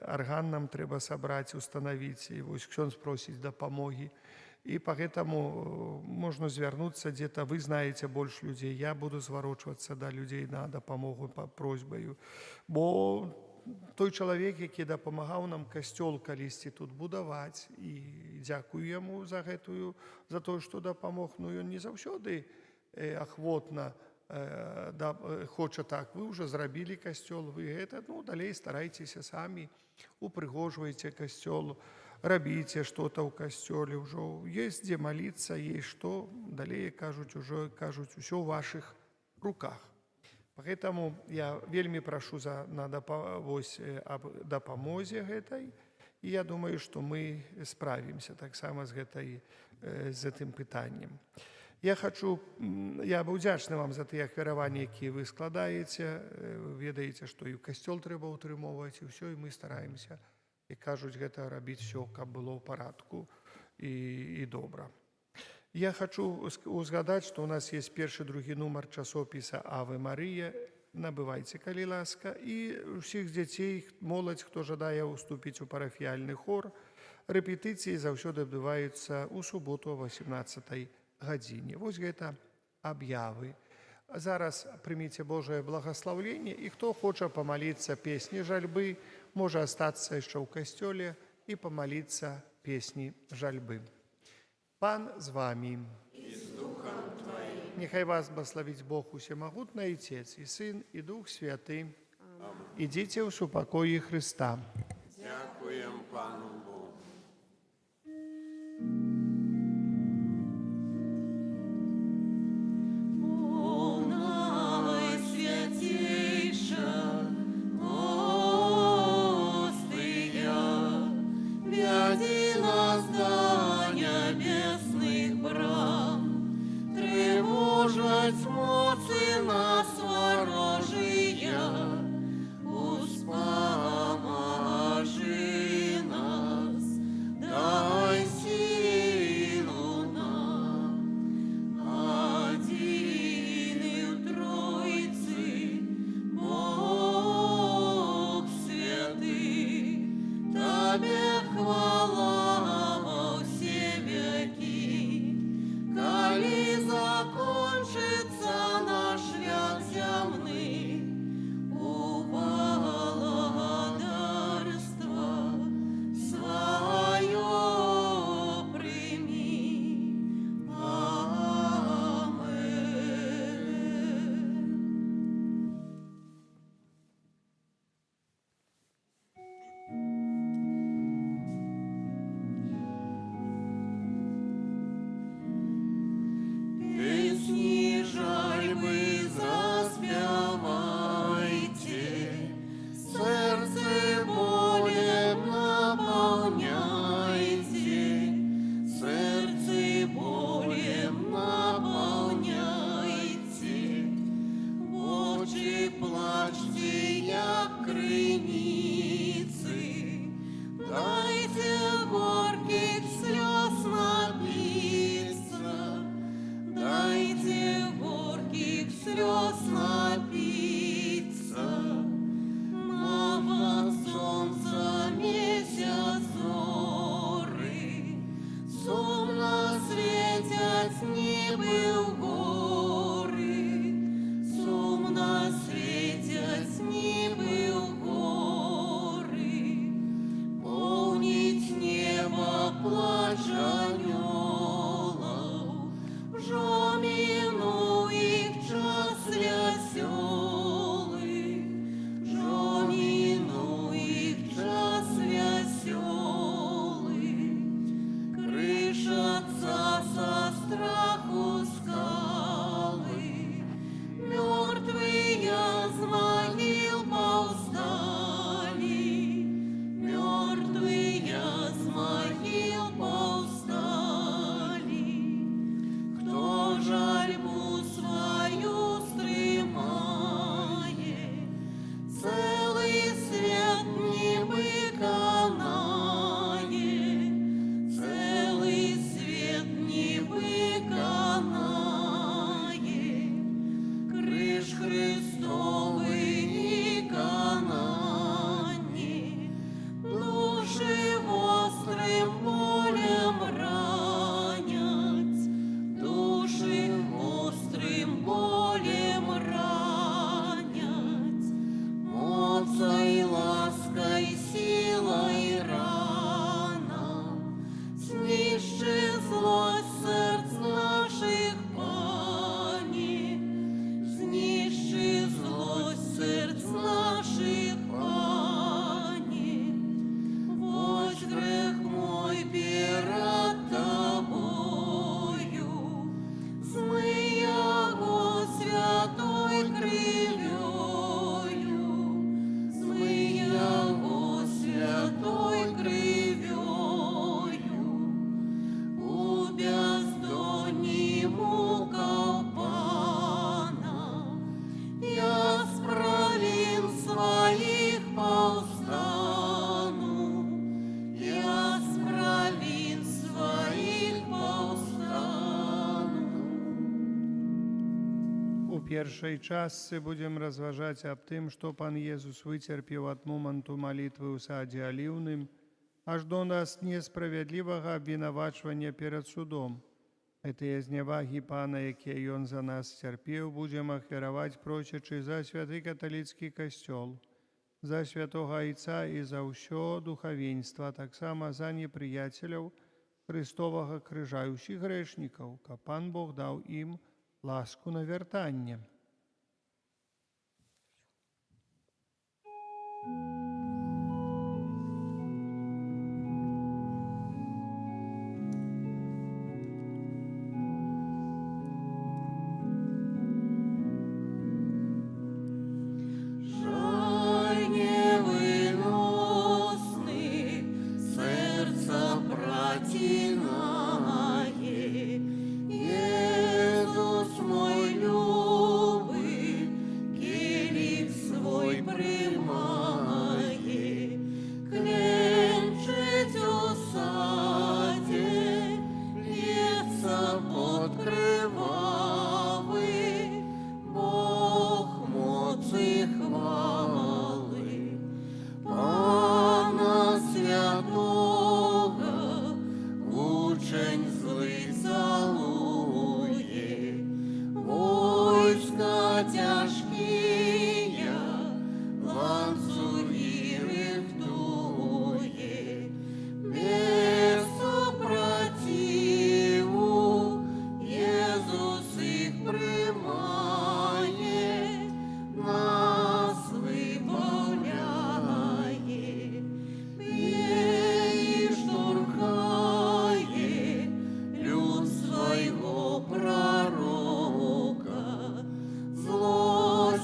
арган нам трэба сабраць, устанавіць, і вось ксёндз просіць дапамогі. І поэтому можна звярнуцца где-то, вы знаете больш людзей, я буду зварочвацца да людзей на дапамогу па просьбаю. Бо той чалавек, які дапамагаў нам касцёл калісьці тут будаваць, і дзякую яму за гэтую, за тое, што дапамог, ну, ён не заўсёды ахвотна да, хоча так, вы ўжо зрабілі касцёл, вы гэта, ну, далей старайцеся самі, упрыгожвайце касцёл, рабіце что-то ў касцёле, ўжо есть дзе маліцца, есть што, далей, кажуць, ужо, кажуць, усё ў вашых руках. Поэтому я вельмі прашу за на вось, аб дапамозе гэтай, і я думаю, што мы справімся таксама з гэтым пытаннем. Я хочу, я быў удзячны вам за тыя ахвяраванні, якія вы складаеце. Вы ведаеце, што і ў касцёл трэба ўтрымоўваць, і ўсё, і мы стараемся, і кажуць, гэта рабіць всё, каб было ў парадку і добра. Я хочу узгадаць, што у нас есть першы, другі нумар часопіса «Аве Марыя». Набывайце, калі ласка, і ўсіх дзяцей, моладзь, хто жадае ўступіць у парафіяльны хор, рэпетыцыі заўсёды адбываюцца ў суботу о 18 гадзіне. Вось гэта аб'явы. Зараз прыміце Божае благаслаўленне, і хто хоча памаліцца песні жальбы, можа астацца яшчэ ў касцёле і памаліцца песні жальбы. Пан з вамі. І з духам Тваім. Няхай вас благаславіць Бог усемагутны, Айцец і Сын, і Дух Святы. Ідзіце ў супакоі Хрыста. Дзякуем Пану Богу. Плачце, як крыніцы, дайце горкіх слёз напіцца, дайце горкіх слёз напіцца. Нават сонца, месяц, зоры сумна свецяць, нібы ў горы, сумна свецяць, нібы ў горы. Поўніць неба плач анёлаў, ужо мінуў іх час вясёлы, ужо мінуў іх час вясёлы. Крышацца са страху скалы, мёртвыя з магіл паўсталі, мёртвыя з магіл паўсталі. Хто жальбу сваю стрымае, цэлы свет нібы канае, цэлы свет нібы канае. Крыж Хрыстовы і кананне душы вострым болем раняць, душы вострым болем раняць, моцай, ласкай, сілай рана, знішчы злосць сэрц нашых, Пане, знішчы злосць сэрц нашых, Пане. Вось грэх мой перад Табою, змый яго святой крывёю, змый яго святой крывёю. У бяздонні мукаў Пана я з правін сваіх паўстану, я з правін сваіх паўстану. У першай частцы будзем разважаць аб тым, што Пан Езус выцерпеў ад моманту малітвы ў садзе Аліўным аж до нас несправядлівага абвінавачвання перад судом. Гэтыя знявагі Пана, якія ён за нас цярпеў, будзем ахвяраваць, просячы за святы каталіцкі касцёл, за святога Айца і за ўсё духавенства, таксама за непрыяцеляў Хрыстовага крыжа і ўсіх грэшнікаў, каб Пан Бог даў ім ласку навяртання. Жаль невыносны сэрца працінае, Езус мой любы, келіх свой прымае, кленчыць у садзе, льецца пот крывавы, Бог моцы хвалы, Пана святога вучань злы цалуе, войска цяжкія ланцугі рыхтуе, без супраціву Езус іх прымае, нас выбаўляе, б'е і штурхае люд свайго прарока, злосць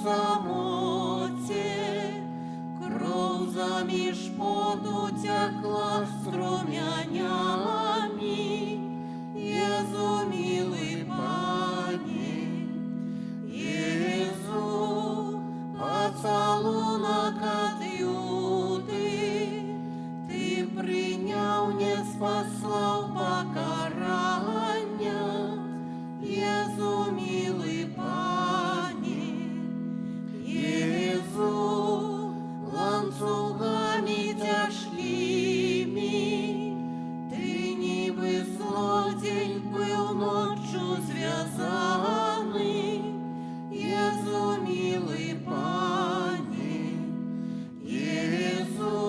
самоце, Кроў заміж поту цякла струмянямі. Езу, мілы Пане, Езу, пацалунак ад Юды, Ты прыняў, не спаслаў пакарання. Езу, мілы Пане, Езу, ланцугамі цяжкімі, Ты нібы злодзей быў ноччу звязаны. Езу, мілы Пане, Езу,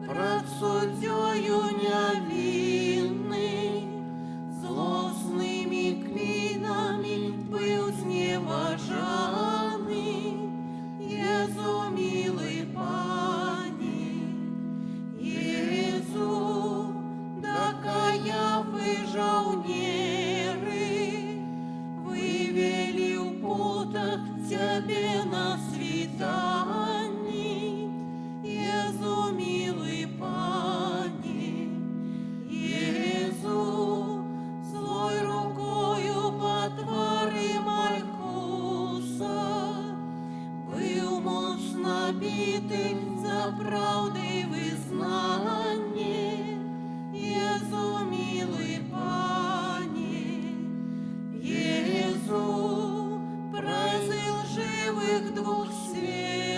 прад суддзёю нявінны, Злоснымі клінамі быў зневажаны. Езу, мілы Пане, Езу, да Каяфы жаўнеры вывелі ў путах Цябе на світанні. Езу, мілы Пане, Езу, злой рукою па твары Мальхуса, быў моцна біты за праўды вызнанне. Езу, мілы Пане, Езу, праз ілжывых двух сведкаў,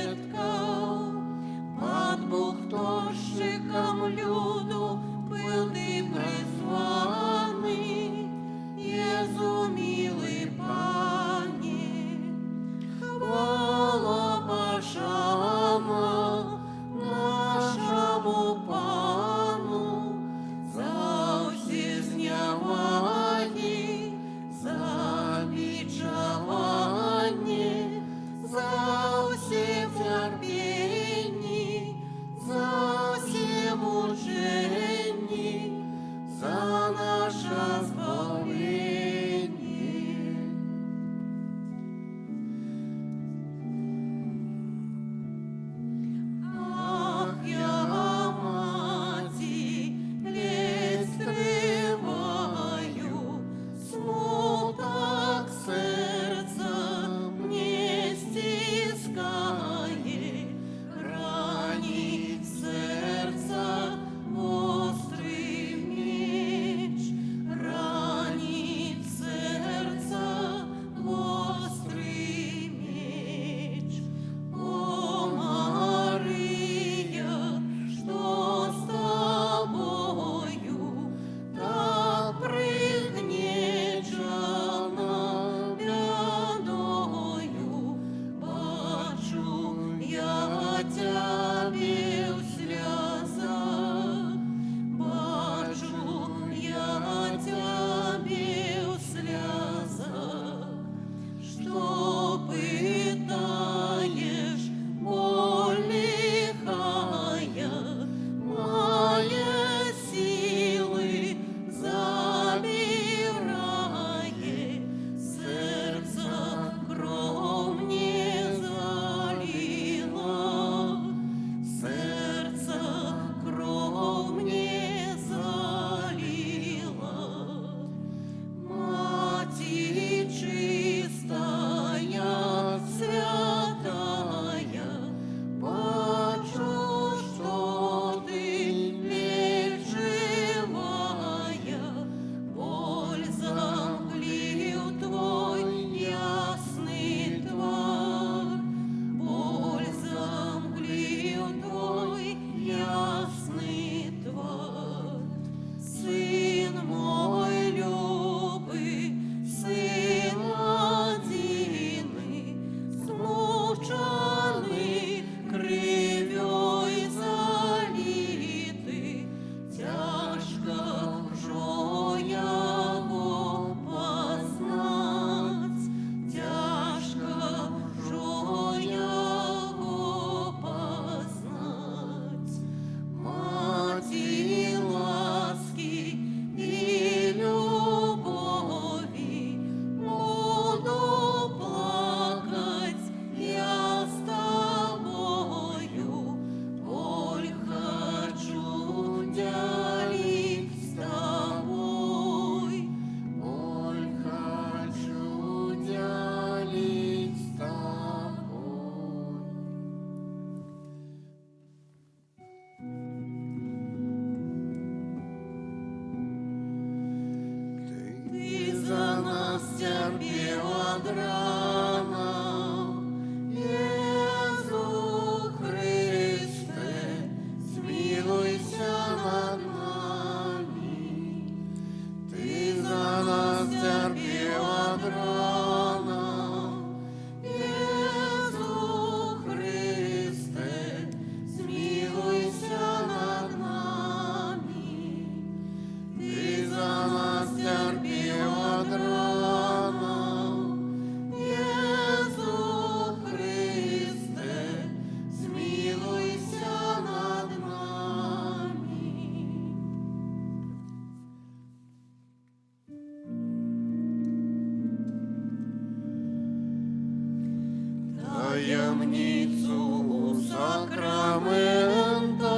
Таямніцу сакрамэнта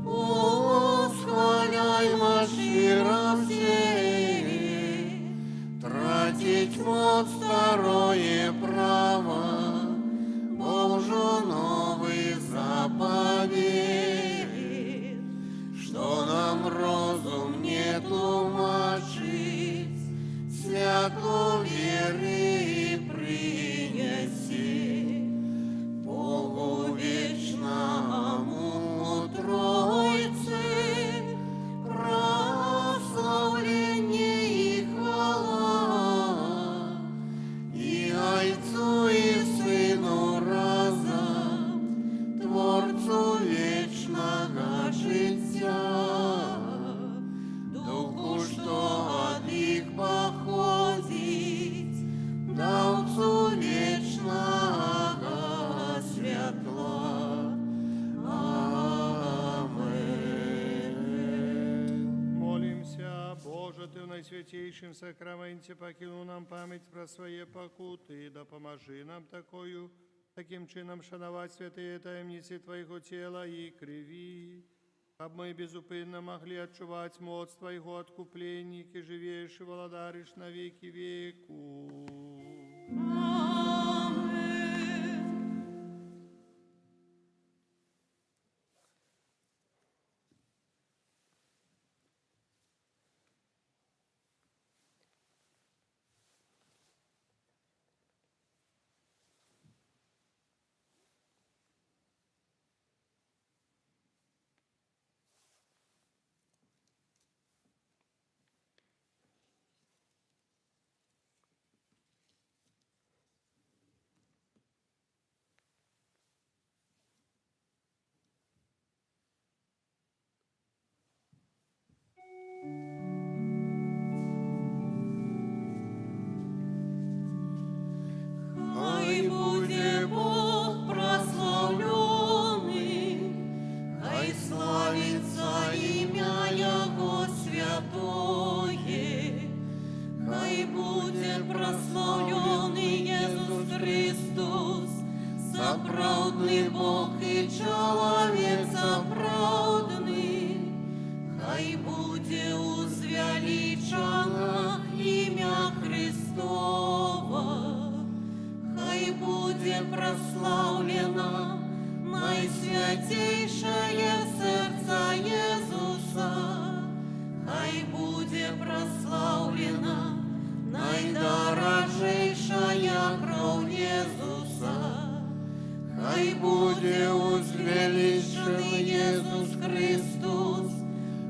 усхваляйма шчыра ўсе. Траціць моц старое права, бо ўжо новы запавет, што нам розум не тлумачыць, святло веры прынясе. Богу вечнаму Тройцы праслаўленне і хвала, і Айцу і Сыну разам, Творцу вечнага жыцця, Духу, што ад іх паходзіць, Даўцу вечнага святла. Амэн. Молімся. Божа, Ты ў Найсвяцейшым Сакраменце пакінуў нам памяць пра свае пакуты, дапамажы нам такім чынам шанаваць святыя таямніцы Твайго Цела і Крыві, каб мы безупынна маглі адчуваць моц Твайго адкуплення, які жывеш і валадарыш на векі векоў. Амэн. Хай будзе Бог праслаўлены, хай славіцца імя Яго святое, хай будзе праслаўлены Езус Хрыстус, сапраўдны Бог і чалавек сапраўдны, хай будзе ўзвялічана імя Хрыстова, хай будзе праслаўлена найсвяцейшае Сэрца Езуса, хай будзе праслаўлена найдаражэйшая Кроў Езуса, хай будзе ўзвялічаны Езус Хрыстус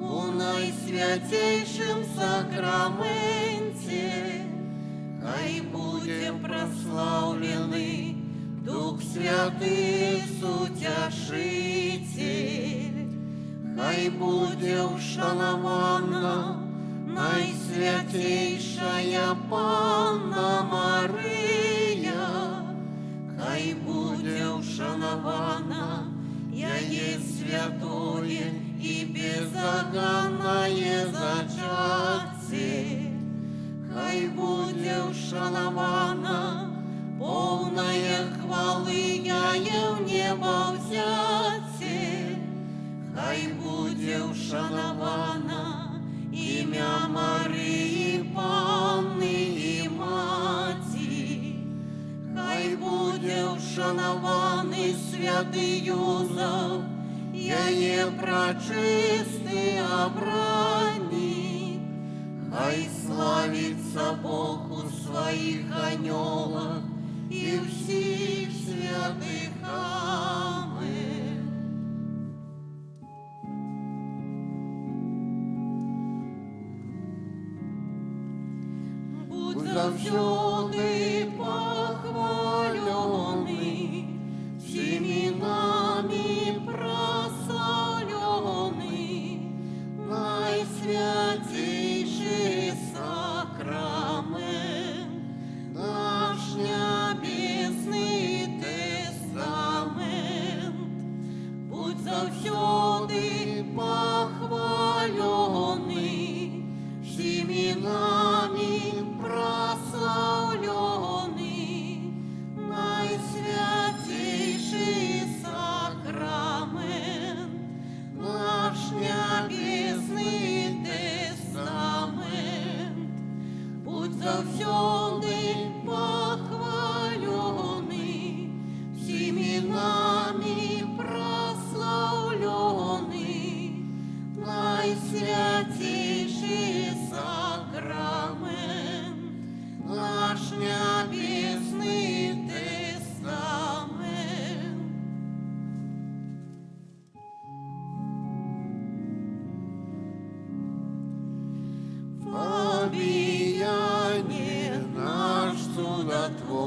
у Найсвяцейшым Сакраменце, хай будзе праслаўлены Дух Святы Суцяшыцель, хай будзе ўшанавана Найсвяцейшая Панна Марыя, хай будзе ўшанавана яе святое і беззаганнае зачацце, хай будзе ўшанавана поўнае хвалы яе ўнебаўзяцце, хай будзе ўшанавана імя Марыі Панны і Маці, хай будзе ўшанаваны святы Юзаф, яе прачысты абраннік, хай славіцца Бог у сваіх анёлах і ўсіх святых. Амэн. Будзь заўсёды пахвалёны, усімі намі праслаўлены, Найсвяцейшы Сакрамэнт, наш.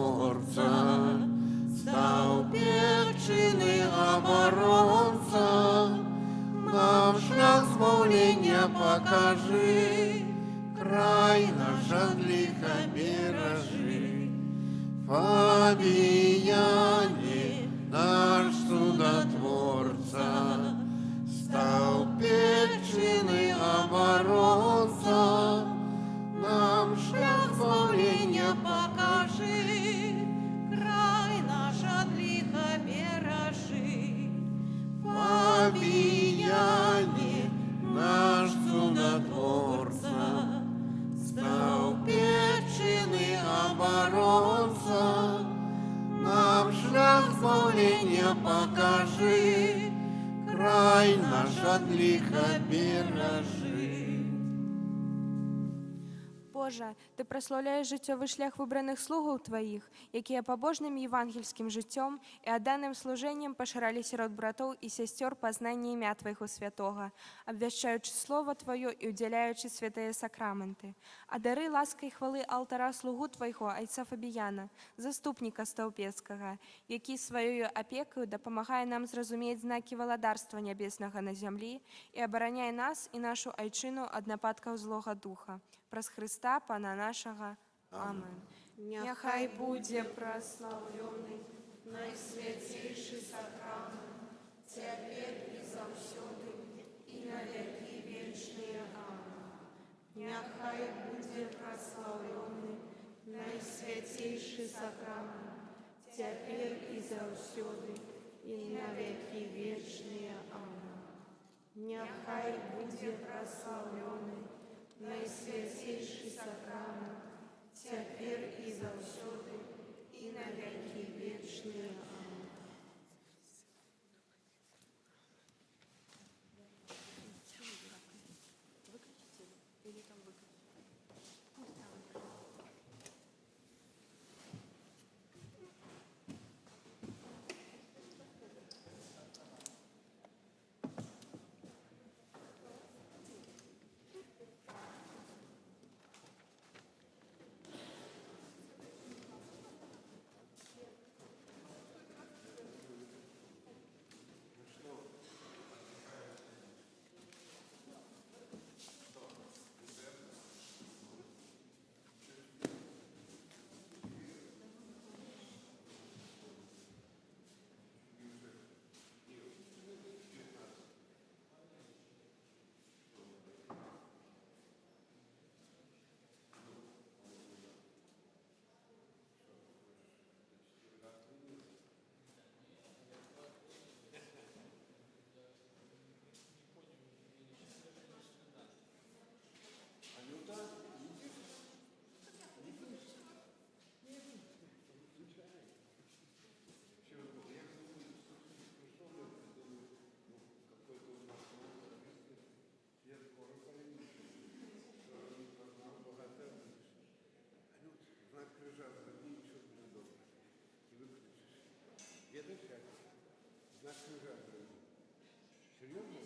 цудатворца, стаў перчыны абаронца, нам шлях збаўлення пакажы, край наш ад ліха беражы. Фабіяне, наш цудатворца, стаў перчыны абаронца, нам шлях збаўлення пакажы, край наш ад ліха беражы. Фабіяне, наш цудатворца, стаў перчыны абаронца, нам шлях збаўлення пакажы, край наш ад ліха беражы. Божа, Ты праслаўляеш жыццёвы шлях выбраных слугаў Тваіх, якія пабожным евангельскім жыццём і адданым служэннем пашыралі сярод братоў і сясцёр пазнанне імя Твайго святога, абвяшчаючы Слова Тваё і ўдзяляючы святыя сакраменты. Адары ласкай хвалы алтара слугу Твайго, айца Фабіяна, заступніка стаўпецкага, які сваёю апекаю дапамагае нам зразумець знакі валадарства нябеснага на зямлі і абараняе нас і нашу айчыну ад нападкаў злога духа. Праз Хрыста, Пана нашага. Амен. Няхай будзе праслаўлены найсвяцейшы сакрамент, цяпер і заўсёды, і на вякі вечныя. Амен. Няхай будзе праслаўлены найсвяцейшы сакрамент, цяпер і заўсёды, і на вякі вечныя. Амен. Няхай будзе праслаўлены найсвяцейшы сакрамент, цяпер і заўсёды, і на вякі вечныя. Амен. Ведаеш, як? Знак крыжа зрабі. Серьезно?